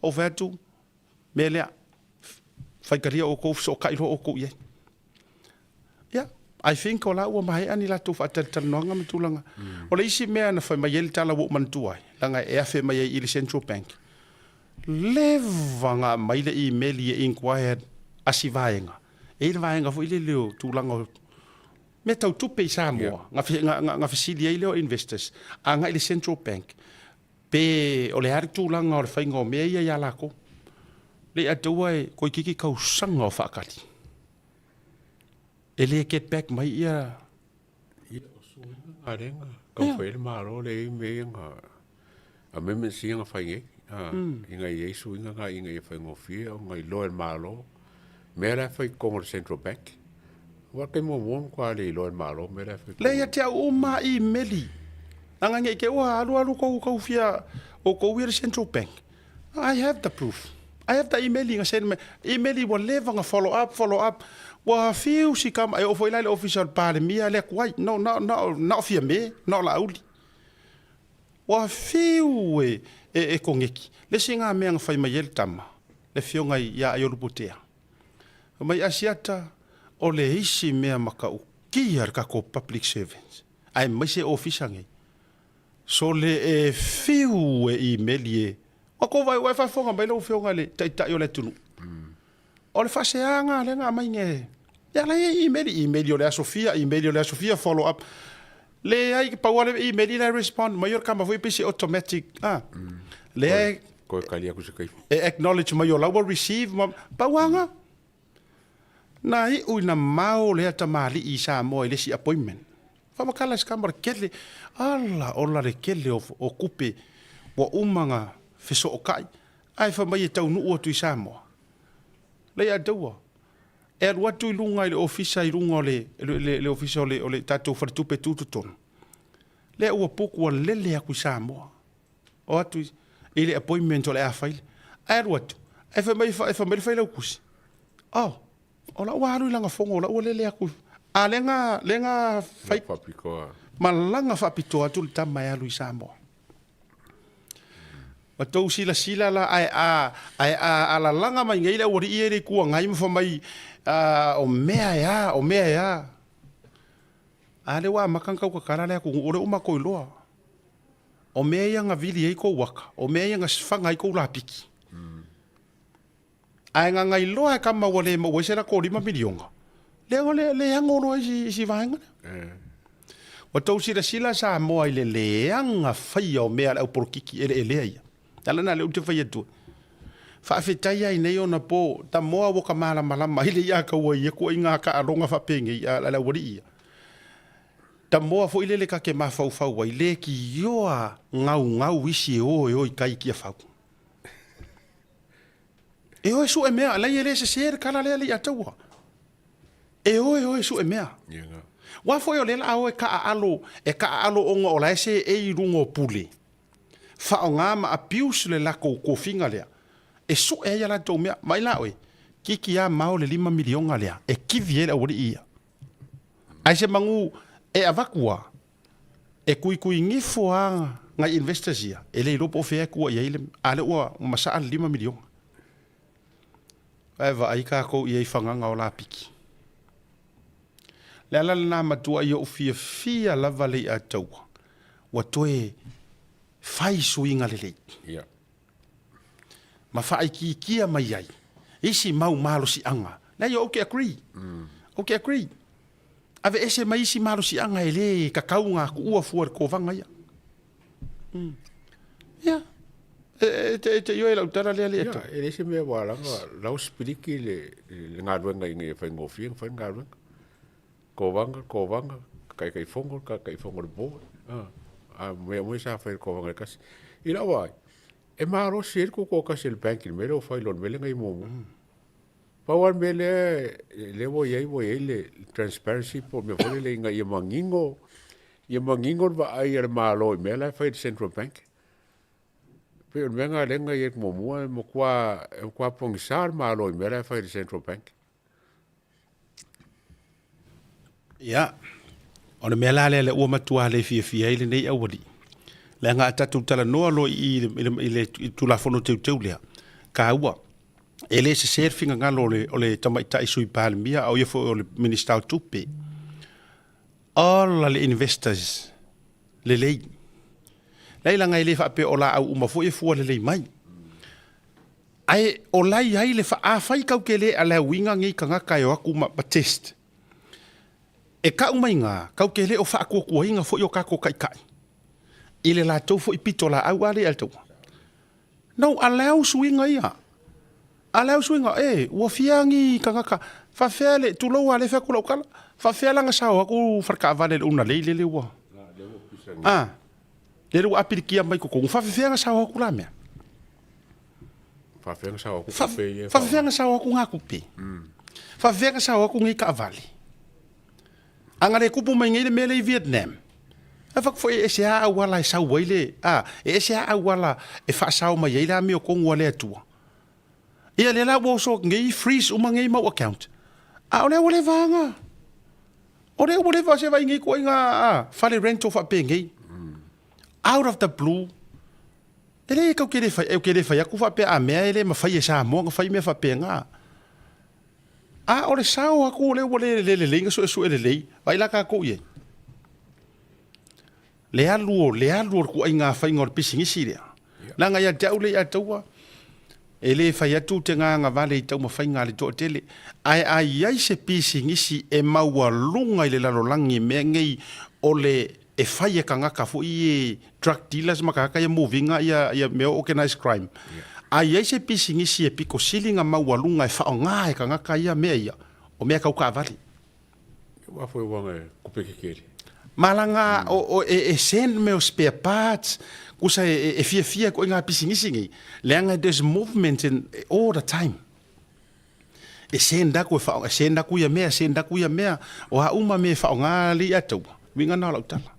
ou fai atu, mea lea, faitalia outou, fesootai loa outou i ai. Ia, I think o la ua maea ni latou faatalatalanoaga ma tulaga. O le isi mea na fai mai ai le tala ua ou manatua ai, leaga e afe mai ai i le Central Bank, leva na aumai le imeli e inquired a si vaega, e i ai le vaega foi lele o tulaga o. Mea tau tupe i Samoa, na fesili ai lea o investors agai i le Central Bank pe o le a le tulaga o le faiga o mea ia ia lakou. Le ataua e toeitiiti tausaga o faatali. E le get back mai ia. Ia, o suiga na lea na taumafai ai le Malo lea e i ai mea ia na amendments ia na fai nei, ina ia i ai suiga na ina ia faigofie ona iloa e le Malo mea la e fai i totonu o le Central Bank. Aua o le taimi muamua ua matua le iloa e le Malo mea la e fai i totonu. Leai ia te au uma lava imeli. Leaga ne i te i ua alualu tou tau fia outou ia le Central Bank. I have the proof. I have the imeli na send mai. Imeli ua leva na follow up, follow up. Ua fiu si kama, e oo foi la i le ofisa o le Palemia le atu ai. No, na, na, na o Fiame, na o Laauli. Ua fiu e, e, e koneki. Le isi na mea na fai mai ai le tama, le afioga ia Aiolu Potea. Fai mai Asiata, o le isi mea matautia le tatou public servants, aemaise ofisa nei, Sole e fiu e imeli e. Ua kou vaai, ua e faafofoga mai lau Afioga i le Taitai o le atunuu. O le faaseaga lea na aumai e ia la e imeli, imeli o le aso fia, imeli o le aso fia, follow up. Leai, pau lava le imeli la e respond mai o le kama foi pei se automatic, ah. Lea e Toe kali aku se kai. E acknowledge mai o la ua receive ma pau lava. Na iu ina mao lea tamalii i Samoa i le isi appointment. Faamatala se kama o le kele, ala ola le kele o kupe ua uma na fesootai, ae fai mai e taunuu atu i Samoa. Lea ia taua, e alu atu i luga i le ofisa i luga o le, le ofisa o le, o le tatou faletupe tutotonu, lea ua book ua lele atu i Samoa. O atu i le appointment o le a fai, ae alu atu, ae fai mai, fai mai le failautusi, oh, o la ua alu i lana fono, o la ua lele atu. A lea na, lea na fai, malaga faapitoa atu le tama e alu i Samoa. Ua tou silasila la, ae a, ae a alalaga mai nei le aualii ia i le Itu Agai ma fai mai, o mea e a, o mea e a. A lea ua amata ona tau tatala le atunuu, o lea ua matou iloa. O mea ia na vili ai kou aka, o mea ia na faga ai kou lapiki. Ae na gailoa e kama ua le maua ai se latou $5 miliona, lea ua leago loa isi vaega lea. Ua tou silasila Samoa i le leaga faia o mea a le aupolokiki eleelea ia. O le ala lena lea ou te fai atu ai. Faafetai ai nei ona po, tamoa ua ka malamalama ai le ia kaua i ia tuuaiga taaloga faapenei a le aualii ia. Tamoa foi lele ta te mafaufau ai, leitioa gaugau isi e o e o i tai i Tiafau. E o e sue mea, lai e le sese le tala lea le taua. E o e o e sue mea. Ua foi o lea la o e taaalo, e taaalo ona o la e seei i luga o pule. Faaaoga ma abuse le latou tofiga lea e sue ai a latou mea. Vaai la oe, kiki a mao le $5 miliona lea e kivi ai le aualii ia. Ae se manu e avatu a, e tuituigifo a nai investors ia, e le iloa po o fea e tua i ai le, a lea ua masaa le $5 miliona. Ae vaai tatou i ai i fagaga o lapiki. Le ala lena matua i ou fiafia lava le i'a taua, ua toe fai suiga lelei. Yeah. Ma faaitiitia mai ai isi mau malosiaga. Leai, ou te agree. Ou te agree. Aveese mai isi malosiaga e le tatau ona tuua fua i le kovaga ia. Ia. E te, e te ioe i lau tala lea le Ia, e leai se mea ua ala ona lau sipiliki le, le galuega ina ia faigofie ona fai le galuega. Kovaga, kovaga, taitaifono, taitaifono o le board. A mea uma ia sa fai e le kovaga e tasi. I lau vaai, e malosi ai le tutoatasi e le bank i le mea lea ua fai i lo le mea lea na i ai muamua. Pau lava le mea lea, lea ua i ai, ua i ai le transparency po o le mea foi lele ina ia manino, ia manino le vaai a le Malo i mea la e fai e le Central Bank. E pei o le mea lena lea na i ai muamua, e matua, e matua pogisa le Malo i mea la e fai e le Central Bank. Ia, o le mea la lea lea ua matua le fiafia ai lenei aualii, leaga a tatou talanoa loa i i le, i le Tulafono Teuteu lea, taua, e le sese le finagalo o le, o le tamaitai Sui Palemia a o ia foi o le Minisita o Tupe. Ola le investors lelei. Leai leaga e le faapea o laau uma foi e fua lelei mai. Ae o la i ai le fa, afai kau te le allow-ina nei tagata e o atu ma, ma test. E kau mai ga, kau ke le o faakuakuaina foi o kakou taitai i le latou foi pitolaau a lea i le taua. No, a le au suiga ia. A le au suiga, e, ua fia ni tagata, faafefea le, tulou a lea e fai atu lau tala, faafefea la na sao atu faletaavale i le unalei lele ua, a, lele ua apilikia mai totonu, faafefea na sao atu la mea? Faafefea na sao atu tupe ia? Faafefea na sao atu na tupe? Faafefea na sao atu nei taavale? A na le tupu mai nei le mea lea i Vietnam, e fai atu foi e ese lava auala e sau ai le, a, e ese lava auala e faasao mai ai le amiotonu a le Atua. Ia lea la ua oso atu nei freeze uma nei mau account, a o lea ua leva lava. O lea ua leva se vaai nei ituaiga a, fale rental faapenei. Out of the blue, e le tau te le fai, ou te le fai atu faapea a mea e le mafai e Samoa ona fai mea faapena. A o le sao atu o lea ua le le lelei na suesue lelei, vaai la tatou i ai. Le alu o le alu o le tuaiga faiga o le pisinisi lea. Leaga ia te au le ia taua, e le fai atu te gagavale i taumafaiga a le toatele, ae a i ai se pisinisi e maualuga i le lalolagi i mea nei o le e fai e tagata foi ia drug dealers ma tagata ia move ina ia mea o organized crime. A i ai se pisinisi e pito sili na maualuga e faaaoga e tagata ia mea ia, o mea tau taavale. Aua foi uaga e kupe kekele. Malaga o e send mea o spare parts, kusa e fiafia koe nga pisinisi nei, leaga there's movement in all the time. E send aku e wha, e send aku ia mea, send aku ia mea, o a uma mea e whaonga li ataua. Uiga na o lau tala.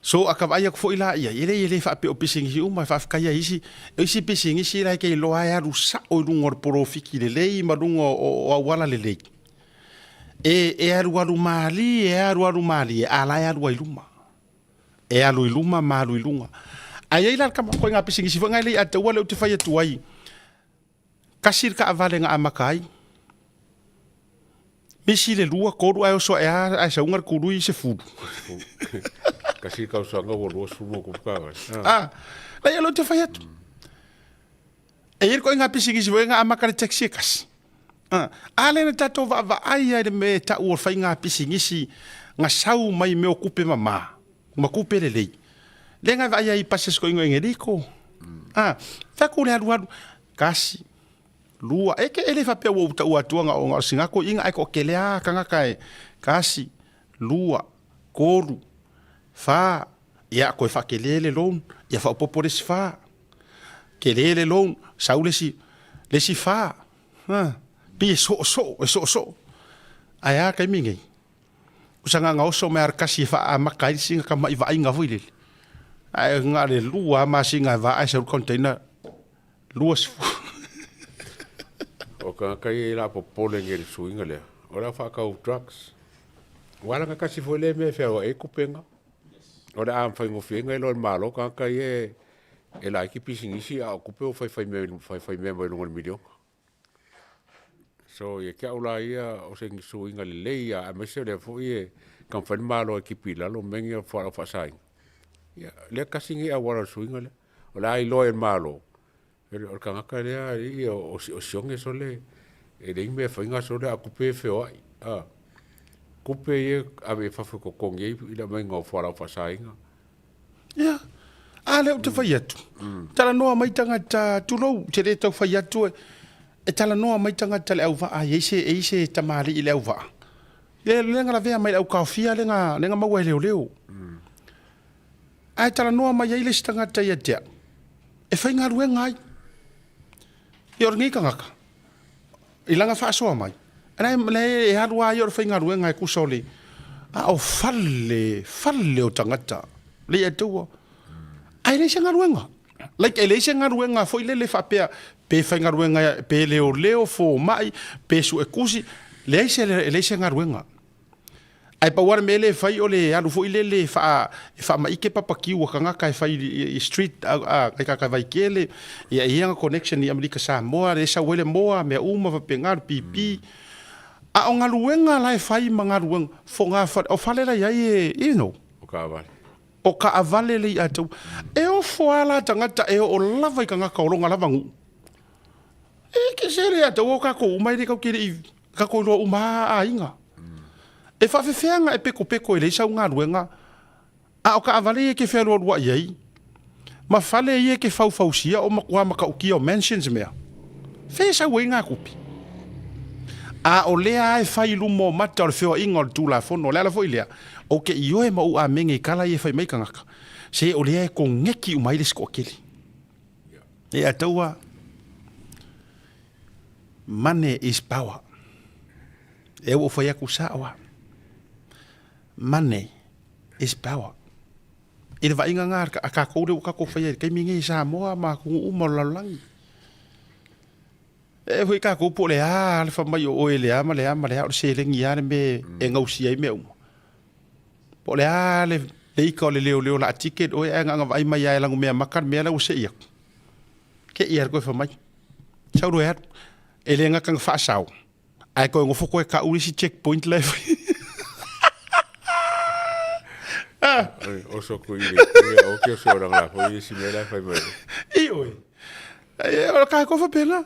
So a ka vaai aku foi la ia, e le e le faapea o pisinisi uma e faafetai ai isi, o isi pisinisi la e ke iloa e alu sao i luga o le polofiki lelei ma luga o auala lelei. E, e alualu malie, e alualu malie, a la e alu ai luma. E alu i luma ma alu i luga. Ae i ai la le tama, koe ngā pisinisi foi ngai le i ataua lea ou te fai atu ai, Tasi le taavale na amata ai. Misi le lua, tolu ae oso ae a ae sauga le tului i sefulu. Tasi le tausaga ua 20 ma tupu taavale. Ah, la ia lo te fai atu. E i ai le ituaiga pisinisi foi na amata le taxi e tasi. Ah, a lea na tatou vaavaai ai le mea e tau o le faiga pisinisi na sau mai mea o tupe mama. Ma kupe lelei. Lea na vaai ai i pases ko ingo engeliko. Ah, fai atu le alualu. Kasi, lua, e ke ele faapea ua uta ua atua nga o nga o singako inga ai ko kele a kangaka e. Kasi, lua, kolu, fa, ia koe whakele le loan, ia whaopopo le si fa. Kele le loan, sau le si, le si fa. Ha, pi e so so, e so so. Ai a kaimi nei. Usaga oso mai arakasi e faaamata ai le siga tama'i vaaiga foi lele. Ae na o le lua lava masina e vaai sau le container 20. O tagata ia i la popole nei i le suiga lea, o le au faatau drugs. Ua laga tasi foi lea mea e fealuai ai tupega. O le a faigofieina i lo le Malo tagata ia e laiti pisinisi a o tupe ua faifaimea mai luga o le miliona. So ia te au la ia o se suiga lelei ia aemaise o lea foi e taumafai le Malo e tipi i lalo mea nei o fualaau faasaina. Ia lea tasi lenei auala o le suiga lea. O le a iloa e le Malo o le tagata lea alii o sione sole e leai ni mea e faia sole a o tupe e feoai. Tupe ia e ave i fafo e totogi ai le aumaiga o fualaau faasaina. Ia, a lea ou te fai atu, talanoa mai tagata, tulou, ou te le tau fai atu, e talanoa mai tagata i le auvaa, e i ai se, e i ai se tamalii i le auvaa, lea, lea na lavea mai i le aukaofia lea na, lea na maua e leoleo. Ae talanoa mai ai le isi tagata ia te au, e faigaluega ai. Ia o lenei tagata, i lana faasoa mai, la e alu lava ia o le faigaluega e tusa o le, a o fale, fale o tagata, le ia taua. Ae leai se galuega. Like e leai se galuega foi lele faapea pe faigaluega pe leoleo, fomai, pe suetusi, leai se, leai se galuega. Ae pau lava le mea lea e fai o le alu foi lele e faamaite papakiu a tagata e fai i street a nai tagata vaikele, ia e i ai ana connection i Amerika Samoa lea e sau ai le moa, mea uma faapena, le pipi. A o galuega la e fai ma galuega fogafale, o fale la e i ai e, you know. O taavale. O taavale le i atou. E ofo lava la tagata e oo lava i tagata o lona lava nuu. E ke se le atou o tatou uma e le tatou te le i tatou iloa uma lava aiga. E faafefea ona e pekopeko e leai sau galuega, a o taavale ia e te fealualuai ai, ma fale ia e te faufausia o matua matautia o mansions mea, fea e sau ai na tupe? A o lea lava e fai i luma o mata o le feoaiga o le Tulafono. O le ala foi lea, ou te ioe ma ou amene i tala ia e fai mai tagata, se o lea e koneki uma ai le isi toatele. E a taua, money is power. E ua ou fai atu sao lava. Money is power. I le vaaiga lena a tatou lea ua tatou faia i le taimi lenei i Samoa ma atunuu uma o le lalolagi. E foi tatou po o le a le fai mai o oe le a ma le a ma le a, o le seleni lava le mea e gausia ai mea uma. Po o le a le ika o le leoleo o le a ticket oe ae na ona vaai mai lava e lanumeamata le mea la ua sei atu. Te i lava le toe fai mai. Sau loa e alu. E le gata ina faasao, ae toe nofo toe tau le isi check point la e fai. Oso ku i le o ke oso ranga la foi isi mea la fai mai. I oi. E o ka ko fa pena.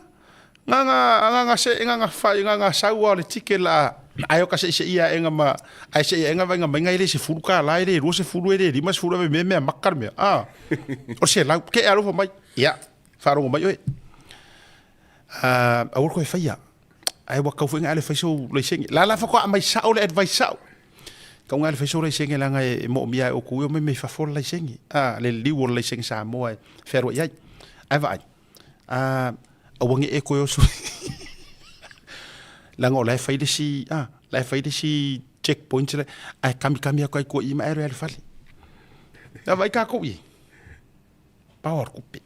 Nga nga nga nga se nga nga fai nga nga sau o le ticket la ai o ka se se ia enga ma ai se ia enga vai nga mai ngai le se fulu ka la le ru se fulu le lima se fulu me me makar me. Ah. O se lau ke alo fa mai. Ia. Faalogo mai oe. Aua le toe faia. Ae ua tau foi na ale fai sou laisene. La la faatoa aumai sao le advice sao. Tau na ale fai sou laisene leaga e moomia e outou e omai mai fafo le laisene. A, le liliu o le laisene Samoa e fealuai ai. Ae vaai, a, aua ne i e toe oso. Leaga o la e fai le isi, a, la e fai le isi check point le, ae kamikami atu ai tua i i ma e alu e alu i fale. A vaai tatou i ai. Power kupe.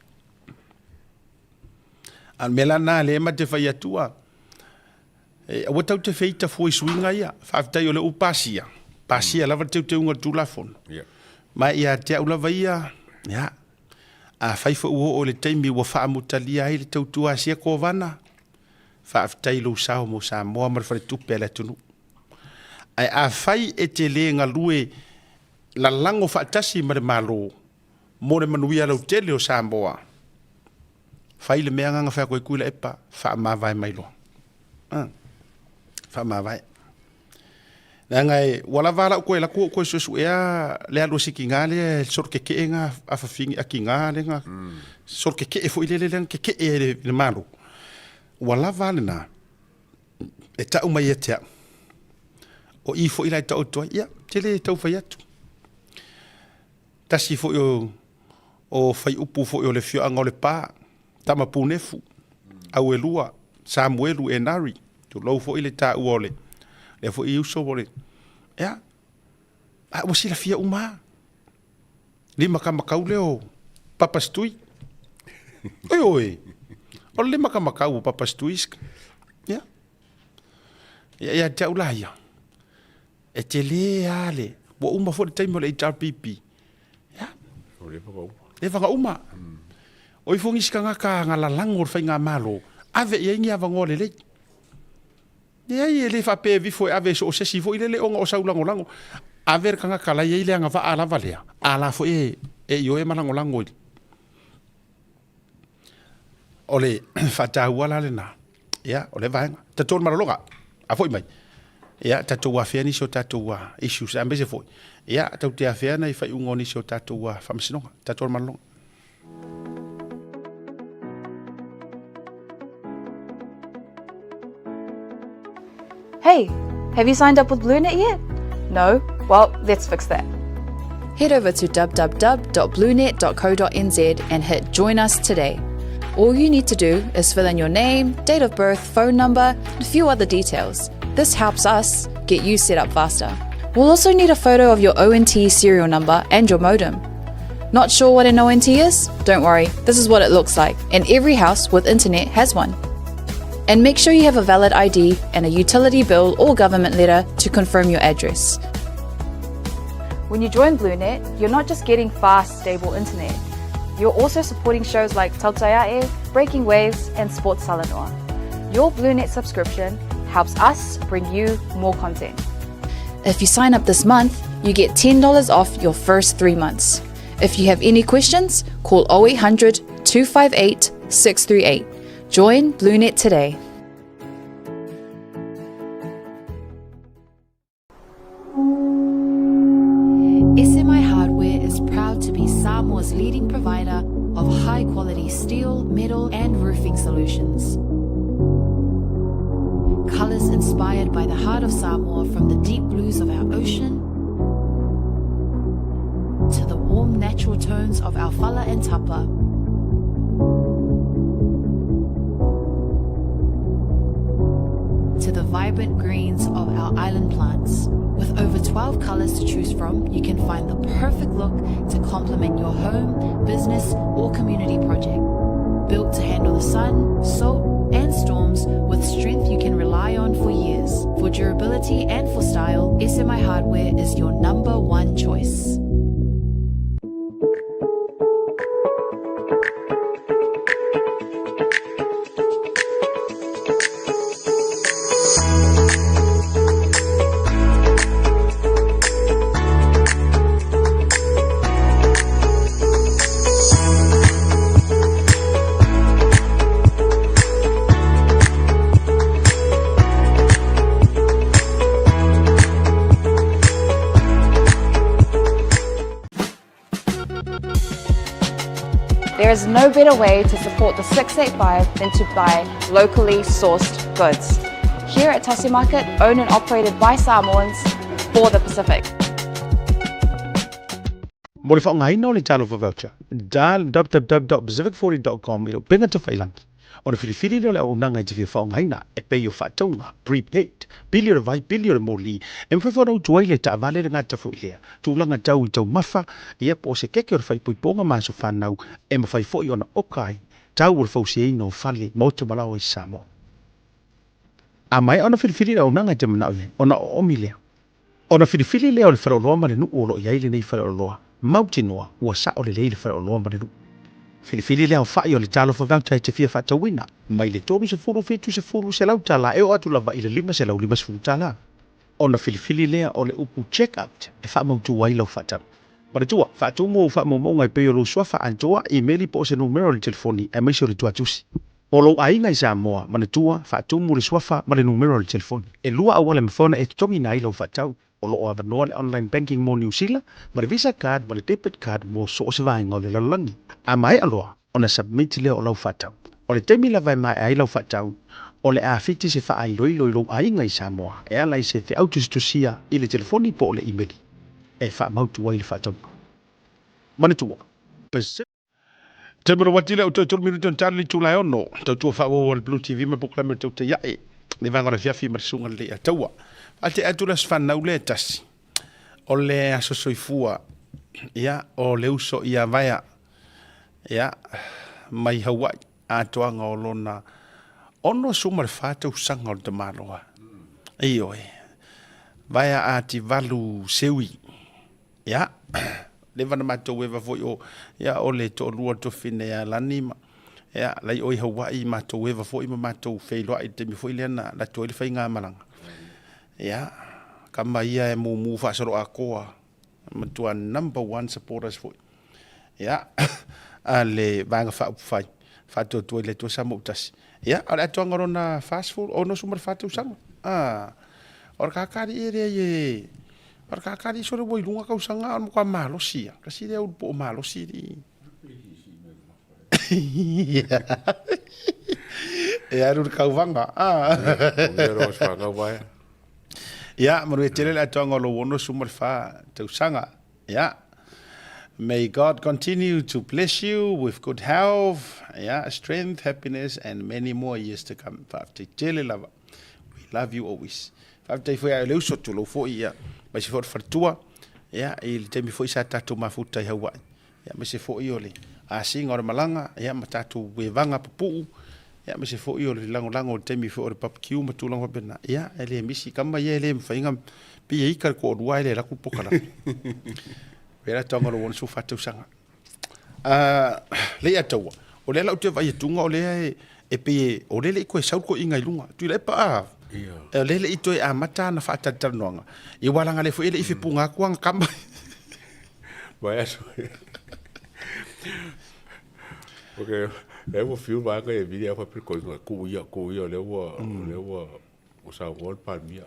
A o le mea la lena lea ma te fai atu a, e, aua tatou te feita fua i suiga ia. Faafetai o lea ua pasia, pasia lava le teuteuga o le Tulafono. Yeah. Ma ia te au lava ia, ia, afai foi ua oo i le taimi ua faamutalia ai le tautua a sia Kovana, faafetai i lou sao mo Samoa ma le faletupe a le atunuu. Ae afai e te le galue lalago faatasi ma le Malo mo le manuia lautele o Samoa, fai le mea agaga fai atu ai Tuilaepa, faamavae mai loa. Ah, faamavae. Leaga e, ua lava lau toe latu ou toe suesuea le alu a Sikiga lea e solo kekee ga afafine a kiga lea na solo kekee foi lele lea na kekee ai i le Malo. Ua lava lena e tau mai ia te au. O i foi la e taoto ai, ia, te le tau fai atu. Tasi foi o, o faiupu foi o le afioaga o Lepa, Tama Punefu, Auelua, Samuelu Enari, tulou foi le taua o le, lea foi uso o le, ia, a ua silafia uma lava. Limakamakau lea o Papa Stui. Oi oi, o le limakamakau o Papa Stui, ia. Ia, ia te au la ia. E tele lava le, ua uma foi le taimi o le HRPP. Ia. Ua leva ona uma. Leva ona uma. O ifo nisi tagata na lalago le faigamalo, ave i ai ni avanoa lelei. Leai, e le faapea e vifo e ave i so o se isi foi lele ona o sau lagolago. Ave le tagata la e i ai le agavaa lava lea, a la foi e, e ioe ma lagolago i O le faataua la lena, ia, o lea vaega. Tatou le malologa, a foi mai, ia, tatou afea nisi o tatou issues, aemaise foi, ia, tatou te afea nai faaiuga o nisi o tatou faamasinoga. Tatou le malologa. Hey, have you signed up with BlueNet yet? No? Well, let's fix that. Head over to www.bluenet.co.nz and hit Join Us Today. All you need to do is fill in your name, date of birth, phone number, and a few other details. This helps us get you set up faster. We'll also need a photo of your ONT serial number and your modem. Not sure what an ONT is? Don't worry, this is what it looks like, and every house with internet has one. And make sure you have a valid ID and a utility bill or government letter to confirm your address. When you join BlueNet, you're not just getting fast, stable internet. You're also supporting shows like Tautaiae, Breaking Waves, and Sports Talanoa. Your BlueNet subscription helps us bring you more content. If you sign up this month, you get $10 off your first three months. If you have any questions, call 0800 258 638. Join BlueNet today. of high quality steel, metal, and roofing solutions. Colors inspired by the heart of Samoa from the deep blues of our ocean to the warm natural tones of our fala and tapa. To the vibrant greens of our island plants. With over 12 colors to choose from, you can find the perfect look to complement your home, business, or community project. Built to handle the sun, salt, and storms with strength you can rely on for years. For durability and for style, SMI Hardware is your number one choice. There is no better way to support the 685 than to buy locally sourced goods. Here at Tasi Market, owned and operated by Samoans for the Pacific. Mo le faaaogaina o le Talofa Voucher, dial www.pacific40.com i lou pega tafailangi ona filifili lea o le auaunaga e te fia faaaogaina e pei o faatauga, prepaid, pili o le vai, pili o le moli, e mafai foi ona utu ai le taavale le gata foi lea tulaga tau i taumafa, ia po o se keke o le faaipoipoga ma aso fanau e mafai foi ona oka ai tau o le fausiaina o fale, maota ma laoa i Samoa. A maea ona filifili le auaunaga e te manao i ai, ona oomi lea. Ona filifili lea o le faleoloa ma le nuu o lo o i ai lenei faleoloa, mautinoa ua sao lelei le faleoloa ma le nuu. Filifili le aofai o le talofa voucher e te fia faatauina, mai le 30, 70 tala e oo atu lava i le 550 tala. Ona filifili lea o le upu check out e faamautu ai lau faatau. Manatua, faatumu ou faamaumauga e pei o lou suafa atoa, imeli po o se numera o le telefoni aemaise o le tuatusi. O lou aiga i Samoa, manatua, faatumu le suafa ma le numera o le telefoni. E lua auala e mafai ona e totogiina ai lau faatau. O lo o avanoa le online banking mo Niu Sila, ma le Visa card ma le debit card mo so o se vaega o le lalolagi. A maea loa ona submit lea o lau faatau. O le taimi lava e maea ai lau faatau, o le a fiti se faailoilo i lou aiga i Samoa e ala i se feau tusitusia i le telefoni po o le imeli e faamautu ai le faatauga. Manatua, Pacific. Taimi o le uati lea ua toe tolu minute ona tali le itula e ono. Tautua faaauau a le Blue TV ma polokalame o le tautai ae. Le vaega o le afiafi ma le susuga lelei a Taua. Faatea atu le aso fanau lea e tasi. O le aso soifua. Ia, o le uso ia Vaea. Ia, mai Hawaii. Atoaga o lona 64 tausaga o le tamaloa. Ioe. Vaea Ativalu Seui. Ia, leva na matou eva foi o, ia, o le toalua o le tofine ia Lani ma, ia, lai o i Hawaii matou eva foi ma matou feiloai i le taimi foi lea na alu atu ai le faigamalaga. Ia, kama ia e mumu faasoloatoa, matua number one supporters foi. Ia, a le Vaega Faaupufai, faatuatua i le Atua Samoa Tasi. Ia, o le atoaga o lona 40, 64 tausaga. Ah, o le kakali e lea e, o le kakali sole ua i luga tausaga, o le matua malosi ia. Kasi lea ulu po o malosi li. E alu le kauvaga. Ah. Ia, manuia tele le atoaga o lou 64 tausaga. Ia. May God continue to bless you with good health, yeah, strength, happiness and many more years to come. Faafetai tele lava. We love you always. Faafetai foi a le uso tulou foi ia, aemaise foi o le faletua, ia, i le taimi foi sa tatou mafuta i Hawaii. Ia, aemaise foi o le asiga o le malaga, ia, ma tatou evaga pupuu, ia, aemaise foi o le lagolago i le taimi foi o le barbecue ma tulaga faapena. Ia, e le misi kama ia e le mafai ona pei e ika le toalua ae le alu atu le pokalame. Pei la toaga o lou 64 tausaga. Lei Ataua, o lea la ou te vaai atuga o lea e pei e, o lea e le i toe sau le toeaina i luga. Tuilaepa a, o lea e le i toe amata ana faatalatalanoaga. Ia aua leaga o lea foi e le i fepuga atu ana tama. Vai aso. Ok, lea ua fiu vaega e vili au faapea koiga, tuu ia, tuu ia, o lea ua, o lea ua, ua saunoa le Palemia.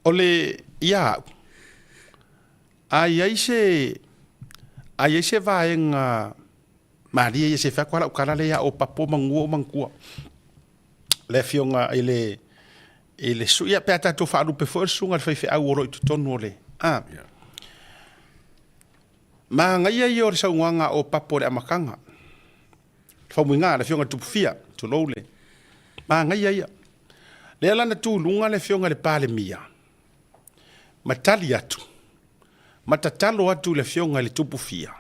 O le, ia au, a i ai se, a i ai se vaega. Malie ia se fai atu lava lau tala lea ia Opapo ma Nua o manatua le afioga i le i le sui, ia pe a tatou faalupe foi o le susuga i le faifeau o lo o i totonu o le a. Manaia ia o le saunoaga a Opapo i le amataga. Faumuiga, le afioga i le Tupufia, tulou le manaia ia. Lea la na tu i luga le afioga i le Palemia ma tali atu ma tatalo atu i le afioga i le Tupufia,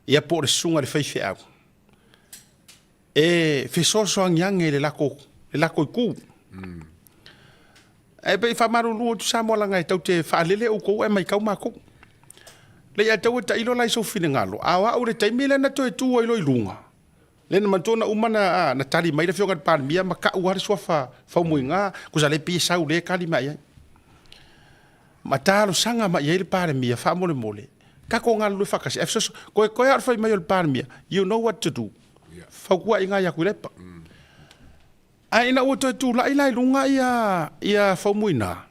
ia po o le susuga i le faifeau, e fesoasoani ane i le lako, le lako itu. Mm. Ae pei faamalulu atu Samoa leaga e tau te faalele outou ae maitau matou. Le ia tau e tailo la i sou finagalo, a o au le taimi lea na toe tu ai loa i luga, lea na manatua na uma na, na tali mai le afioga i le Palemia ma tau lava le suafa Faumuiga, tusa lea pei e sau lea e tali mai ai. Ma talosaga mai ai le Palemia faamolemole, tatou galulue faatasi, ae fesoasoani, toe toe lava o le fai mai o le Palemia, you know what to do. Fautua i ina ia Tuilaepa. Ae ina ua toe tulai la i luga ia, ia Faumuina,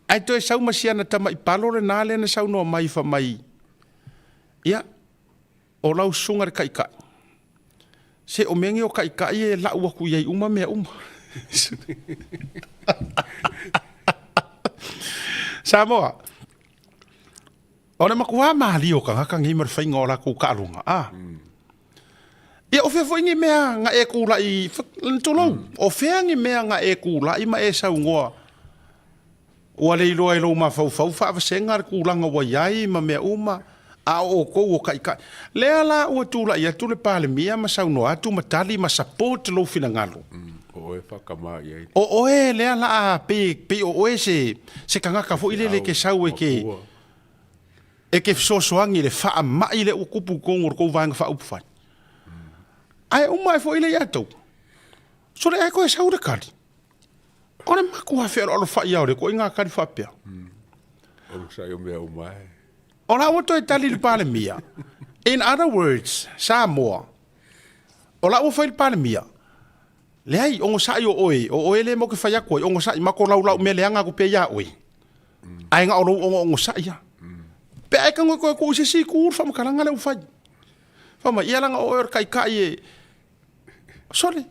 ae toe sau ma si ana tamai palo lena lea na saunoa mai fai mai, ia, o lau susuga i le Taitai, se o mea nei o Taitai e lau atu i ai uma mea uma. Samoa, o le matua malie o tagata nei ma le faiga o latou taaloga, a. Ia, o fea foi ni mea na e tulai, tulou, o fea ni mea na e tulai ma e saunoa Ua le iloa e lou mafaufau faavasega le tulaga ua i ai ma mea uma, a o outou o taitai. Lea la ua tulai atu le Palemia ma saunoa atu ma tali ma support lou finagalo. O oe faakama i ai. O oe lea la a pei, pei o oe se, se tagata foi lele e te sau e te, e te fesoasoani i le faamai lea ua tupu i totonu o le tou Vaega Faaupufai. Ae uma ae foi lea ia outou, sole ae toe sau le tali. O le matua fealoalofai lava o le ituaiga tali faapea. O le mea uma e. O la ua toe tali le Palemia. In other words, Samoa, o la ua fai le Palemia, leai, onosai o oe, o oe lea matou te fai atu ai, onosai, matou laulau mea leaga atu pea ia oe. Ae na o lou ogoogosa'i lava. Pe a e tago e toe tuu i se isi itu le faamatalaga lea ua fai. Fai mai, ia leaga o oe o le taitai e, Sole,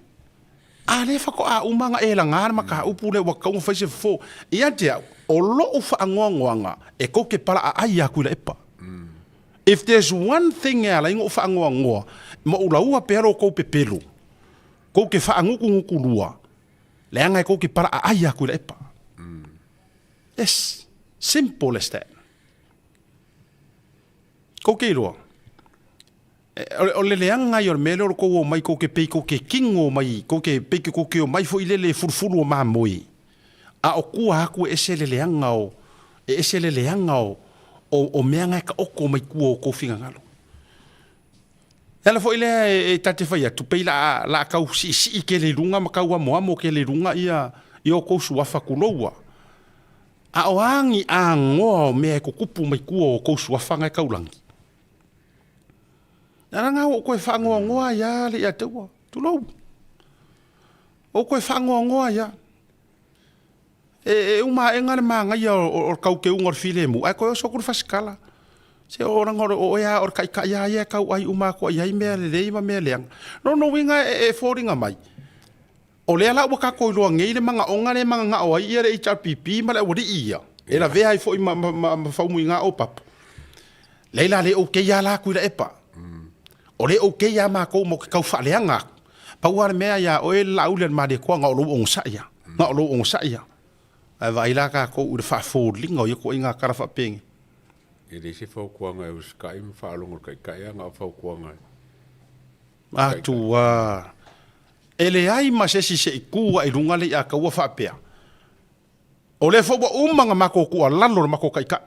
a lea faatoa uma ona e laga le mataupu lea ua tatau ona fai se fofo. Ia te au, o lou faanoanoaga e tou te palaaai ia Tuilaepa. If there's one thing e ala ai ona ou faanoanoa ma ou laua pea lo outou pepelo, tou te faanutunutulua, leaga e tou te palaaai ia Tuilaepa. Yes, simple as that. Tou te iloa, O le leaga ia o le mea lea o le tou omai tou te pei tou te kino mai, tou te pei tou te omai foi lele e fulufulu o mamoe, a o tua atu e ese le leaga o, e ese le leaga o, o, o mea na e taoto mai tua o tou finagalo. O le ala foi lea e, e ta te fai atu, pei la, la tau siisii tele i luga ma tau amoamo tele i luga ia, ia outou suafa tuloua. A o a ni agoa o mea e tutupu mai tua o outou suafa na e taulagi? Leaga ua ou toe faanoanoa ai lava le ia te ua, tulou. Ua ou toe faanoanoa ai lava. E, e uma aega le manaia o, o, o le taukeuga o le filemu, ae toe oso atu le fasikala. Se o leaga o oe lava o le taitai lava ia e tau ai uma atu i ai mea lelei ma mea leaga. Lona uiga e, e foliga mai, o lea la ua tatou iloa nei le manaoga lea e mananao ai ia le HRPP ma le aualii ia, e lavea ai foi ma, ma, ma, ma Faumuiga Opapo. Leai la le okay lava la Tuilaepa. O le okay lava matou matou te tau faaleaga atu. Pau lava le mea ia oe le Laauli a le Malietoa na o lou onosai lava. Na o lou onosai lava. Ae vaai la tatou i le faafoliga o ia ituaiga tala faapenei. E leai se fautuaga e usitai ma faalogo i le Taitai a na o fautuaga e Atua. E leai ma se isi se i tu ae i luga le i'a taua faapea, O lea foi ua uma ona matou tuualalo i le matou taitai.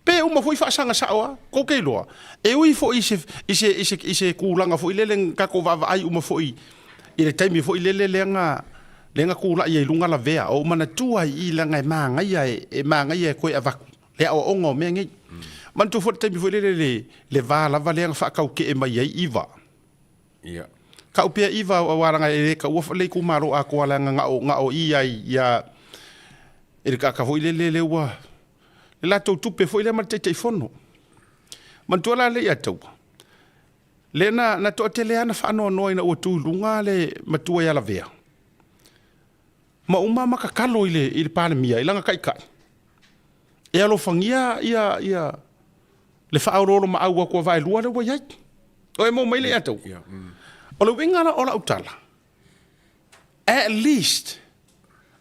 Pe uma foi faasaga sao lava, tou te iloa, e ui foi i se, i se, i se, i se tulaga foi lele na tatou vaavaai uma foi i le taimi foi lele lea na, lea na tulai ai i luga lavea. Ou manatua i i leaga e manaia, e manaia e toe avatu le aoaoga o mea nei. Manatua foi le taimi foi lele le, le va lava lea na faataukee mai ai Iva. Ia. Kau pea Iva aua leaga e le taua le itumalo atoa leaga na o, na o i ai ia i le kaka foi lele lea ua le latou tupe foi lea ma le Taitaifono. Manatua la Leiataua, lea na, na toatele lava na faanoanoa ina ua tu i luga le matua ia Lavea, ma uma ma tatalo i le, i le Palemia, i lana taitai, e alofagia ia, ia le faaoloolomaau atu a Vaelua lea ua i ai. O e maua mai Leiataua? O le uiga la o lau tala, At least,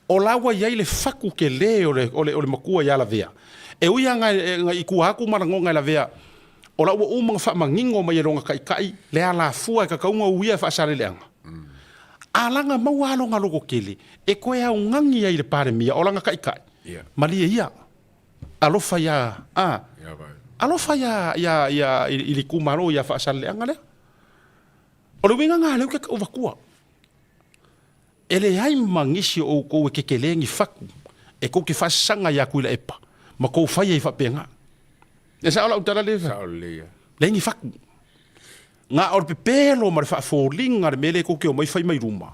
o la ua i ai le fatu tele o le, o le, o le matua ia Lavea. E ui lava na i tua atu ma lagona e Lavea, o la ua uma ona faamanino mai e lona taitai le alafua e tatau ona uia e Faasaleleaga. A laga maua lava lona loto tele e toe augani ai i le Palemia, o lana taitai, malie ia, alofa ia, a, alofa ia, ia, ia, i le itumalo ia Faasaleleaga lea. O le uiga lena lea ou te tau avatua. E leai ma nisi o outou e tetele ni fatu e tou te faasasaga ia Tuilaepa ma tou fai ai faapena. E sao lau tala lea? Sao lelei ia. Leai ni fatu. Na o le pepelo ma le faafoliga le mea lea tou te omai fai mai luma.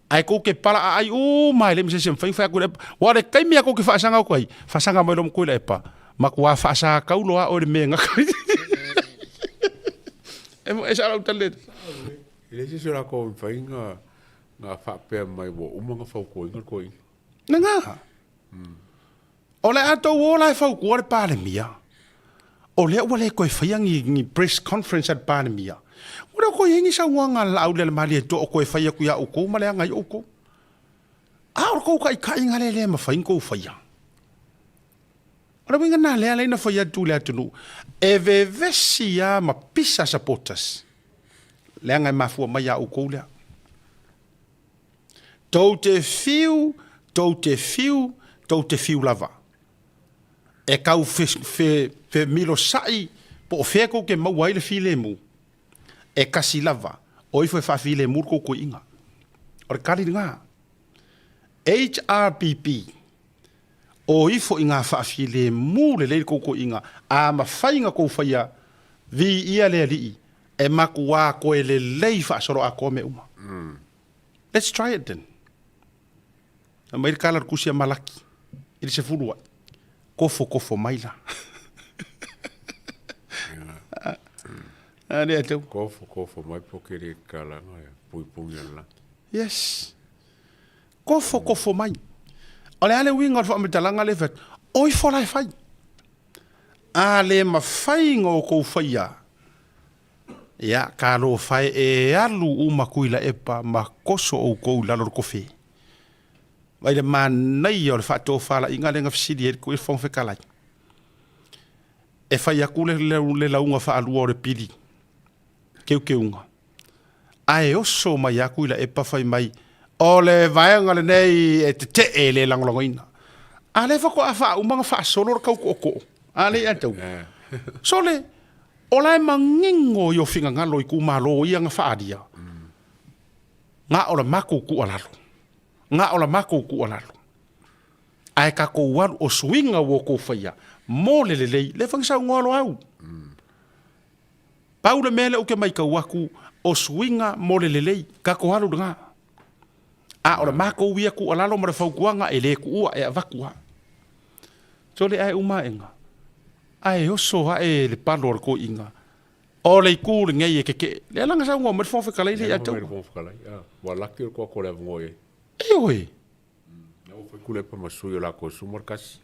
Ae tou te palaaai uma ai leai ma se isi e mafai ona fai atu i le epa. Aua o le taimi lava tou te faasaga atu ai, faasaga mai loa ma Tuilaepa, matua faasatau loa oe i le mea e gata ai. E sao lau tala lea? E leai se isi o latou e mafai ona faapea mai ua uma ona fautuaina le toeaina. Lena. O le a tou o la e fautua le Palemia, o lea ua le toe faia ni, ni press conference a le Palemia. Ua le toe i ai ni saunoaga a le Laaulialemalietoa o toe fai atu ia outou ma leaga ai outou. A o le tou taitaiga lea e le mafai ona tou faia. O le uiga lena lea na fai atu i le atunuu, e vevesi lava ma pisa supporters, leaga e mafua mai ia outou lea. Tou te fiu, tou te fiu, tou te fiu lava. E tau femilosai po o fea tou te maua ai le filemu, e kasi lava, o ifo e faafilemu le tou toeaiga. O le tali lena. HRPP, o ifo i ngā faafilemu lelei le tou toeaiga, a mafai na tou faia, viia le Alii, e matua toe lelei faasoloatoa mea uma. Let's try it then. Aumai le tala o le tusi a Malaki i le 10 ai. Kofo kofo mai la. A lea tau. Kofo kofo mai po ke le kalanga ya pui pui la. Yes. Kofo kofo mai. O le a le uiga o le faamatalaga lea e fai atu, o ifo la e fai. A le mafai ona outou faia, ia, talofa e, e alu uma Tuilaepa ma toso outou i lalo o le tofe. Vaai le manaia o le faatofalaiga lea na fesili ai le Fofoga Fetalai. E fai atu le, le, le lauga faalua o le pili teuteuga, ae oso mai lava Tuilaepa fai mai, o le vaega lenei e tetee e le lagolagoina. A lea faatoa faauma ona faasolo le tau tootoo. A lea ia tau. Sole, o la e manino i o finagalo itumalo ia na faaalia, na o le matou tuualalo, na o le matou tuualalo. Ae tatou alu, o suiga ua outou faia mo le lelei, lea foi na saunoa Loau. Pau le mea lea ou te matau atu, o suiga mo le lelei, tatou alu lena. A o le matou ia tuualalo ma le fautuaga e le tuua, e avatu lava. Sole ae uma aega, ae oso ae le palo o le toeaina, o le itu lenei e tetee. Lea la na saunoa mai le Fofoga Fetalai lea ia te au. Ua laki o le toa le avanoa i ai. Ioe. Na ua fai kulepa ma sui o lakou suma le kasi.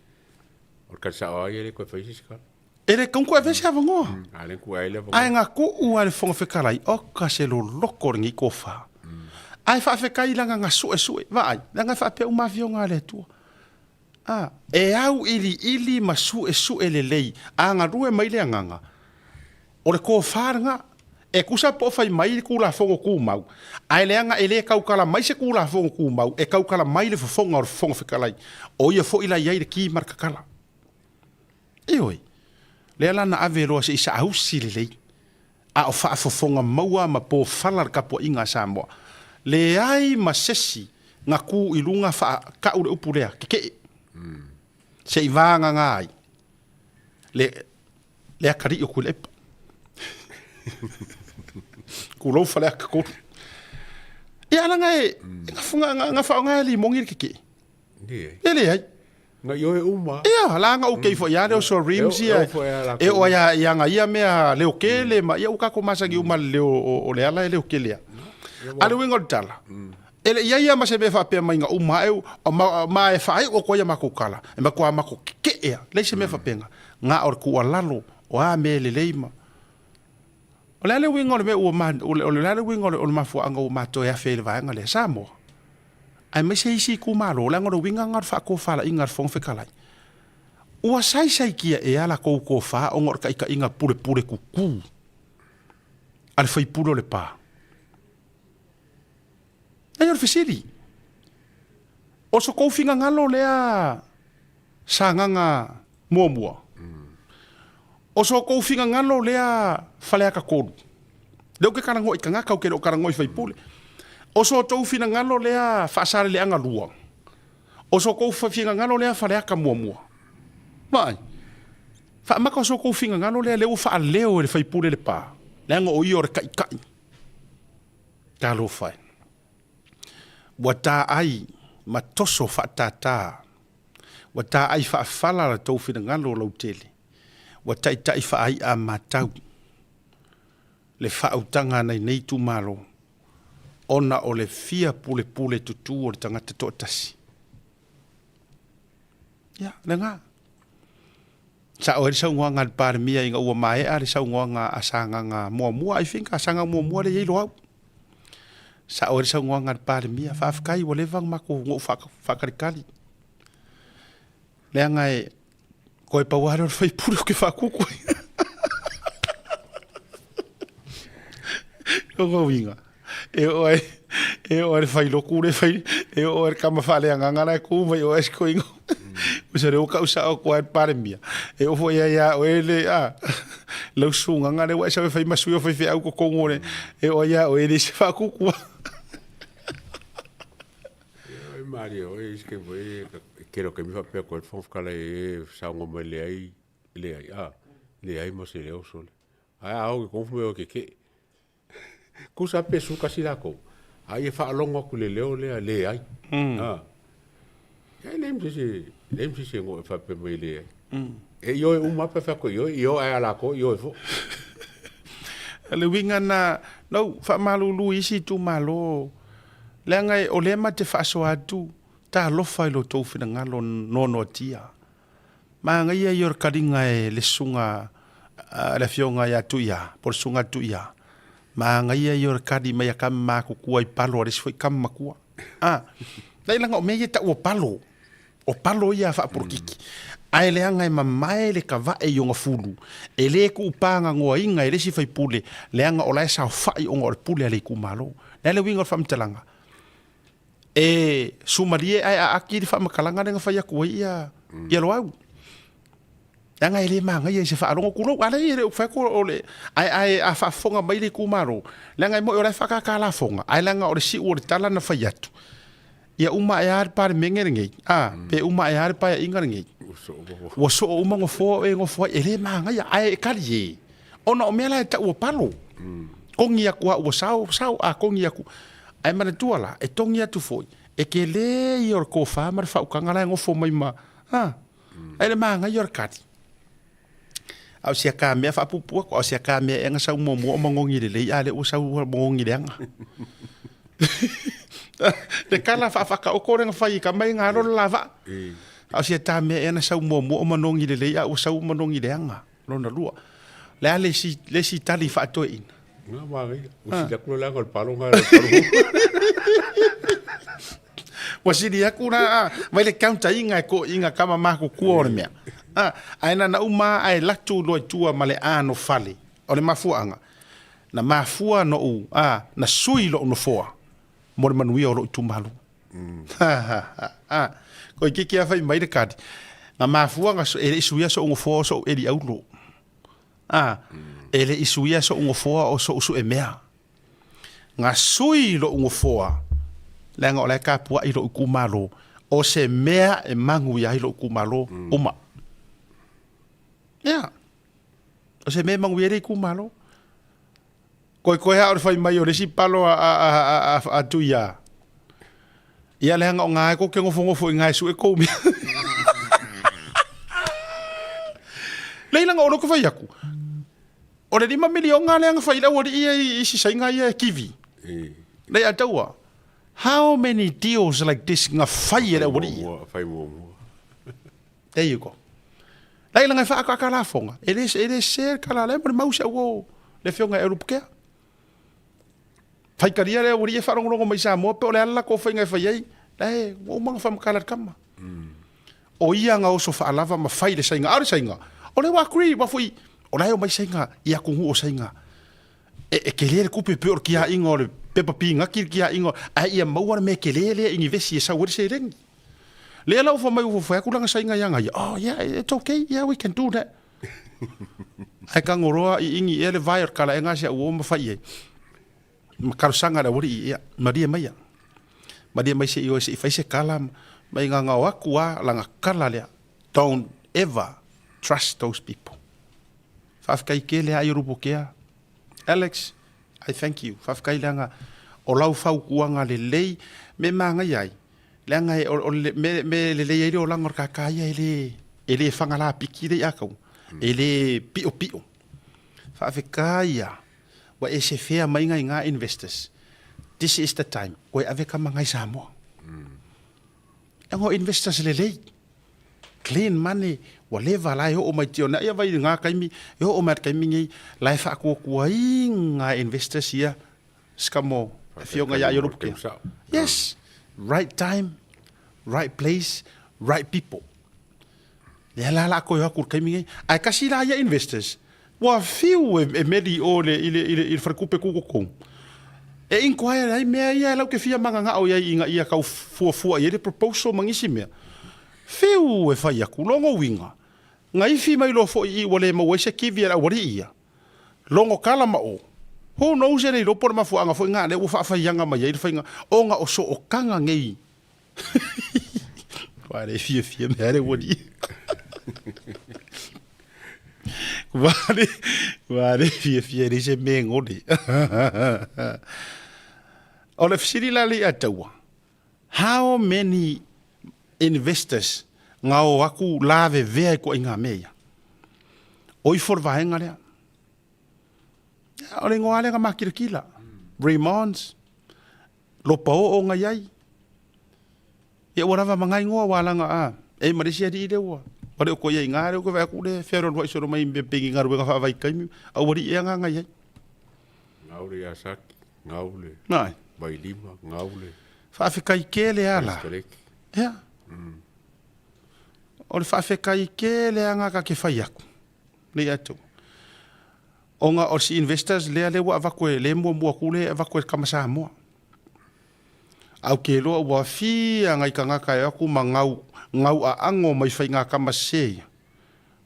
O le kasi sao ai e le koe fai se isi kala. E le tau koe avea se avanoa. A le koe ai le avanoa. Ae na tuu lava e le Fofoga Fetalai, oka se loloko o lenei tofa. Ae faafetai leaga na suesue, vaai, leaga e faapea uma afioga a le Atua. A, e auiliili ma suesue lelei, a galue mai le agaga, o le tofa lena. E tusa po o fai mai le Tulafono Tumau, ae leaga e le tautala mai se Tulafono Tumau, e tautala mai le fofoga o le Fofoga Fetalai, o ia foi la i ai le ki ma le tatala. Ioe, lea la na ave loa se i saausi lelei, a o faafofoga maua ma pofala le tapuaiga a Samoa. Leai ma sesi na tu i luga faatau le upu lea, tetee, se i vagaga ai le, le atalii o Tuilaepa. Tulou Faleata 3. Ia leaga e, na, na, na faaaoga e Limogi le tetee. E leai. Na ioe uma. Ia, la nga ukei foi ia leo so rims ia. E o ia ia nga ia mea leo kele ma ia uka ko masagi uma leo o le ala e leo kele ia. A le uiga o le tala. E le ia ia ma se mea faapea mai nga uma e o ma, ma e whae o koia mako kala. E ma kua mako ke ea. Lei se mea faapea nga. Nga o le kualalo o a me le leima. O le a le uiga o le mea ua ma, o le a le uiga o le mafuaaga ua matou e afe ai i le vaega lea? Samoa, aemaise isi itumalo, leaga o le uiga lena o le faatofalaiga a le Fofoga Fetalai. Ua saisaitia ea latou tofa ona o le taitaiga pulepule tutu a le sui usufono o Lepa? Leai, o le fesili. O so tou finagalo lea Sagaga muamua. O so outou finagalo lea Faleata 3. Lea ou te talanoa i tagata ou te le o talanoa i faipule. O so outou finagalo lea Faasaleleaga 2. O so outou finagalo lea Faleata muamua. Vaai. Faamata o so outou finagalo lea lea ua faaleo e le faipule Lepa, leaga o ia o le taitai. Talofa e. Ua taai ma toso faatātā, ua taai faafala la tou finagalo lautele, ua taitai faai'a matau le faautaga a nai nei itumalo ona o le fia pulepule tutū o le tagata toatasi. Ia, lena. Sao ai le saunoaga a le Palemia ina ua maea le saunoaga a Sagaga muamua, I think a Sagaga muamua lea e i ai Loau. Sao ai le saunoaga a le Palemia, faafetai ua leva ona matou ona ou faatalitali. Leaga e toe pau lava lea o le faipule ou te faatutu ai. Lona uiga, e oo ai, e oo ai le failotu le fai, e oo ai le tama faaleagaga la e tu mai o ai si toeaina. Usa lea ua tau sao atu ai le Palemia, e oo foi ia ia oe le, a, lau susugaga lea ua e sau e fai ma sui o faifeau i totonu o le, e oo ai ia oe e leai se faakutua. Oi malie oi isi taimi foi e tele o taimi faapea atu ai le Fofoga Fetalai e saunoa mai leai, leai, a, leai ma se leo sole. Ae a oo i totonu fai mai oi tetee. Tusa pe sulu tasi latou, a ia faalogo atu i le leo lea, leai. A. E leai ma se isi, leai ma se isi e goe faapea mai e leai. E ioe uma lava pe a fai atu e ioe, ioe ae a latou, ioe foi. O le uiga na, na ou faamalulu i isi itumalo, leaga o lea ma te faasoa atu, talofa i lo outou finagalo noanoatia. Manaia ia o le taliga e le susuga a le afioga ia Tuia, po o le susuga a Tuia. Manaia ia o le tali mai a tama matutua i palo a le isi foi tama matua. A, leai leaga o mea ia e tau o palo, o palo ia faapolokiki. Ae leaga e mamae le tavae i ona fulu, e le tuupagagoaina e le isi faipule, leaga o la e saofai ona o le pule a le itumalo. O le a le uiga o le faamatalaga? E sumalie ae aati le faamatalaga lea na fai atu ai ia ia Loau. Leaga e le manaia i se faalogo tulou, a leai e le o fai atu o le ae ae a faafofoga mai le itumalo, leaga e moni o la e faatata lafoga, ae leaga o le siu o le tala na fai atu, ia uma ae lava le Palemene lenei, a, pe uma ae lava le Paeaiga lenei, ua soo uma nofoa o e nofo ai, e le manaia, ae e talie, ona o mea la e tau o palo. Togi atu lava ua sao, sao, a togi atu. Ae manatua la, e togi atu foi, e tele ia o le tofa ma le faautaga la e nofo mai ma, a, ae le manaia o le kali. A o si ata mea faapuupuu atu, a o si ata mea ea na sau muamua o manogi lelei, a lea ua sau ua manogi leaga. Le tala faafaataoto lea na fai e tama ia na alo le lavaa. A o si ata mea ea na sau muamua o manogi lelei, a ua sau ua manogi leaga. Lona lua. Le a le isi, le isi tali faatoeaina? Na manaia. Ua sili atu le leaga o le palo na i le palo. Ua sili atu la a, mai le counter inga e ko inga kama makutua o le mea. A, ae na na uma ae latu loa i tua ma le ano fale. O le mafuaaga, na mafua noʻu, a, na sui loʻu nofoa mo le manuia o loʻu itumalo. Ko i kiki a fai mai le kadi. Na mafua na e le i suia soʻu nofoa o soʻu eli aulo. A, e le i suia soʻu nofoa o soʻu suemea. Na sui loʻu nofoa, leaga o la e kapuaʻi loʻu itumalo, o se mea e manuia ai loʻu itumalo uma. Ia, o se mea e manuia ai le itumalo. Koekoe a o le fai mai o le isi palo a, a, a, a, a, a Tuia. Ia leaga o ngā e ko ke ngofongo i ngā e sue kou mea. Leila nga o loko fai aku. O le lima miliona lea na fai le aualii ia i isi saiga ia e kivi. Lei a taua. How many deals like this na fai e le aualii ia? Fai muamua. There you go. Lei langa e whaakaka lafonga. E le, e le se kala le mo le mau se au le fionga e rupukea. Fai karia le aualii e whaalongolongo mai Samoa pe o le ala ko whainga e whai ai. Lai, ua umanga whamakala le kama. O ia nga oso faalava ma fai le saiga. A o le saiga, o lea ua agree, ua foi, o la e omai saiga i atunuu o saiga. E, e kele le kupe pei o le kiaʻiga o le pepa pinaki le kiaʻiga, ae ia maua le mea kele lea i ni vesi e sau ai le seleni. Lea la ua fai mai ua fai atu lana saiga ia ia, oh yeah, it's okay, yeah, we can do that. Ae kagoloa i ini ea le vae o le kalaega a si au uo ma fai i ai. Ma talosaga le aualii, ia, malie maia. Malie mai se i oe se i fai se kala, ma i gagao atu a lana kala lea. Don't ever trust those people. Faafetai tele a i Rupokea. Alex, I thank you. Faafetai leaga o lau fautuaga lelei me manaia ai. Leaga e, o, o le me, me lelei ai le olaga o le kākā ia e le, e le fagalapiki le iakau. E le piopio. Faafetai ia. Ua e sefea mai ngai ngā investors. This is the time. Koe ave ka mangai Samoa. E ngo investors lelei. Clean money. Ua leva la e oo mai tio na ia vai ngā kaimi. E oo mai kaimi ngei. La e whaakuakua i ngā investors ia. Skamo. Fionga ia Europe. Yes. Right time. Right place. Right people. Lea la la koe aku kaimi nei. Ai kasi la ia investors. Ua fiu e, e meli o le, i le, i le, i le wharekupe kukoko. E inquire ai mea ia e lau ke fia manga ngao ia i ia kau fua fua i le proposal mangisi mea. Fiu e whai aku, longo winga. Nga ifi mai lo fo i ua le mau se kivi e au ia. Longo kala ma o. Who knows e le ilopo le mafuanga fo i ngā le ua whaawhaianga mai ai le whainga. O nga o so o kanga ngei. Kua re fiafia mea re wari. Kua re, kua re fiafia re se me ngore. O le fesili la le ataua. How many investors ngā o aku lave vea i kua i ngā mea ia? O ifo le vaenga lea. O le ngoa lea nga makirakila. Raymond's, Lopa oo ngai ai. Ia ua lava ma ngai ngoa wa langa a. E ma lesi ali le ua. Wale o koia i ngā reo koe vai aku le whero rua isoro mai me pengi ngā ruenga whaawai kaimi. Au wari e anga ngai ai. Ngaure ia saki, ngaure. Nai. Vailima, ngaure. Whaawhekai ke le ala. Ia. O le whaawhekai ke le anga ka ke whai aku. Nei atu. Ona o si investors lea le ua avatu e le muamua ku le avatu e kama Samoa. Au ke loa ua fia ngai kangaka e aku ma ngau ngau a ango mai fai ngā kama se ia.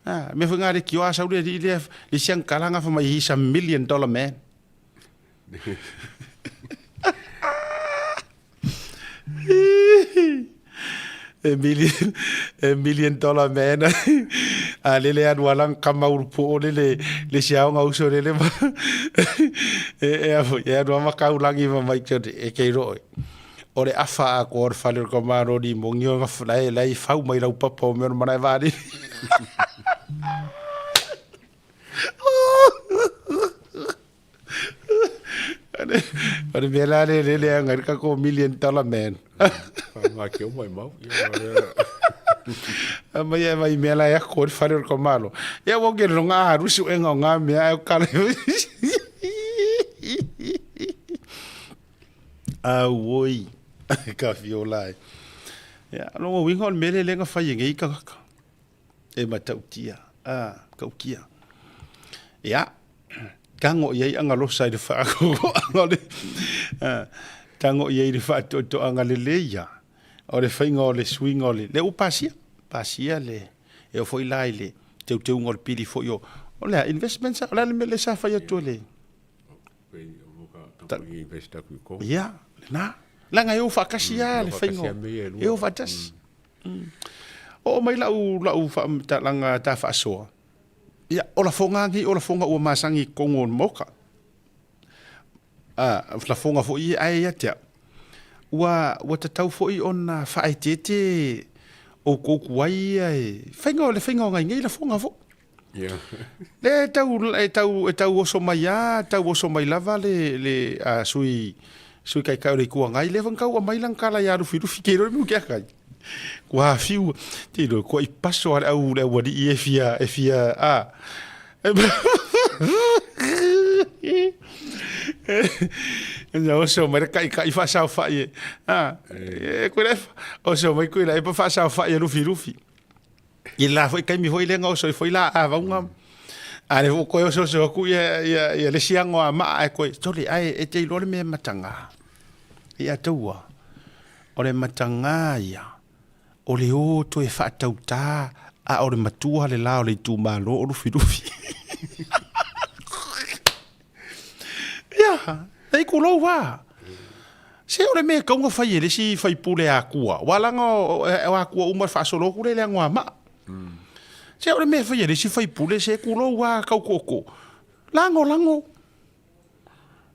Ah, me fai ngā le kio a sau le le le siang kalanga fa mai he's a million dollar man. A million, a million dollar man. A lele anu alang kama uru po o lele, le si aonga uso lele ma. E, e afu, e anu ama kau langi ma mai te e kei roe. O le afa a ko ore whale o ka maro ni mo ngio nga lai, lai whau mai rau papa o mea o manae wāri. O le mea la le lele anga i ka ko million dollar man. Ngā ke o mai mau. A mai e mai mea la e ako le whare o le komalo. Ia wau ke ronga a rusu enga o ngā mea e o kare. Auoi. Ka fiola e. Ia, longo winga o le mele lenga whai e ngei kangaka. E matautia, a, kaukia. Ia, tango i ai anga losa i le whaakokoanga o le, a, tango i ai le whaatoatoanga le leia, o le whainga o le suinga o le, le u pasia, pasia le, e o foi la i le teuteunga o le pili foi o, o le investment sa, o le a le mea le sa whai atu le, Ia, lena. Leaga e o faatasi lava le faiga e o faatasi. Oo mai lau lau faamatalaga ta faasoa, ia, o lafoga nei o lafoga ua masani i totonu o le Maota. A, lafoga foi ia ae ia te au, ua ua tatau foi ona faaeteete outou tuai ia e faiga o le faiga o nai nei lafoga foi. Lea e tau, e tau, e tau oso mai a, tau oso mai lava le, le a, sui, sui taitai o le Itu Agai, lea foi na tau aumai lana tala ia Lufilufi, ke iloa le mea o ke aka ai. Kua fiu, te iloa, kua i paso a le au, le aualii e fia, e fia, a. Ina oso mai le kai kai faasaofai e, a, e koe le, oso mai koe le pa faasaofai e Lufilufi. I le la foi taimi foi lea na oso ai foi la a vauga, a le foi koe oso oso atu ia, ia, ia le isi ago a maa ae koe, sole, ae e te iloa le mea e mataga. Ia taua, o le mataga ia, o le o toe faatautā, a o le matua le la o le itumalo o Lufilufi. Ia, e kulou lava. Se o le mea e tatau ona fai e le isi faipule akua, aua leaga o akua uma e faasolo atu lea i le anoamaa. Se o le mea e fai e le isi faipule, se tulou lava tau tootoo, lagolago,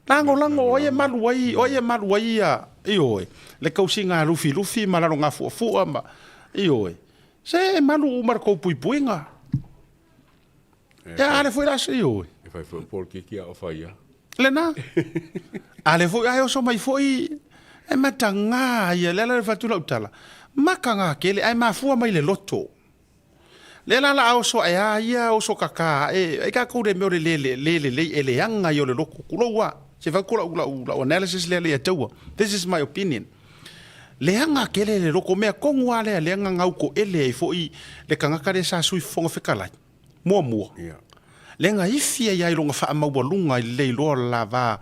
lagolago, o ai e malu ai, o ai e malu ai ia, ioe, le tausiga a Lufilufi ma Lalogafuafua ma, ioe, se e malu uma i le tou puipuiga. Ia, a lea foi la, ioe. E fai foi o polokiki a o fai a. Lena. A lea foi ae oso mai foi e mataga ia lea la le fatu lau tala. Mataga tele ae mafua mai le loto. Lea la la oso ae a ia oso kaka ae ai tatou le mea o le le le lelei e leaga ia o le loto. Tulou a. Se fai atu lau lau lau analysis lea le taua. This is my opinion. Leaga tele le loto mea tonu a lea lea na gautoele ai foi le tagata lea sa Sui Fofoga Fetalai. Muamua, le gaifi ai lava i lona faamaualuga i le le iloa o le la va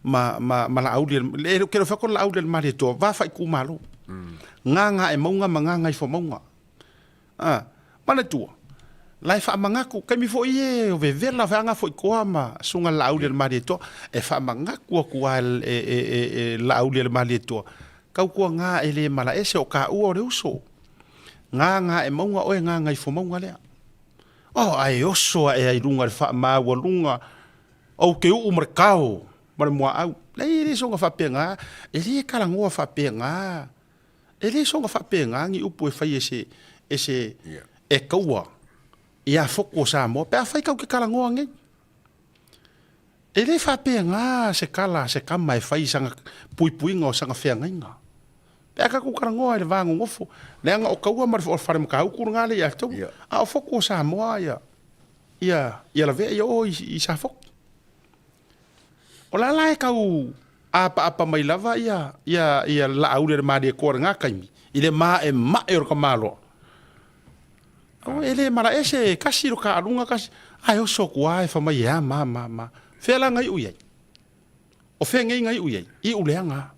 ma, ma, ma Laauli, e ke le fai atu o Laauli a le Malietoa, va faaitumalo. Gagaemauga ma Gagaifomauga. A, manatua, la e faamanatu, taimi foi e o vevela foi aga foi toa ma susuga Laauli a le Malietoa, e faamanatu atu lava e, e, e, e Laauli a le Malietoa, tautuana e le malaese o taua o le uso. Gagaemauga oe Gagaifomauga lea. Oh, ae oso ae ai luga i le faamaualuga, ou te uu ma le kao ma le muaau. Leai, e le soona faapena, e le talanoa faapena, e le soona faapena ni upu e fai e se, e se, e taua ia Fotu o Samoa, pe afai tatou te talanoa nei. E le faapena se tala a se tama e fai i sana puipuiga o sana feagaiga. Pe a tatou talanoa i le va nonofo, leaga o taua ma le fale Matautu lena lea ia te taua, a o Fotu o Samoa ia, ia, ia lavea ia oo i Safotu. O la la e tau apaapa mai lava ia, ia, ia Laauli a le Malietoa i lena taimi, i le maemae o le tamaloa. Aua e le malaese e kasi lo taaluga kasi, ae oso atu lava e fai mai e a ma ma ma. Fea la na iu i ai? O fea nei na iu i ai? Iu leaga lava.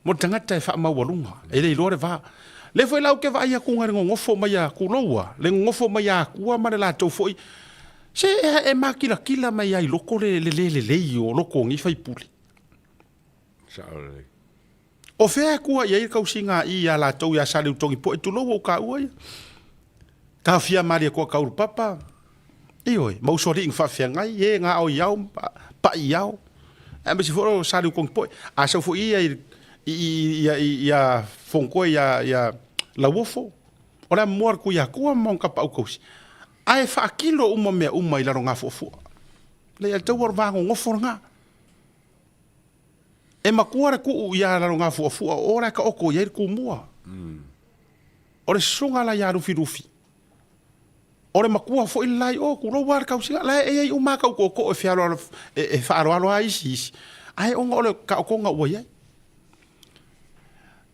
Mo le tagata e faamaualuga, e le iloa le va. Lea foi la ou te vaai atu i le nonofo mai a Kulou a, le nonofo mai a Akua ma le latou foi, se e makilatila mai lava i loko le le lelei o loko o nei faipule. Sao lelei. O fea e kua i ai le tausiga i a latou ia Saleutogi poe tulou ou taua ia. Taofia malie koa kaulu papa. Ioe, ma usoalii na faafeagai, e na ao i ao, pa'i i ao. Aemaise foi o Saleutogi poe. A sau foi ia i i i ia Fonotoe ia ia Lauofo. O le amoa le Tuiatua ma ona tapaau tausi. Ae faatino uma mea uma i lalo gafuafua. Leai, a le taua o le va nonofo lena. E matua le tuu ia Lalogafuafua o o la e taoto i ai le tumua. O le susuga la ia Lufilufi, o le matua foi le la i o, tulou lava le tausiga, la e i ai uma lava tau tootoo e fealoalo, e faaaloalo lava isi isi, ae ona o le taotoga ua i ai.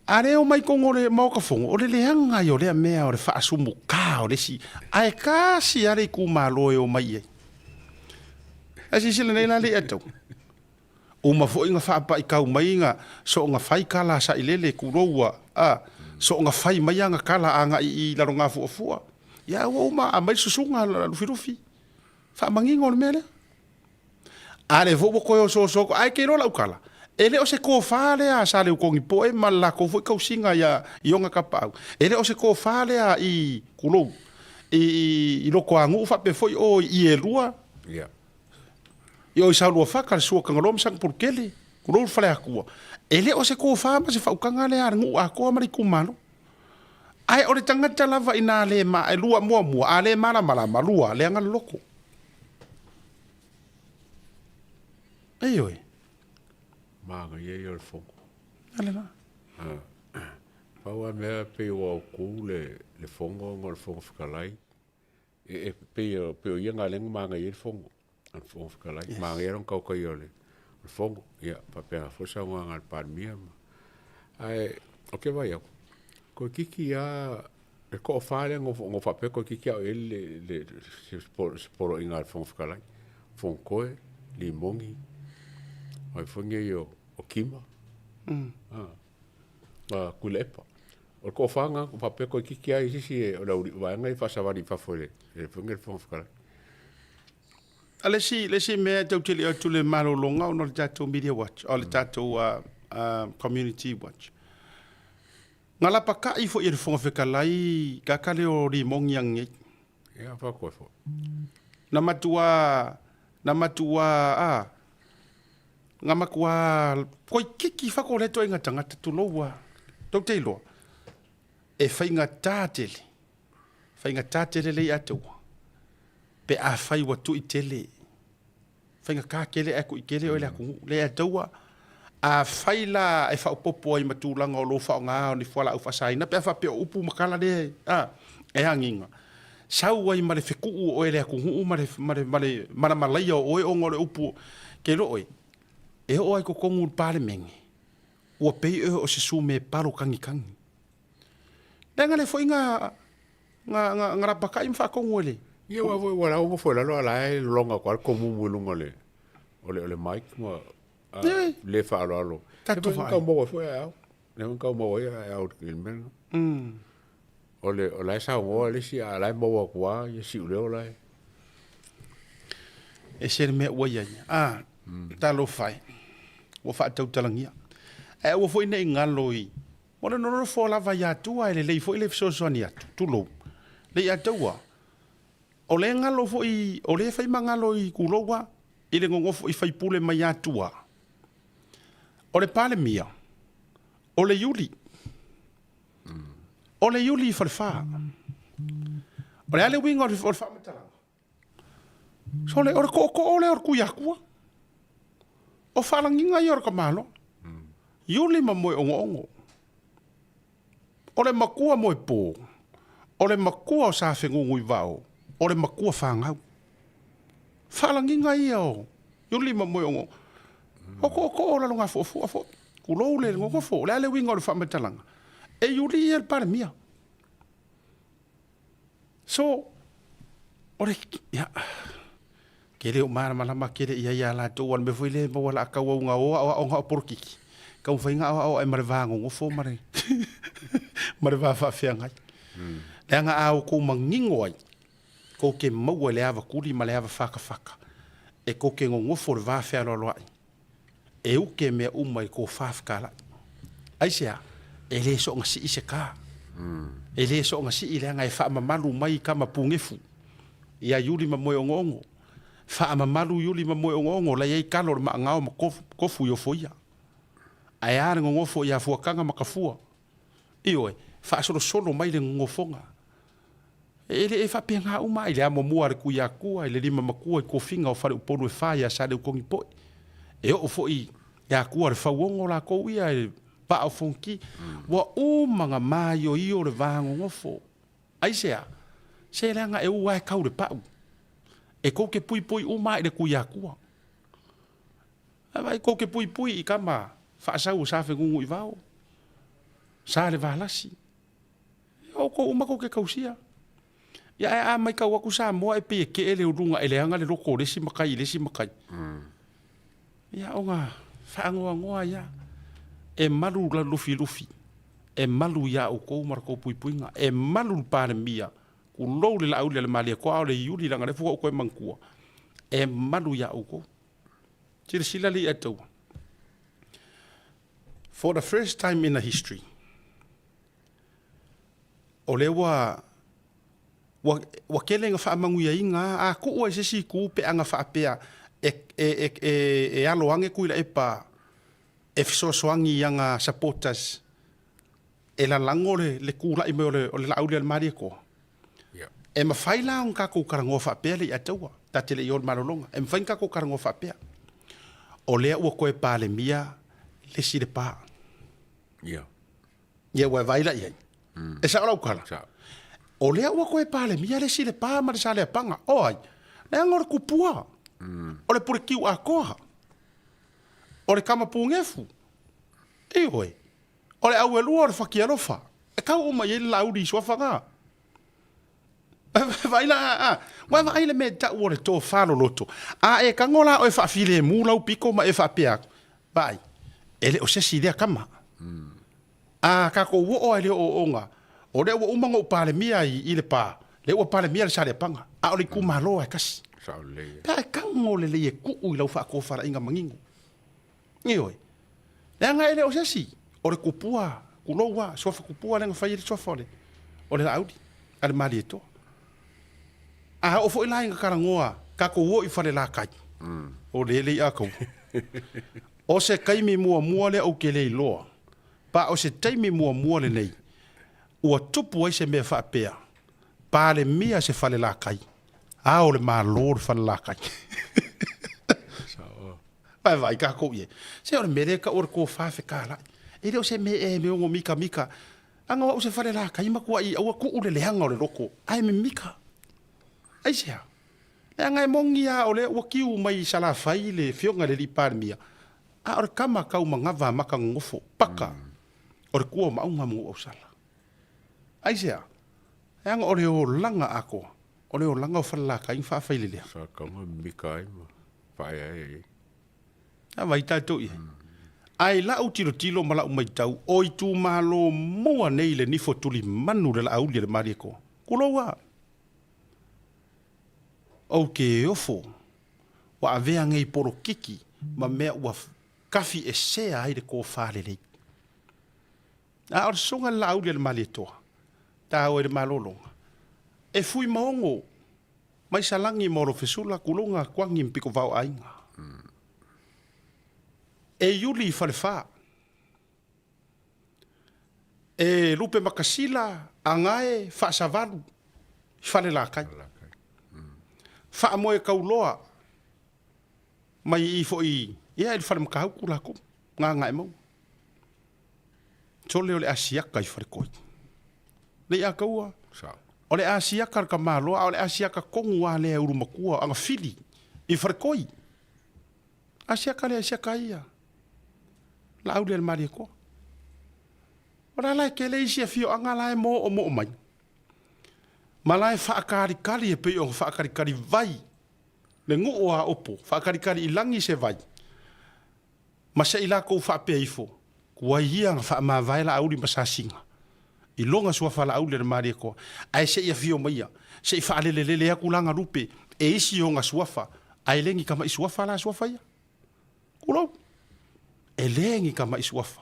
A le omai tonu o le Maota Fono, o le leaga ia o lea mea o le faasumuta o le isi, ae tasi lava le itumalo e omai i ai. Ae silasila nei la Leiatau. Uma foi na faapaikau mai na soona fai tala a Sailele, tulou a, a, soona fai mai ana tala agai i Lalogafuafua. Ia ua uma aumai le susuga a Lufilufi. Faamanino le mea lea. A lea foi ua toe osooso atu, ae te iloa lau tala, e le o se tofa lea a Saleutogi poe ma le latou foi tausiga ia i ona tapaau. E le o se tofa lea i, tulou, i, i, i Lotoanuu faapea foi o i Ielua. Yeah. I o i Sauluafata, le Sua Tagaloa ma Sagapolutele, tulou le Faleatua. E le o se tofa ma se faautaga lea a le nuu atoa ma le itumalo. Ae o le tagata lava inā le ma, e lua, muamua, a le malamalama, lua, leaga le loko. Ioe. Manaia ia o le fono. A le la. Pau lava mea pei ua autu le, le fono ona o le Fofoga Fetalai. E, e pei, o, pei o ia na lea na manaia ai le fono a le Fofoga Fetalai. Yes. Manaia lona tautaia o le, o le fono. Ia, faapena foi le saunoaga a le Palemia. Ma, ae, ou te vaai atu, toeitiiti lava le toafa lea na ou faapea toeitiiti lava o i ai le, le, le, se poloaiga a le Fofoga Fetalai. Fonotoe, Limoni, o ai foi nei o, o Kima. Mm. Ah, ma Tuilaepa. O le toafa lena, na faapea toeitiiti lava i se isi o le au vaega ia faasavali i fafo i le, le foi nei le Fofoga Fetalai. A le isi, le isi mea e tau tele atu le malologa ona o le tatou media watch, o le tatou community watch. Na lapaka'i foi e le Fofoga Fetalai kaka lea o Limogi angiai. Ia, faakoe foi. Na matua, na matua, a, na matua koikiki fako lea toaiga tagata, tulou a. Tou te iloa, e faigata tele, faigata tele le ia te ua, pe afai ua tui tele, faigata tele ae tui tele oe le atunuu. Le ia taua, afai la e faaopoopo ai ma tulaga o lo o faaaoga o ni fualaau faasaina pe a faapea o upu ma tala lea e agiga, sau ai ma le fetuu o oe e le atunuu ma le, ma le, ma le malamalaia o oe ona o le upu ke lo oe, e oo ai i totonu o le Palemene, ua pei oe o se sume palo kagikagi. Leaga le foi na, na, na, na lapakai ma faatonu e le. Ia aua foi ua la ua nofo i lalo a la e lologa atu lava le tomumu i luga o le, o le, o le mic ma a, le faaaloalo. Tatou vaai. Tau maua foi ae ao. Lea foi na tau maua ai ae ao i le mea lena. O le, o la e saunoa le isi a o la e maua atu lava ia siuleo la e. Ese le mea ua i ai. A, talofa e, ua faatautalagia. Ae aua foi ne i galo i, O le nonofo lava ia tua e lelei foi le fesoasoani atu, tulou, le ia taua. O le galo foi, o le fai ma galo i kulou a, i le nonofo i faipule mai ia tua. O le Palemia, o le Iuli. O le Iuli i Falefa. O le a le uiga o le faamatalaga? Sole, o le tootoo lea o le Tuiatua. O faalagiga ia o le tamaloa. Iuli ma moe ogoogo. O le matua moepo, o le matua o Safeguguivao, o le matua fanau. Faalagiga ia o Iuli ma moe ogoogo. O tootoo o Lalogafuafua foi. Tulou le nonofo, o le a le uiga o le faamatalaga? E iuli ia le Palemia. So, o le, ia, ke le o malamalama tele i ai ia latou, aua o le mea foi lea e maua o le a tauau o aoaoga o polokiki, taumafai na aoao ae ma le va nonofo ma le, ma le va faafeagai. Leaga a outou manino ai, tou te maua i le ava tuli ma le ava fatafata, e tou te nonofo i le va fealoaloai, e uke mea uma i kou fafetalai. Aisea? E le soona sii se ka. E le soona sii leaga e faamamalu mai kama pugefu ia Iuli ma Moeogoogo. Faamamalu Iuli ma Moeogoogo la i ai kalo o le maagao ma kofu i ofoia. Ae a le gogofo ia Fuataga ma Tafua? Ioe, faasolosolo mai le gogofoga. E le e faapena uma i le amomua a le Tuiatua, i le limamatua i tofiga o Faleupolu e fa ia Saleutogipoe. E oo foi i Atua le fauogo latou ia e vaa o Fonoti. Ua uma na maioio le va nonofo. Aisea? Se leaga e u lava e kau le pau. E tou te puipui uma lava i le Tuiatua. Ae vaai tou te puipui i kama faasau o Safeguguivao, Salevalasi. Ia outou uma tou te tausia. Ia ae a maitau atu Samoa e pei e kee le uluga e leaga le loto o le isi matai i le isi matai. Ia ona faanoanoa ai lava. E malu la Lufilufi, e malu ia outou ma la tou puipuiga, e malu le Palemia, tulou le Laauli a le Malietoa a o le Iuli leaga o lea foi ua ou toe manatua, e malu ia outou. Silasila alii a taua. For the first time in the history, o lea ua ua ua tele ina faamanuiaina a tuu ai se isi itu pe ana faapea e e e e alo ane Tuilaepa e fesoasoani i ana supporters. e lalago le, le kulaʻi mai o le, o le laau lea o le Malietoa. E mafai la ona tatou talanoa faapea le Iataua, ta te le i o i le malologa. E mafai ona tatou talanoa faapea, o lea ua toe Palemia le isi Lepa. Ia. Ia ua e vaai la i ai. E sao lau tala? Sao. O lea ua toe Palemia le isi Lepa ma le Saleapaga. O ai? Leaga o le kupua. O le Pulekiu atoa. O le tama pugefu. Ioe. O le auelua o le fatialofa, e tau uma i ai le Laauli i suafa na. Vaai la, a, a, ua e vaai le mea e tau o le tofa loloto. A e tago la oe faafilemu lau pito ma e faapea atu, vaai, e le o se isi lea tama. A tatou oo lava i le ooooga, o lea ua uma ona ou Palemia i, i Lepa, lea ua Palemia le Saleapaga, a o le itumalo lava e tasi. Sao lelei. Pe a e tago lelei e tuu i lau faatofalaiga manino. Ioe. Leaga e le o se isi, o le kupua, tulou a, suafa kupua lea na fai ai le suafa o le, o le Laauli, a le Malietoa. A oo foi la ina talanoa, tatou o i Falelatai, o le le i'a kaua. O se taimi muamua lea ou te le iloa, pa o se taimi muamua lenei, ua tupu ai se mea faapea, Palemia se Falelatai, a o le Malo le Falelatai. Vae vaai tatou i ai. Se o le mea lea e tau o le tofa fetalai. E le o se mea ea e ono mikamika. Ana o au se Falelatai matuai aua tuu le leaga o le loto ae mimika. Aisea? Leaga e moni lava o lea ua tiu mai i Salafai le afioga i le alii Palemia, a o le tama tau manava a maka nonofo, paka, o le tua o Maauga ma Nuuausala. Aisea? Leaga o le olaga atoa, o le olaga o Falelatai na faafailelea. Sa tama mimika ai ma faaeaea i ai. A vai tatou i ai. Ae i lau tilotilo ma lau matau, o itumalo mua nei le nifo tulimanu le Laauli a le Malietoa. Tulou a. Ou te ofo ua avea nei polokiki ma mea ua kafi esea ai le tofa lelei. A o le susuga i le Laauli a le Malietoa, taua i le malologa, e Fuimaono mai Salani ma Olofesula, tulou Tuagi ma Pitovao aiga. E Iuli i Falefa, e Lupemakasila Agae Faasavalu i Falelatai. Faamoetauloa mai i i foi ia i le Fale Matautu latou, Gagaemauga. Sole o le asiata i Faletoi. Lei a taua. O le asiata le tamaloa, a o le asiata tonu lava lea e ulumatua agafili i Faletoi. Asiata lea asiata ia. Laau lea le Malietoa. O la la e tele isi afioaga la e moomoo mai. Ma la e faatalikali e pei ona faatalikali vai le nuu o Aopo, faatalikali i lagi se vai. Ma se i latou faapea ifo, Tuai ia na faamavae Laauli ma Sasiga i lona suafa Laauli a le Malietoa, ae se i afio maia, se i faalelelele atu la galupe e isi ona suafa, ae le ni tama'i suafa la suafa ia. Tulou. E le ni tama'i suafa.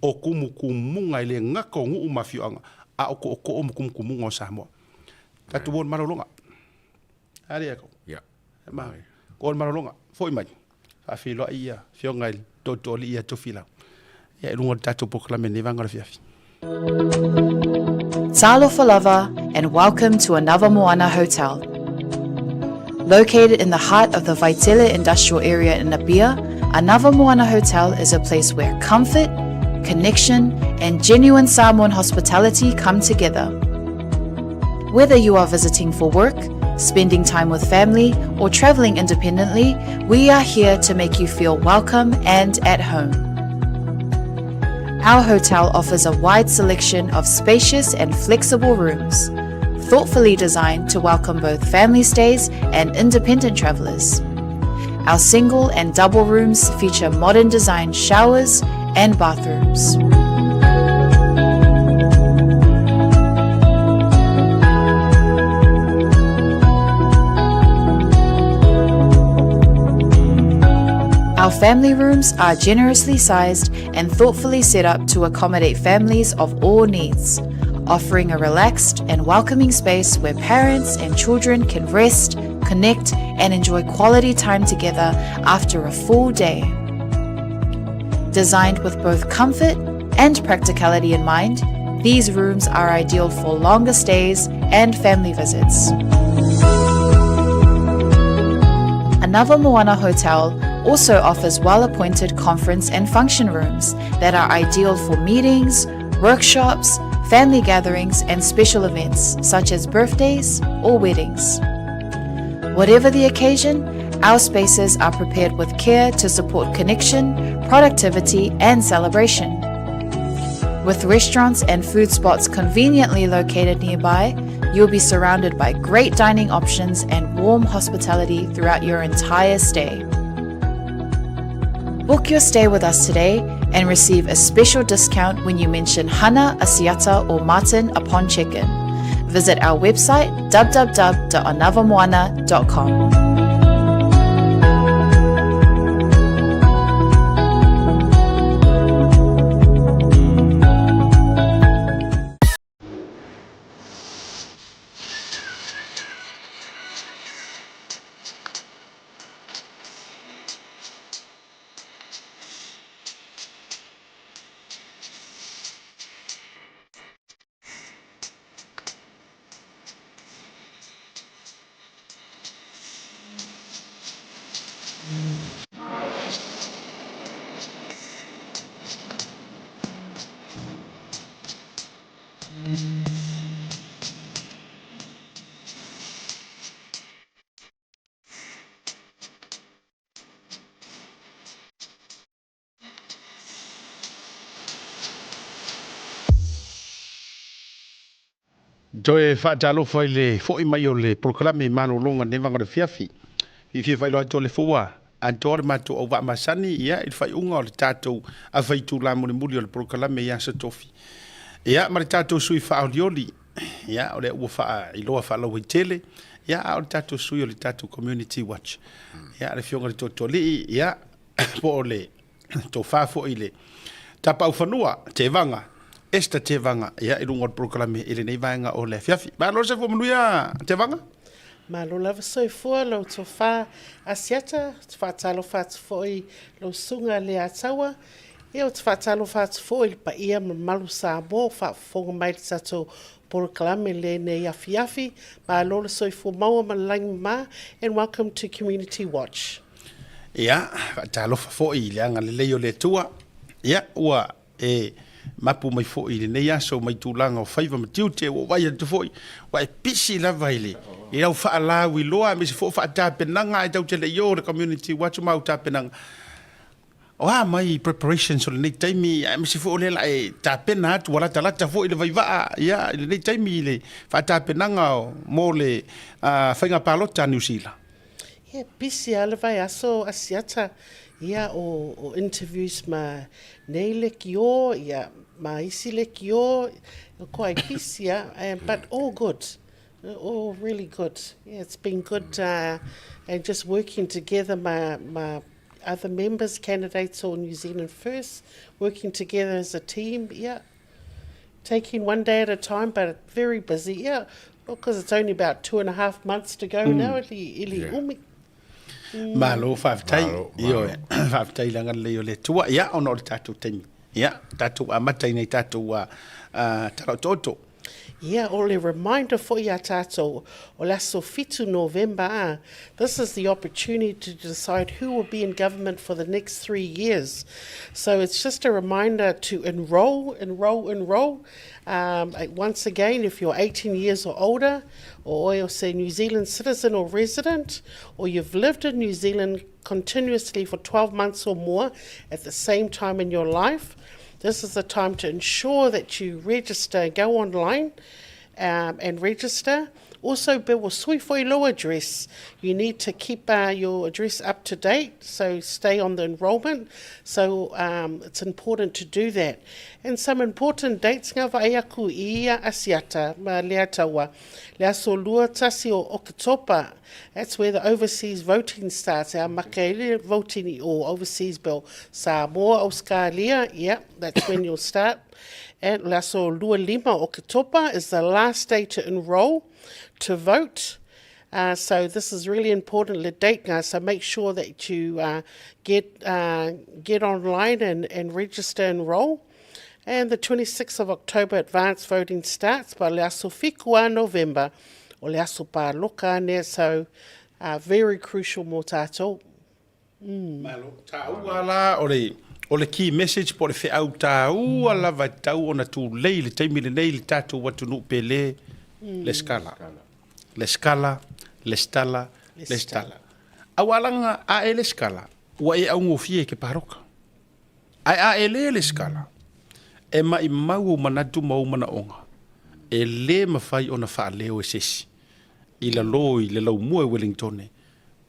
O tumutumuga e le gata o nuu ma afioaga, a o tootoo ma tumutumuga o Samoa. Tatou o i le malologa. A lea kou. Ia. Ma, ko le malologa. Foi mai. Faafeiloai ia afioga i le Tootooalii ia Tofilau. Ia i luga o le tatou polokalame nei vaega o le afiafi. Talofa lava and welcome to another Moana Hotel. Located in the heart of the Vaitele industrial area in Apia, Another Moana Hotel is a place where comfort, connection, and genuine Samoan hospitality come together. Whether you are visiting for work, spending time with family, or traveling independently, we are here to make you feel welcome and at home. Our hotel offers a wide selection of spacious and flexible rooms, thoughtfully designed to welcome both family stays and independent travelers. Our single and double rooms feature modern design showers and bathrooms. Our family rooms are generously sized and thoughtfully set up to accommodate families of all needs, offering a relaxed and welcoming space where parents and children can rest, connect, and enjoy quality time together after a full day. Designed with both comfort and practicality in mind, These rooms are ideal for longer stays and family visits. Anava Moana Hotel also offers well-appointed conference and function rooms that are ideal for meetings, workshops, family gatherings and special events such as birthdays or weddings. Whatever the occasion, our spaces are prepared with care to support connection, productivity and celebration. With restaurants and food spots conveniently located nearby, you'll be surrounded by great dining options and warm hospitality throughout your entire stay. Book your stay with us today and receive a special discount when you mention Hana, Asiata, or Martin upon check-in. Visit our website www.anavamoana.com. Toe faatalofa i le fo'i mai o le polokalame i malologa i lenei vaega o le afiafi. Fiafia faailoa atu o le fua atoa le matou auvaa masani ia i le faaiuga o le tatou afa itula mulimuli o le polokalame i Aso Tofi. Ia ma le tatou sui faaolioli ia o lea ua faailoa faalauaitele ia a o le tatou sui o le tatou Community Watch. Ia le afioga i le Tootooalii ia po o le tofa foi i le Tapaaufanua Tevaga, Esther Tevaga, ia i luga o le polokalame i lenei vaega o le afiafi. Malo le soifua manuia Tevaga. Malo lava soifua lau tofa Asiata, ou te faatalofa atu foi lau susuga Leiataua, ia ou te faatalofa atu foi i le paia ma le mamalu o Samoa o faafofoga mai i le tatou polokalame i lenei afiafi. Malo le soifua maua ma le lagi mama and welcome to Community Watch. Ia, faatalofa foi i le agalelei o le Atua, ia, ua e mapu mai foi i lenei aso mai tulaga o faiva ma tiute, ua ou vaai atu foi, ua e pisi lava i le, i lau faalauiloa aemaise foi o faatapenaga ae tatou te le i o i le community watch ma au tapenaga. O a mai preparations o lenei taimi aemaise foi o lea la e tapena atu ua latalata foi le vaivaa ia i lenei taimi i le faatapenaga mo le faiga palota a Niu Sila. Ia, busy lava le vaiaso Asiata, ia o, o interviews ma nei lekiō, ia, ma isi lekiō, quite busy lava, and, but all good, all really good. Yeah, it's been good uh, and just working together ma, ma other members, candidates or New Zealand First, working together as a team, yeah. Taking one day at a time, but very busy, yeah. Because it's only about 2.5 months to go now, e le, e le Yeah. umi. Malo, faafetai. Malo, malo. Ioe, faafetai i le agalelei o le Atua. Ia, ona o le tatou taimi. Ia, tatou amata i nei tatou tala otooto. Ia, o le reminder foi iā tātou, o le aso 7 November, ā, this is the opportunity to decide who will be in government for the next 3 years. So it's just a reminder to enrol, enrol, enrol. Um, once again, if you're 18 years or older, or oe o se New Zealand citizen or resident, or you've lived in New Zealand continuously for 12 months or more at the same time in your life, this is the time to ensure that you register, go online and register. Also, be ua sui foi lou address. You need to keep uh, your address up to date, so stay on the enrolment. So um, it's important to do that. And some important dates ngā vaai aku i ia Asiata ma Leataua. Le aso 21 o Oketopa, that's where the overseas voting starts. Our makaele voting i o overseas bill. Samoa, Australia, yeah, that's when you'll start. And le aso 25 Oketopa is the last day to enroll to vote. So this is really important, le date ngā, so make sure that you get online and register and enroll. And the 26th of October advance voting starts, but le aso fiku a November, o le aso pāloka anea, so uh, very crucial mō tātou. Mm. Malo, tāua la o le, o le key message po o le feau tāua lava e tatau ona tulei i le taimi lenei i le tātou atunuu pele, mm. lesitala. Lesitala, lesitala, lesitala. Aualaga a e lesitala, ua e augofie e ke pāloka. Ae a e lē lesitala, e maʻimau ou manatu ma ou manaʻoga, e lē mafai ona faaleo e se isi i lalō i le laumua i Wellingtone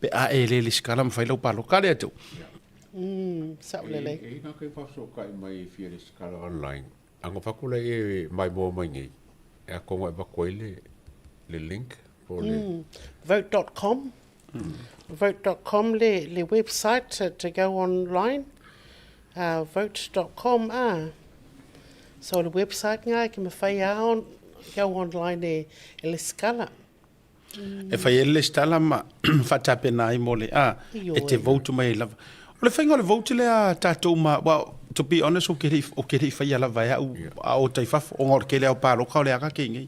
pe a e lē lesitala ma fai lau pāloka. Ka lea tou? Mm, saʻolelei. E i ngā kai whawhasookai mai e fia lesitala online, anga whaku lai e mai moa mai nei, e a konga e wako ai le, le link po le... Mm, vote.com. Vote.com le, le website to, to go online. Uh, vote.com ah. So le website ngā ke mawhai a on, go online e, e le skala. Mm. E whai e le skala ma whatapena ai mo le a e te vote mai lava. O le whainga o le vote le a tātou ma, well, to be honest, o ke rei, o ke rei whai a lava e au, a o tai whafo, o ngā o le kele au pāloka o le aka ke ngei.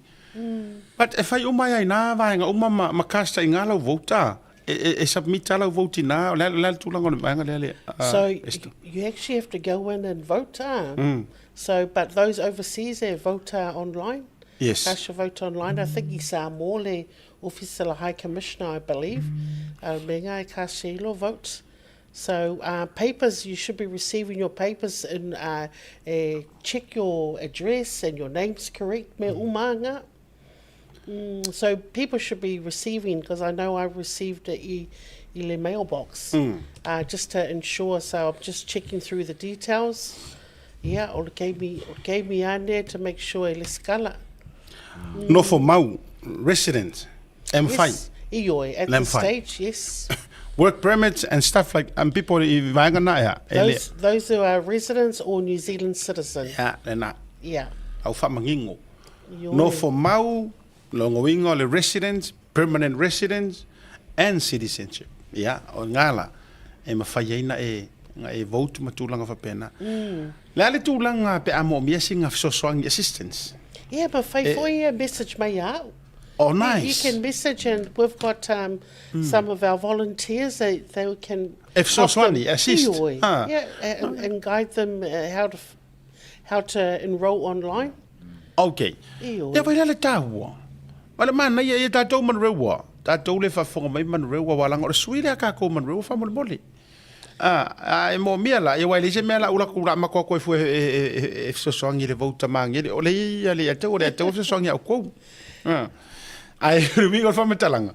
But e whai uma ai nā vaenga uma ma, ma casta i ngā lau vote a. E, e, e submit a lau vote i nā, o le, le tūlanga o le vaenga lea le. Uh, so you actually have to go in and vote ah. Mm. So, but those overseas, they vote uh, online. Yes. Cast your vote online. I think i Samoa le Office of the High Commissioner, I believe. Uh, me ngā e cast ilo votes. So uh, papers, you should be receiving your papers in, uh, eh, check your address and your name's correct, me umanga. Mm, so people should be receiving, because I know I received it i, i le mailbox, mm. uh, just to ensure, so I'm just checking through the details. Yeah, or gave me, or gave me ane to make sure e le skala. Mm. Nofo mau, resident, M5. Yes, ioi, at the stage, yes. Work permits and stuff like, and people i vaenga na ea. Those, those who are residents or New Zealand citizen. Yeah, lena. Yeah. Au whaamangingo. Nofo mau, logoiga o le residence, permanent residence and citizenship. Ia, o ngā la, e mawhai ai na e, na e vote ma tūlanga whapena. Mm. Le a le tūlanga pe a moomia singa fesoasoani assistance. Yeah, but whai e, foi e message mai au. Oh, nice. You, you can message and we've got um, mm. some of our volunteers, they, they can... E fesoasoani, assist. Ah. Yeah, and, and guide them uh, how to how to enroll online. Ok. Ioe. Ia whai le tāua. Wale mana ia ia tātou manurewa. Tātou le whafonga mai manurewa wa langa o le sui le a kākou manurewa whamolemole. Ah, a e mō mea la, ia wai le se mea la ula kura makoa koe fue e, e, e, e fesoasoangi le vouta mangere. O le ia le atau, o le atau fesoasoangi au kou. Ah. Ai, le wingo le whamatalanga.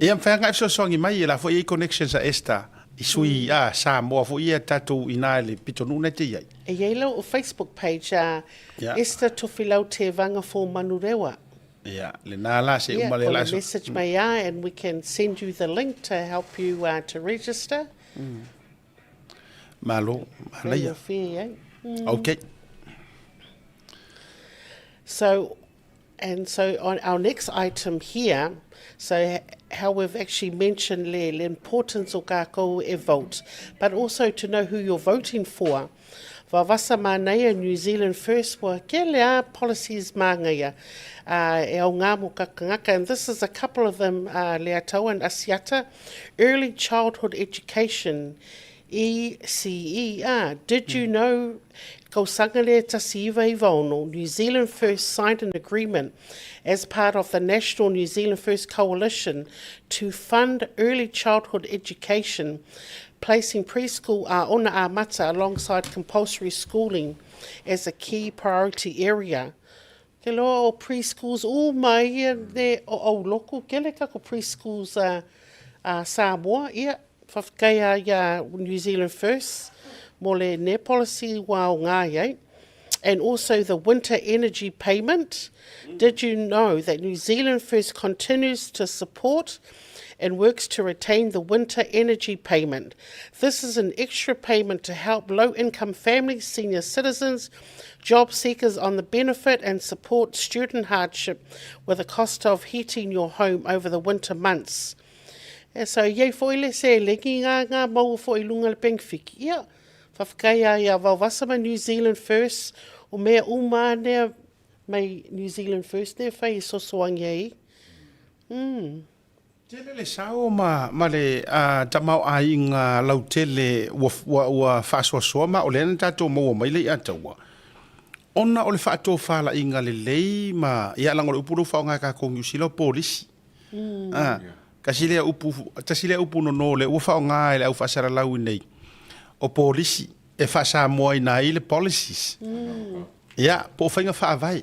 Ia mwhanga e fesoasoangi mai, e la fo i connections a Esther. I sui, mm. ah, Samoa fo ia tātou inā le pito nuna te iai. E iai lau o Facebook page a yeah. Esther Tofilau Te Vanga for Manurewa. Yeah, le nā la se yeah, uma le la. message mai a and we can send you the link to help you uh, to register. Mm. Malo, manaia. Eh? Mm. Okay. So And so on our next item here, so how we've actually mentioned le, le importance o kākou e vote, but also to know who you're voting for. Vavasa māneia New Zealand First wa ke lea policies māngaia uh, e au ngā mo kakangaka, and this is a couple of them, uh, lea tau and Asiata, early childhood education, ECE, Did you know Kausangale Tasiiva Ivaono, New Zealand First signed an agreement as part of the National New Zealand First Coalition to fund early childhood education, placing preschool a ona a mata alongside compulsory schooling as a key priority area. Ke loa o preschools o mai ia ne o au loko, ke le kako preschools a, a Samoa, ia, whawhikai a ia New Zealand First, mo le ne policy wa o ngā iei. And also the winter energy payment. Did you know that New Zealand First continues to support and works to retain the winter energy payment? This is an extra payment to help low-income families, senior citizens, job seekers on the benefit and support student hardship with the cost of heating your home over the winter months. E so, iei foi le se lengi ngā ngā maua foi lunga le pengfiki. Ia, Faafetai a ia Vaovasa ma New Zealand First, o mea uma a nea mai New Zealand First nea fai e sosoangi ai. Mm. Tele le sao ma ma le tamaoaiga lautele ua ua ua faasoasoa ma o lea na tatou maua mai le i'a taua ona o le faatofalaiga lelei ma ia leaga o le upu lea ua faaaoga e tatou Niu Sila o polisi. A, tasi lea upu tasi lea upu nono lea ua faaaoga e le au faasalalau i nei o polisi e faasamoaina ai le policies. Ia, po o faiga faavae.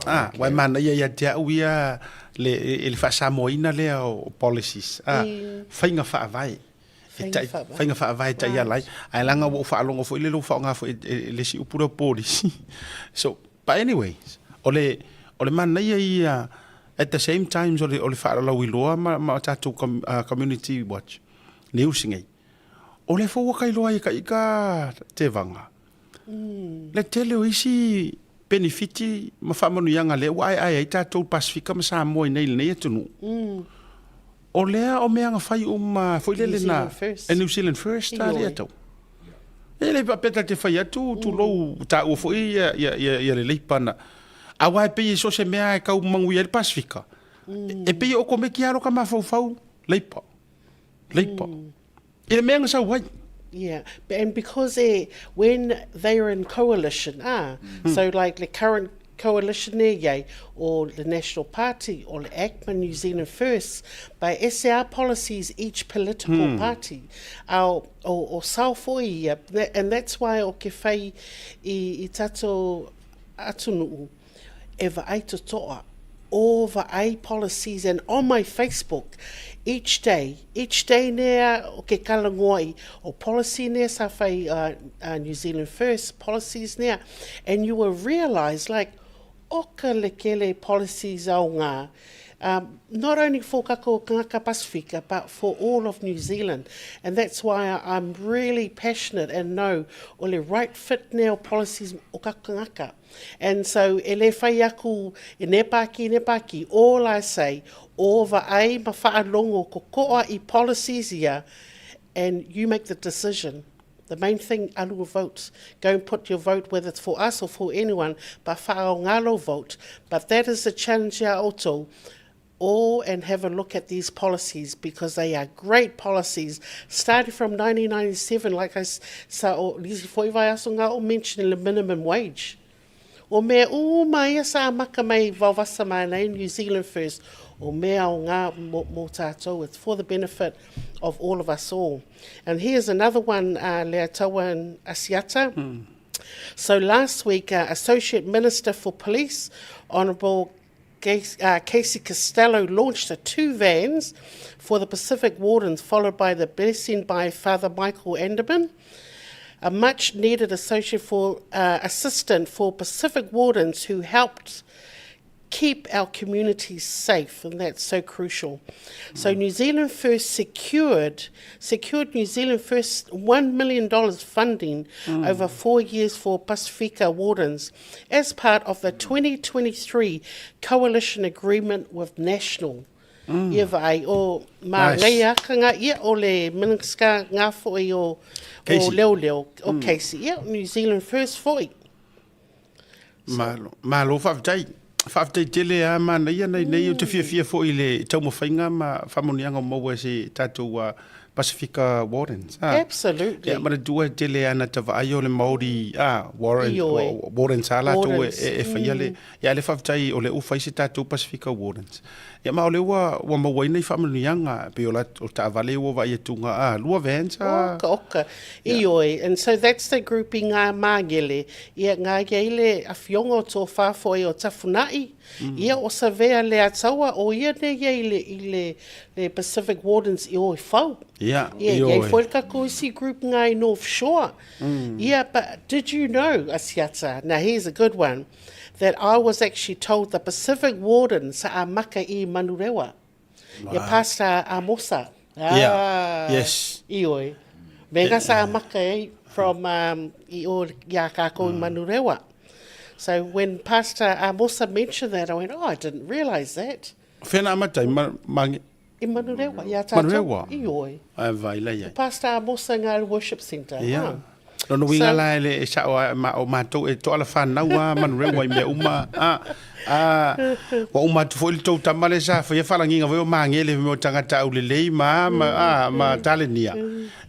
Ah, aua e manaia ia te au ia le, i le faasamoaina lea o policies. Ah, faiga faavae. E tai, faiga faavae e taiala ai. Ae leaga ua ou faalogo foi lele ua faaaoga foi e le isi upu lea o polisi. So, but anyways, o le, o le manaia ia at the same times o le, o le faalalauiloa ma, ma tatou community watch news nei. O lea foi ua kailoa ai e ka ika tevaga. Le tele o isi penefiti ma faamanuiaga lea ua aeae ai tatou Pasefika ma Samoa i nei i lenei atunuu. O lea o mea na fai uma foi lele na e New Zealand First a lea tau. E le faapea ta te fai atu tulou taua foi ia ia ia, ia le Leipa na. Aua e pei e so o se mea e tau manuia ai le Pasefika. E pei e okomeki lava lo ka mafaufau Leipa. Leipa. I le mea na sau ai. Yeah, and because e, when they are in coalition, ah, so like the current coalition e iai, o the National Party, o le ACT ma New Zealand First, but e ese a policies each political party, a o, o, o sao foi ia, and that's why o ke whai i, i tatou atunuu, e vaai totoa o vaai policies and on my Facebook each day, each day nea o ke kala ngoa i o policy nea sa fai New Zealand First policies nea and you will realise like oka le kele policies ao ngā um, not only for kako kangaka Pasifika but for all of New Zealand and that's why I'm really passionate and know o le right fit nea o policies o kako kangaka. And so e le whai aku e nepa ki nepa ki, all I say, o vaai ma whaalongo ko koa i policies ia and you make the decision. The main thing, alu a vote. Go and put your vote, whether it's for us or for anyone, but whaangalo vote. But that is the challenge ia outou. All and have a look at these policies because they are great policies starting from 1997 like I sa o nisi foi vai aso nga o mention le minimum wage o mea uma ia sa amaka mai Vaovasa mai nei New Zealand first o mea o nga mo, mo tātou it's for the benefit of all of us all and here's another one uh, Leataua and Asiata So last week, uh, Associate Minister for Police, Honourable Casey Costello launched the two vans for the Pacific Wardens, followed by the blessing by Father Michael Anderman, a much needed associate for, uh, assistant for Pacific Wardens who helped keep our communities safe, and that's so crucial. Mm. So New Zealand First secured secured New Zealand First $1 million funding mm. over four years for Pasifika wardens as part of the 2023 coalition agreement with National. Mm. Ia vaai o ma nice. ngai akanga ia o le Minister ngā foi o, o Leo Leo o mm. Casey. Ia, New Zealand First foi. Malo, malo faafetai. Faafetai tele a manaia nei nei o te fiafia foi i le taumafaiga ma faamanuiaga o maua e se tatou uh, Pasifika Wardens. Ah. Absolutely. Ia, manatua e tele ana ta vaai o le Māori, ah, Warren, Ioe. Wardens a latou e, e, e whaia le, ia le faafetai o le u whai se tatou Pasifika Wardens. Ia ma o le ua, ua maua ai nei faamanuiaga, pei o la, o taavale ua vaai atu ngā, ah, lua vans, ah. Oka, oka. Ioe, and so that's the grouping ngā māngele. Ia, ngā ia i le awhionga o tō whāwhoi o Tafuna'i, Ia o Savea Leataua, o ia nei ia i le, i le, le Pacific Wardens i o i whau. Ia, Ia, ia i foe ka isi group ngā i North Shore. Ia, but did you know, Asiata, now here's a good one, that I was actually told the Pacific Wardens sa a maka i Manurewa. Ia Pastor Amosa. Ah, yeah. Yes. Ioi. Me nga sa maka e from um, i o ia kākou mm. Manurewa. So when Pastor Amosa mentioned that, I went, oh, I didn't realise that. Whena amatai, ma, ma... I Manurewa, ia tātou. Manurewa? Ioi. Ai vai lai ai. Pastor Amosa ngā worship centre. Yeah. Ah. Lona uiga la e le e sa'o a ma o matou e to'a la fanau a Manurewa i mea uma a a ua uma atu foi le tou tama lea sa faia faalagiga foi o Magele mo tagata aulelei ma ma a ma talenia.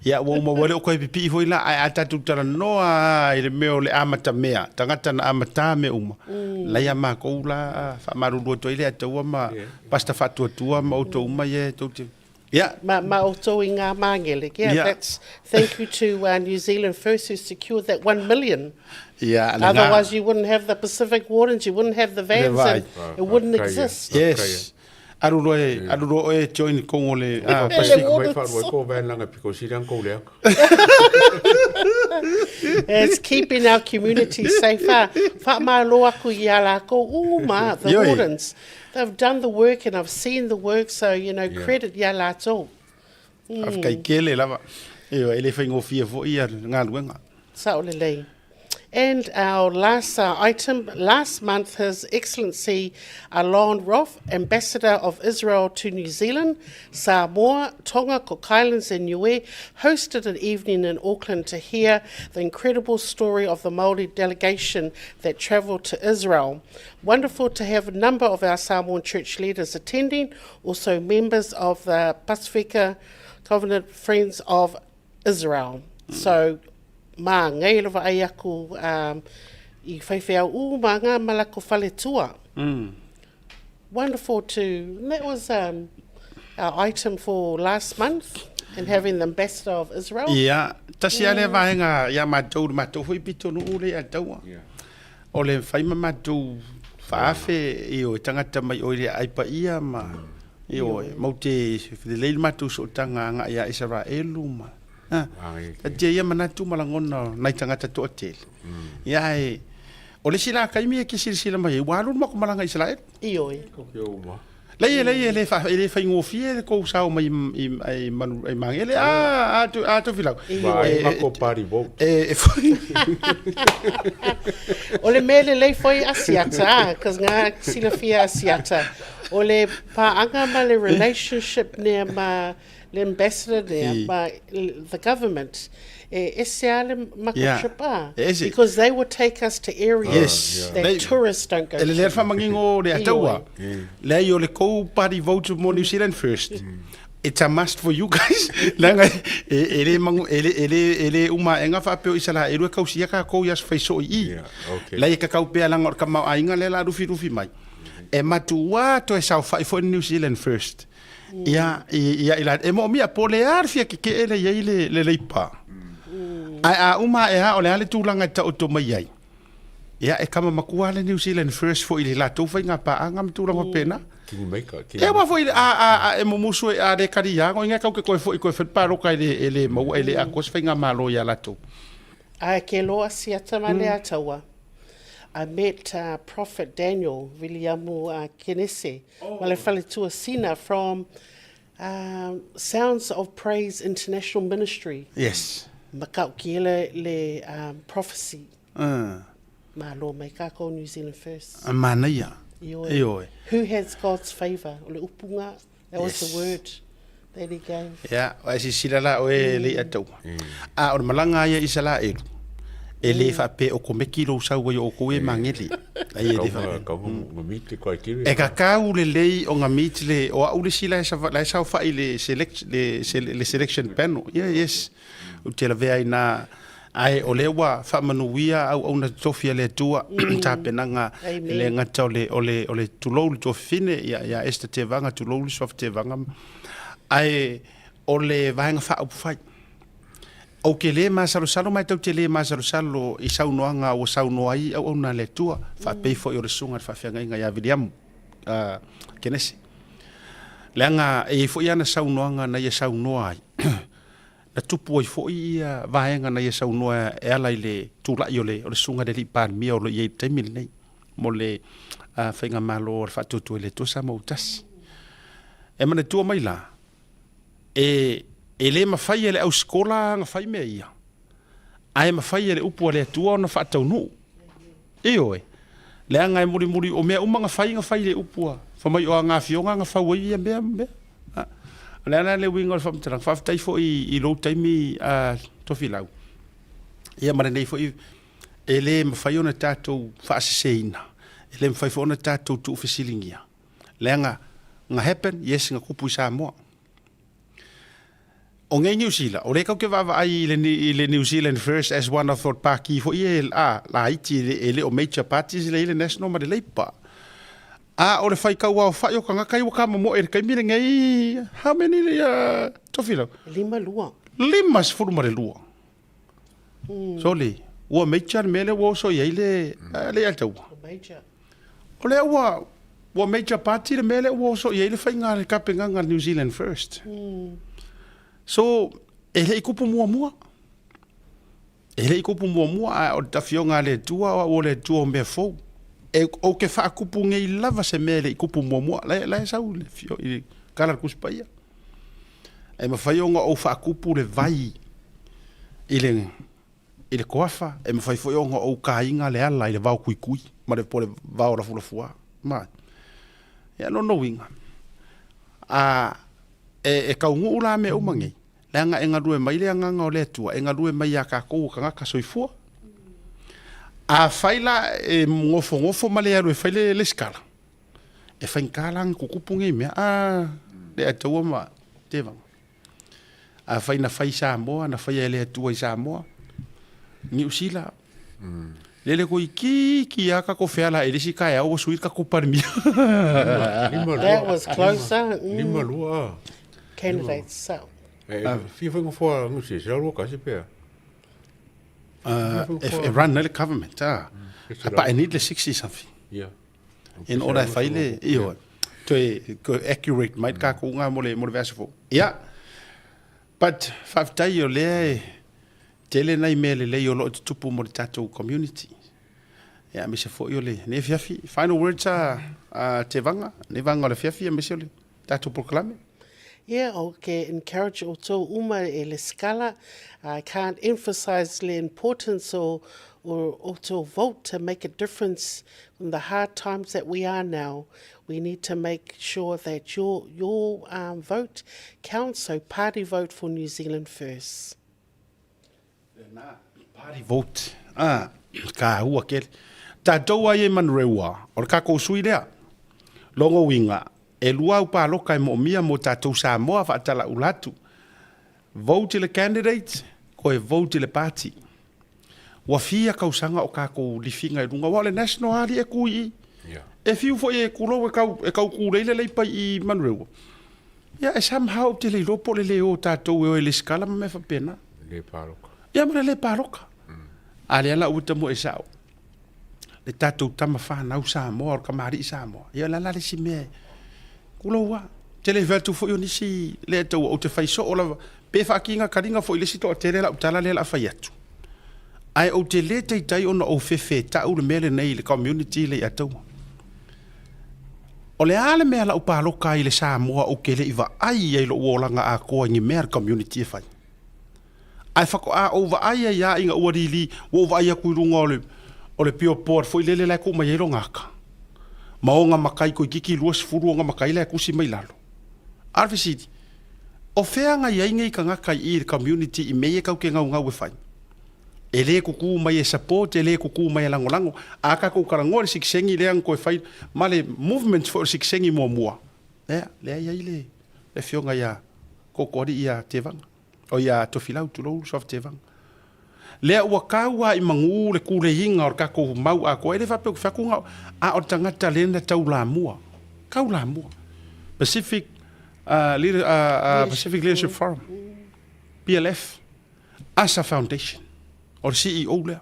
Ia ua uma ua le o toe pipii foi la ae a tatou talanoa a i le mea o le amatamea, tagata na amata mea uma. La ia makou la faamalulu atu ai le Ataua ma Pastor Faatuatua ma outou uma ia e tou te Yeah. Ma, ma outou i ngā māngele. Yeah, yeah. That's, thank you to New Zealand First who secured that 1 million. Yeah, Otherwise you wouldn't have the Pacific Wardens, you wouldn't have the vans, and it wouldn't exist. Yes. Aru roa e, aru roa e join kongo le Pacific. Mai whaarua ko van langa piko siri ko lea. It's keeping our community safe. Wha malo aku i a lākou uma, the wardens. They've done the work and I've seen the work, so, you know, yeah. credit ia lātou. Faafetai tele lava. Ioe, e le faigofie foi ia galuega. Sa'o lelei. And our last item, last month His Excellency Alon Roth, Ambassador of Israel to New Zealand, Samoa, Tonga, Cook Islands and Niue, hosted an evening in Auckland to hear the incredible story of the Māori delegation that travelled to Israel. Wonderful to have a number of our Samoan church leaders attending, also members of the Pasifika Covenant Friends of Israel. So, ma ngai le vaai aku um, i whaiwheau u ma ngā malako faletua. Wonderful to, and that was um, our item for last month, and having the ambassador of Israel. Ia, tasi lava lea vaega ia matou, le matou foi pitonuu lea i Ataua. O le fai ma matou faaafe ioe tagata mai oi le aai paia ma ioe mau te lelei le matou sootaga agai ia Isaraelu ma taatia ia manatu ma lagona o nai tagata toatele. Ia ae o le isi la taimi e te silasila mai ai ua alu le matou malaga i Isaraelu. Ioe. Leai e leai e le fa e le faigofie le kou sao mai i i manu i Magele a a a Tofilau. Vaai ma ko party vote. E e foi. O le mea lelei foi Asiata, ah, cause ngā silafia Asiata, o le pāanga ma le relationship nea ma le ambassador nea ma the government, e ese a le mako yeah. trip a. Because they would take us to areas yes. that they, tourists don't go to. E le whamangingo le ataua. Leai o le kou party vote mo New Zealand first. It's a must for you guys. Leaga e, e le mangu, e le, e le, e le uma e ngā whaapeo i sala e rua kausia ka kou ia whai so i. Yeah, okay. Lai e kakau pea langa o le kamau ainga le la rufi rufi mai. E matua toe saofai foi New Zealand first. Ia, ia, ia, e moomia po o le a le fia keke'e lea i ai le, le leipa. Ae a uma ae a o le a le tulaga e taoto mai ai, ia e kama makua le New Zealand First foi i le latou faiga paaga ma tulaga faapena. Kingmaker, King. E aua foi a, a, a e mumusu e a le kali ia, inga kau ke koe foi koe fai paloka e le, e le maua e le atoa se faigamalo ia latou. Ae ke loa siata ma le Ataua. I met uh, Prophet Daniel Viliamu uh, Kenese oh. ma le faletua Sina from uh, Sounds of Praise International Ministry. Yes. Makau ki ele le um, prophecy. Malo mai kākou New Zealand First. Manaia. Ioe. Ioe. Who has God's favour? O le upunga, that was the word that he gave. Ia, ae silasila la oe le Ataua. A o le malaga a ia i Isaraelu, e le faapea o komeki lou sau ai o outou e magele. Ai e le faapea. E kakau lelei o ga meet le, o au le isi la e saofai i le select, le selection panel. Yeah, yes. Ou te lavea ai na, ae o lea ua faamanuia auauna totofi a le Atua, tapenaga e le gata o le, o le, o le tulou le tuafafine, ia, ia Esther Tevaga, tulou le Suafa Tevaga, ae o le Vaega Faaupufai. Ou te le masalosalo ma e tou te le masalosalo i saunoaga ua saunoa ai auauna a le Atua, faapei foi o le Susuga i le Faafeagaiga ia Viliamu uh, Kenese. Leaga e i ai foi ana saunoaga na ia saunoa ai, na tupu ai foi ia vaega na ia saunoa e ala i le tulai o le, o le Susuga i le Alii Palemia o lo o i ai i le taimi lenei mo le uh, Faigamalo o le Faatuatua i le Atua Samoa ua tasi. E manatua mai la, E, e le mafai e le ausikola ona fai mea ia, ae mafai e le upu a le Atua ona faataunuu. Ioe, leaga e mulimuli, o mea uma na fai, na fai i le upu a, fai mai o ana afioga na fau ai ia mea ma mea. A, o le a la le uiga o le faamatalaga? Faafetai foi i lou taimi, a Tofilau. Ia ma lenei foi e le mafai ona tatou faaseseina, e le mafai foi ona tatou tuufesiligia, leaga na happen, yes na tupu i Samoa. O nei Niu Sila, o lea tatou te vaavaai i le, i le New Zealand First as one of the pāti foi e a, laiti, e le o major parties le i le National ma le Labour. A o le faitau aofai o tagata ia ua tamomoe i le taimi lenei, how many uh, Tofilau? 52. 52. Sole, ua major le mea lea ua oso i ai le, le ia taua. Major. O lea ua, ua major party le mea lea ua oso i ai le faiga a le tapenaga New Zealand First. So, e le i kupu muamua. E le i kupu muamua, a o le tafioga a le Atua, o au o le Atua o mea fou. E, ou te faakupu nei lava se mea e le i kupu muamua. La, la e sau i le, fio, i le kala le Tusi Paia. E mafai ona ou faakupu le vai i le, i le toafa, e mafai foi ona ou kāiga le ala i le vao tuitui ma le, po o le vao lafulafuā. Ma, ia lona uiga, a, e, e taunuu la mea uma nei, leaga e galue mai le Agaga o le Atua, e galue mai iā tatou o tagata soifua. Afai la e nofonofo ma le alu e fai le lesitala, E faigata la ona tutupu nei mea. A, le ataua ma Tevaga. Afai na fai i Samoa, na faia e le Atua i Samoa, Niu Sila, lele toeitiiti lava tatou feala i le isi taeao ua sui le tatou Palemia. That was closer. 52. Candidates, so. E fia foi nofoa Niu Sila, 121 pe a? E run ai le government, a. But I need le 60 something. Yeah. In order e fai le, ioe, toe, toe accurate mai le kākou ngā mo le, mo le vaiaso fou. Ia, but faafetai o lea e tele nai mea lelei o lo o tutupu mo le tatou community. Ia, aemaise foi o lenei afiafi. Final words a, a Tevaga, lenei vaega o le afiafi, aemaise o le tatou polokalame. Yeah, ou ke encourage outou uma e lesitala. I can't emphasize le importance o o outou vote to make a difference in the hard times that we are now. We need to make sure that your your um, vote counts, so party vote for New Zealand first. Lena, party vote, ah, kāua kele. Tatou ai e Manurewa, o le kakou sui lea. Lona uiga, e lua au paloka e moomia mo tatou Samoa faatalaula atu. Vote i le candidate, koe vote i le party. Ua fia kausaga o kakou lifiga i luga, aua o le national lava alii e ku i i. E fiu foi e kulou e kau, e kau kulei le leipa i Manurewa. Ia, e somehow ou te le iloa po o le le o tatou e o e lesikala ma mea faapena. Le paloka. Ia ma le le paloka. A lea la ua tamoe sao. Le tatou tama whanau Samoa, o le kamali'i Samoa. Ia o le a la le isi mea e kulou a. Te le fai atu foi o nisi le taua ou te fai soo lava. Pe whaakinga karinga foi le isi toatele lau tala lea la fai atu. Ae ou te le taitai ona ou fefe tau le mea lenei i le community le i ataua. O le a le mea lau paloka ai i le Samoa ou ke le i vaai ai i lou olaga atoa i ni mea a le community e fai. Ae faatoa ou vaai ai lava ina ua lili, ua ou vaai atu i luga o le, o le billboard foi lele la e tuu mai ai lona ata. Ma ona matai toeitiiti 20 ona matai la e tusi mai lalo. A o le fesili, o fea na i ai nei tagata i i le community i mea ia tatou te naunau e fai? E le tutu mai e support, e le tutu mai e lagolago. A tatou talanoa i le sitiseni lea na toe fai ma le movement foi o le sitiseni muamua, lea, lea e i ai le afioga ia Totoalii ia Tevaga, o ia Tofilau, tulou Suafa Tevaga. Lea ua tau lava i manu le tuleiga o le tatou mau atoa, e le faapea ou te fai atu na, a o le tagata lea na taulamua, taulamua. Pacific, uh, Leader, uh, uh, Pacific Leadership Forum, PLF. Asa Foundation, o le CEO lea.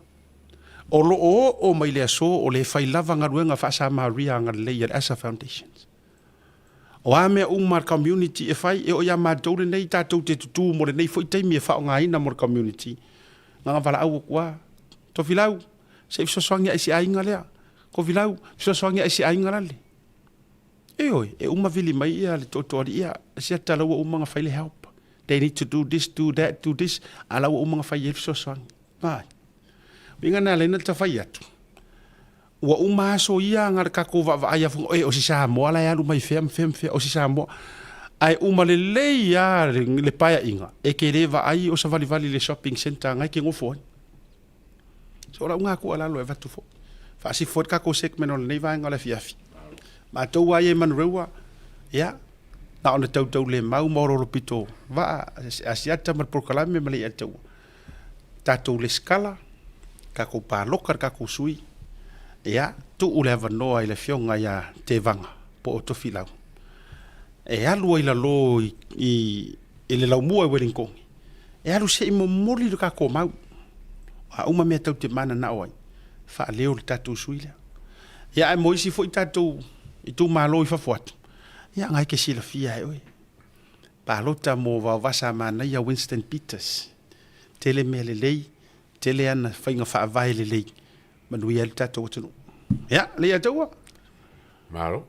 O lo o oo mai le aso o le fai lava galuega faa-Samaria agalelei a le Asa Foundation. O a mea uma a le community e fai, e oo ia matou lenei tatou te tutū mo lenei foi taimi e faaaogaina mo le community. Na ona valaau atu lava, Tofilau, se i fesoasoani ae i si aiga lea. Tofilau, fesoasoani ae i si aiga lale. Ioe, e uma vili mai ia le toatoalii ia, sia tala ua uma ona fai le help. They need to do this, do that, do this, a la ua uma ona fai ai le fesoasoani. Ai. Uiga na ala ai ona ta fai atu, ua uma aso ia na le tatou vaavaai afu, e o si Samoa la e alu mai fea ma fea ma fea, o si Samoa. Ae uma lelei lava le paeaiga, e te le vaai o savalivali i le shopping centre na e te nofo ai. So o lau lena tuualalo e avatu foi. Faasifo ai le tatou segment o lenei vaega o le afiafi. Matou lava ia i Manurewa, ia, na ona tautaulemau ma oloolo pito vaa Asiata ma le polokalame ma le i'a taua. Tatou lesitala, tatou paloka i le tatou sui, ia, tuu le avanoa i le afioga ia Tevaga po o Tofilau e alu ai i lalo i le laumua i Ueligitone, e alu se i momoli le tatou mau. A uma mea tatou te mananao ai, faaleo le tatou sui lea. Ia ae mo isi foi tatou itumalo i fafo atu, ia na e te silafia e oe. Palota mo Vaovasa Manaia Winston Peters. Tele mea lelei, tele ana faiga faavae lelei, manuia ai le tatou atunuu. Ia, lea ia taua. Malo.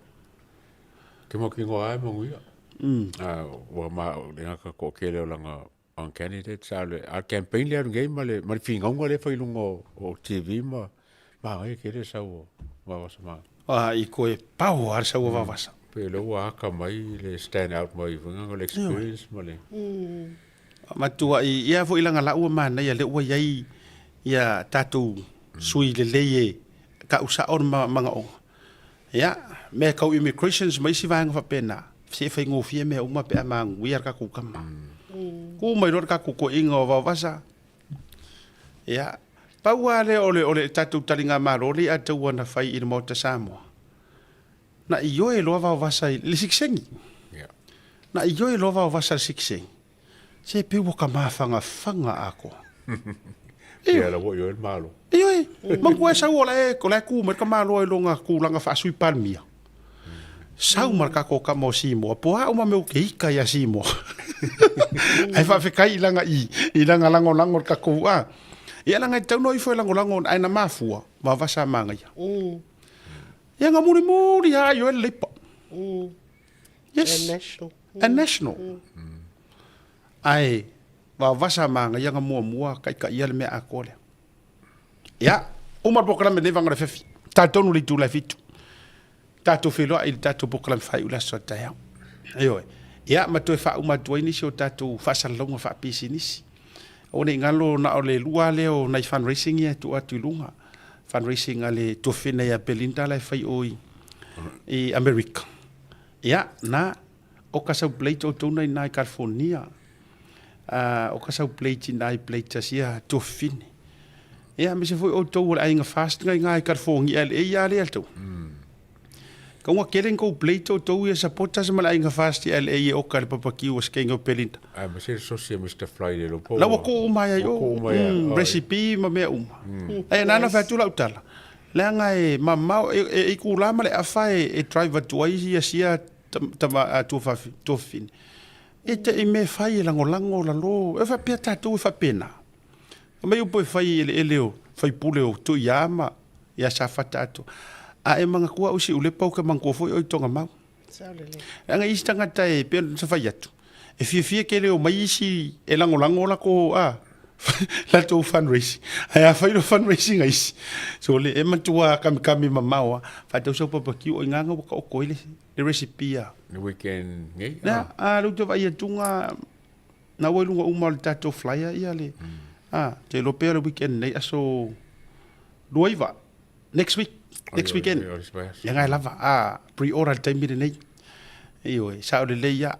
Ke mo ki ngoa e manuia. Ua ma le ngaka ko kele o langa on candidates a le a campaign le alu nei ma le ma le finauga lea e fai i luga o TV ma manaia tele le sau o Vaovasa ma A i koe pao lava le sau o Vaovasa. Pei o lea ua aka mai le stand out mai foi lea o le experience ma le Matuai ia foi leaga la ua manaia lea ua i ai ia tatou sui lelei e tau sao le manaoga. Ia, mea tau immigrations ma isi vaega faapena, se e faigofie mea uma pe a manuia le tatou tama. Ku mai loa le tatou toeaina o Vaovasa, ia, pau lava lea o le, o le tatou taligamalo lea a taua na fai i le Maota Samoa, na ioe loa Vaovasa i le sitiseni. Na ioe loa Vaovasa i le sitiseni. Se pei ua ka mafagafaga atoa. Ia la ua ioe le Malo. Ioe, manatua e sau o la e, o la e tu mai le tamaloa i lona tulaga faa-Sui Palemia. Sau ma le tatou tama o Simoa, po o a uma mea ou te ita ia Simoa. Ae faafetai i lana i, i lana lagolago i le tatou a. Ia leaga e tatau ona o ifo e lagolago ae na mafua, Vaovasa a manaia. Ia na mulimuli lava ioe le Labour. Yes. And national. And national. Ae Vaovasa manaia na muamua taitaia le mea atoa lea. Ia, uma le polokalame lenei vaega o le afiafi. Talitonu le itula e 7. Tatou feiloai i le tatou polokalame faaiu i le aso a taeao. Ioe. Ia, ma toe faauma atu ai nisi o tatou faasalalauga faapisinisi. Aua ne i galo na o le lua lea o nai fundraising ia e tuu atu i luga. Fundraising a le tuafafine ia Belinda la e fai o i Amerika. Ia, na, oka sau plate outou na inā i California. Oka sau plate inā i plate a sia tuafafine. Ia, aemaise foi outou o le aiga Fast na inā i California, LA a lea tou. Kauga kele ni kou plate outou ia supporters ma le aiga Fast i LA e oka i le papakiu a Skeng o Belinda. Ae ma se sosi a Mister Fly le lopo. La ua kuu uma ai ai o. Recipe ma mea uma. Ae nana fai atu lau tala. Leaga e mamao, e itulā ma le afa e drive atu ai ia sia tama tuafafine. E te i mea fai e lagolago lalo, e faapea tatou e faapena. Fai mai upu e fai i eleele o faipule o Tuiā ma ia Safata atoa. A e manatua au i Siulepa ou te manatua foi oe i Togamau. Leaga isi tagata e pei ona fai atu, e fiafia tele o mai isi e lagolago latou a latou fundraising. Ae a fai loa fundraising a isi, sole e matua kamikami mamao a faatau sau papakiu o i ina ua taoto ai le recipe a. Le weekend nei? Lea, a lea ou te vaai atu na na ua i luga uma o le tatou flyer ia le a te iloa pea o le weekend nei aso 29. Next week, next weekend. Ia ngai lava, a pre-order le taimi lenei. Ioe, sao lelei ia.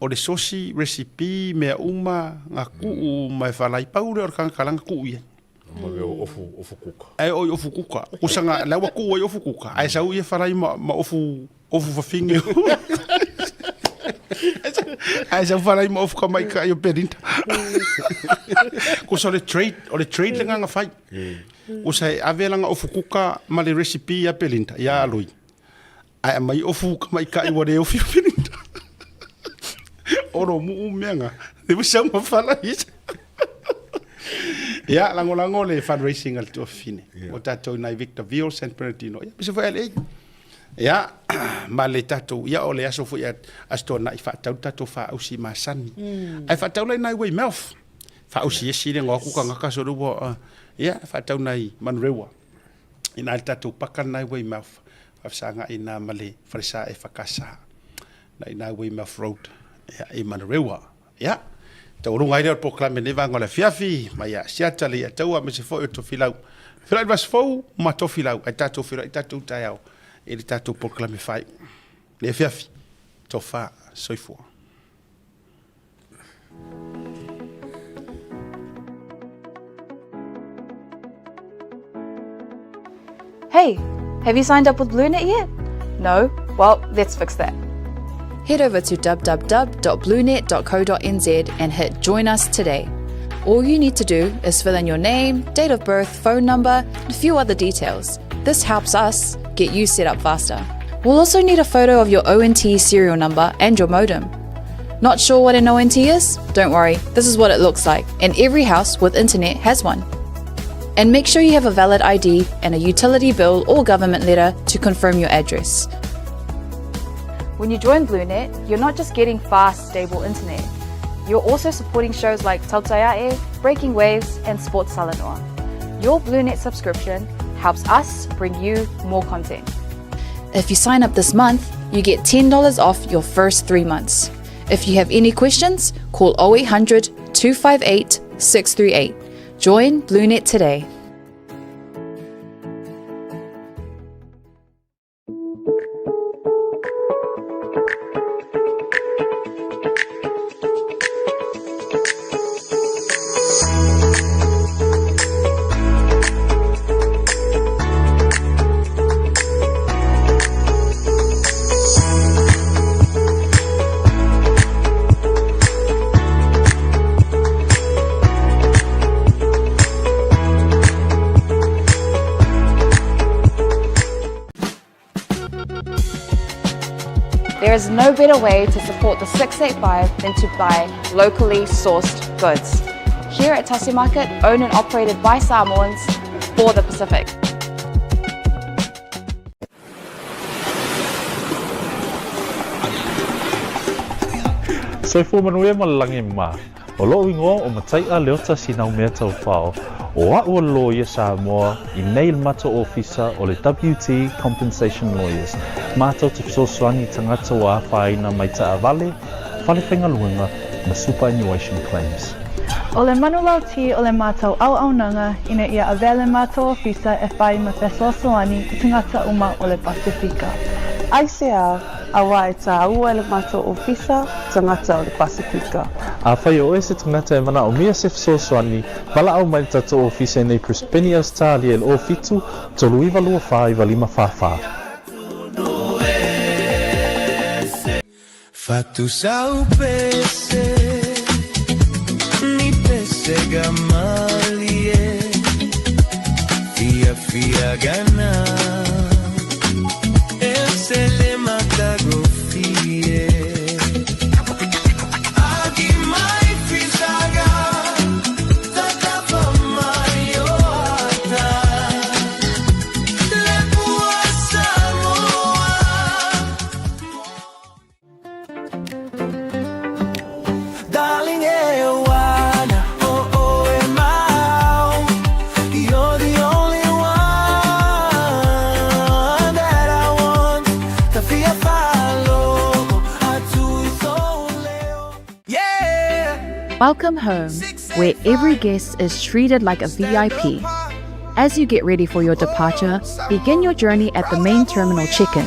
O le sosi, recipe, mea uma, nga kuu uma e falai, pau lea o le tagata langa kuu i ai. Ma mea o ofu, ofu kuka. Ae oi ofu kuka. Kusanga, la ua kuu ai ofu kuka. Ae sau ia falai ma, ma ofu, ofu fafine. Ae sau falai ma ofu kamaikai o Belinda. Kusa o le trade, o le trade le nganga fai. Usa e ave lana ofu kuka ma le recipe ia Belinda, ia Aloi. Ae aumai ofu tamaitai ua le ofi o Belinda. Olo muu mea nga. Le usa ma fala isa. Ia, lagolago le fundraising a le tuafafine. O tatou i nai Victorville, San Bernardino. Ia, pisa foi LA. Ia, ma le tatou, ia o le aso foi a Aso Toonai faatau le tatou faausi masani. Ae faatau la i nai Weymouth. Faausi esi le ngoa ku kangaka so le ua ia faatau nai Manurewa. Ina le tatou paka nai Weymouth. Faafesagai ina ma le falesa e whakasa. Na ina Weymouth Road ia i Manurewa. Ia. Taualuga ai lea o le polokalame i lenei vaega o le afiafi, mai ia Asiata, Leiataua aemaise foi o Tofilau. Feiloai i le vaiaso fou ma Tofilau, ae tatou feiloai i tatou taeao i le tatou polokalame faaiu. Lenei afiafi, tofa, soifua. Hey, have you signed up with BlueNet yet? No? Well, let's fix that. Head over to www.bluenet.co.nz and hit Join Us today. All you need to do is fill in your name, date of birth, phone number, and a few other details. This helps us get you set up faster. We'll also need a photo of your ONT serial number and your modem. Not sure what an ONT is? Don't worry, this is what it looks like, and every house with internet has one. And make sure you have a valid ID and a utility bill or government letter to confirm your address. When you join BlueNet, you're not just getting fast, stable internet. You're also supporting shows like Tautaiae, Breaking Waves, and Sports Salanoa. Your BlueNet subscription helps us bring you more content. If you sign up this month, you get $10 off your first three months. If you have any questions, call 0800 258 638. Join BlueNet today. There is no better way to support the 685 than to buy locally sourced goods. Here at Tasi Market, owned and operated by Samoans for the Pacific. Soifua manuia ma le lagi e mā. O lo'u igoa o Matai'a Leota Sinaumea Taufao, o a'u o le loia Samoa i nei le matou ofisa o le WT Compensation Lawyers, matou te fesoasoani i tagata ua afaina mai taavale, fale faigaluega ma superannuation claims. O le manulauti o le matou auaunaga ina ia avea le matou ofisa e whai ma fesoasoani i tagata uma o le Pasifika. Aisea, auā e tāua e le matou ofisa tagata o le Pasifika. Afai o oe se tagata e manaomia se fesoasoani, valaau mai le tatou ofisa i nei Brisbane, Ausetalia i le 07 39 24 9 4 4. Fatusau pese ni pesega malie fia fia gana e se le matagofie agi mai fisaga tatafa mai o ata le pua Samoa. Darling, e oh oh e mau. You're the only one that I want. Ta fia fa'alogo atu i sou leo. Yeah. Welcome home, where every guest is treated like a VIP. As you get ready for your departure, begin your journey at the main terminal check-in.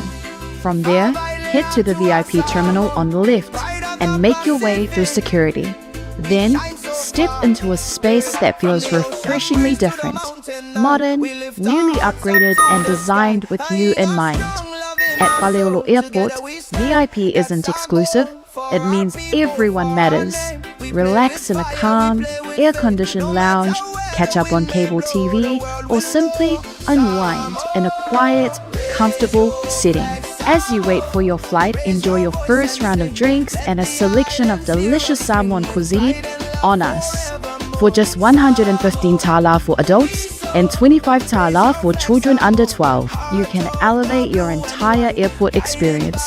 From there, head to the VIP terminal on the left and make your way through security. Then, step into a space that feels refreshingly different. Modern, newly upgraded, and designed with you in mind. At Faleolo Airport, VIP isn't exclusive, it means everyone matters. Relax in a calm, air conditioned lounge, catch up on cable TV, or simply unwind in a quiet, comfortable setting. As you wait for your flight, enjoy your first round of drinks and a selection of delicious Samoan cuisine on us. For just 115 tala for adults and 25 tala for children under 12, you can elevate your entire airport experience.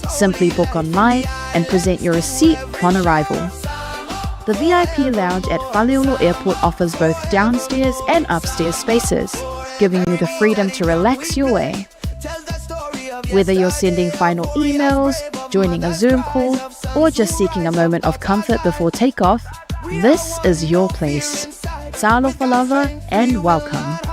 Simply book online and present your receipt upon arrival. The VIP lounge at Faleolo Airport offers both downstairs and upstairs spaces, giving you the freedom to relax your way. Whether you're sending final emails, joining a Zoom call, or just seeking a moment of comfort before takeoff, This is your place. Talofa lava and welcome.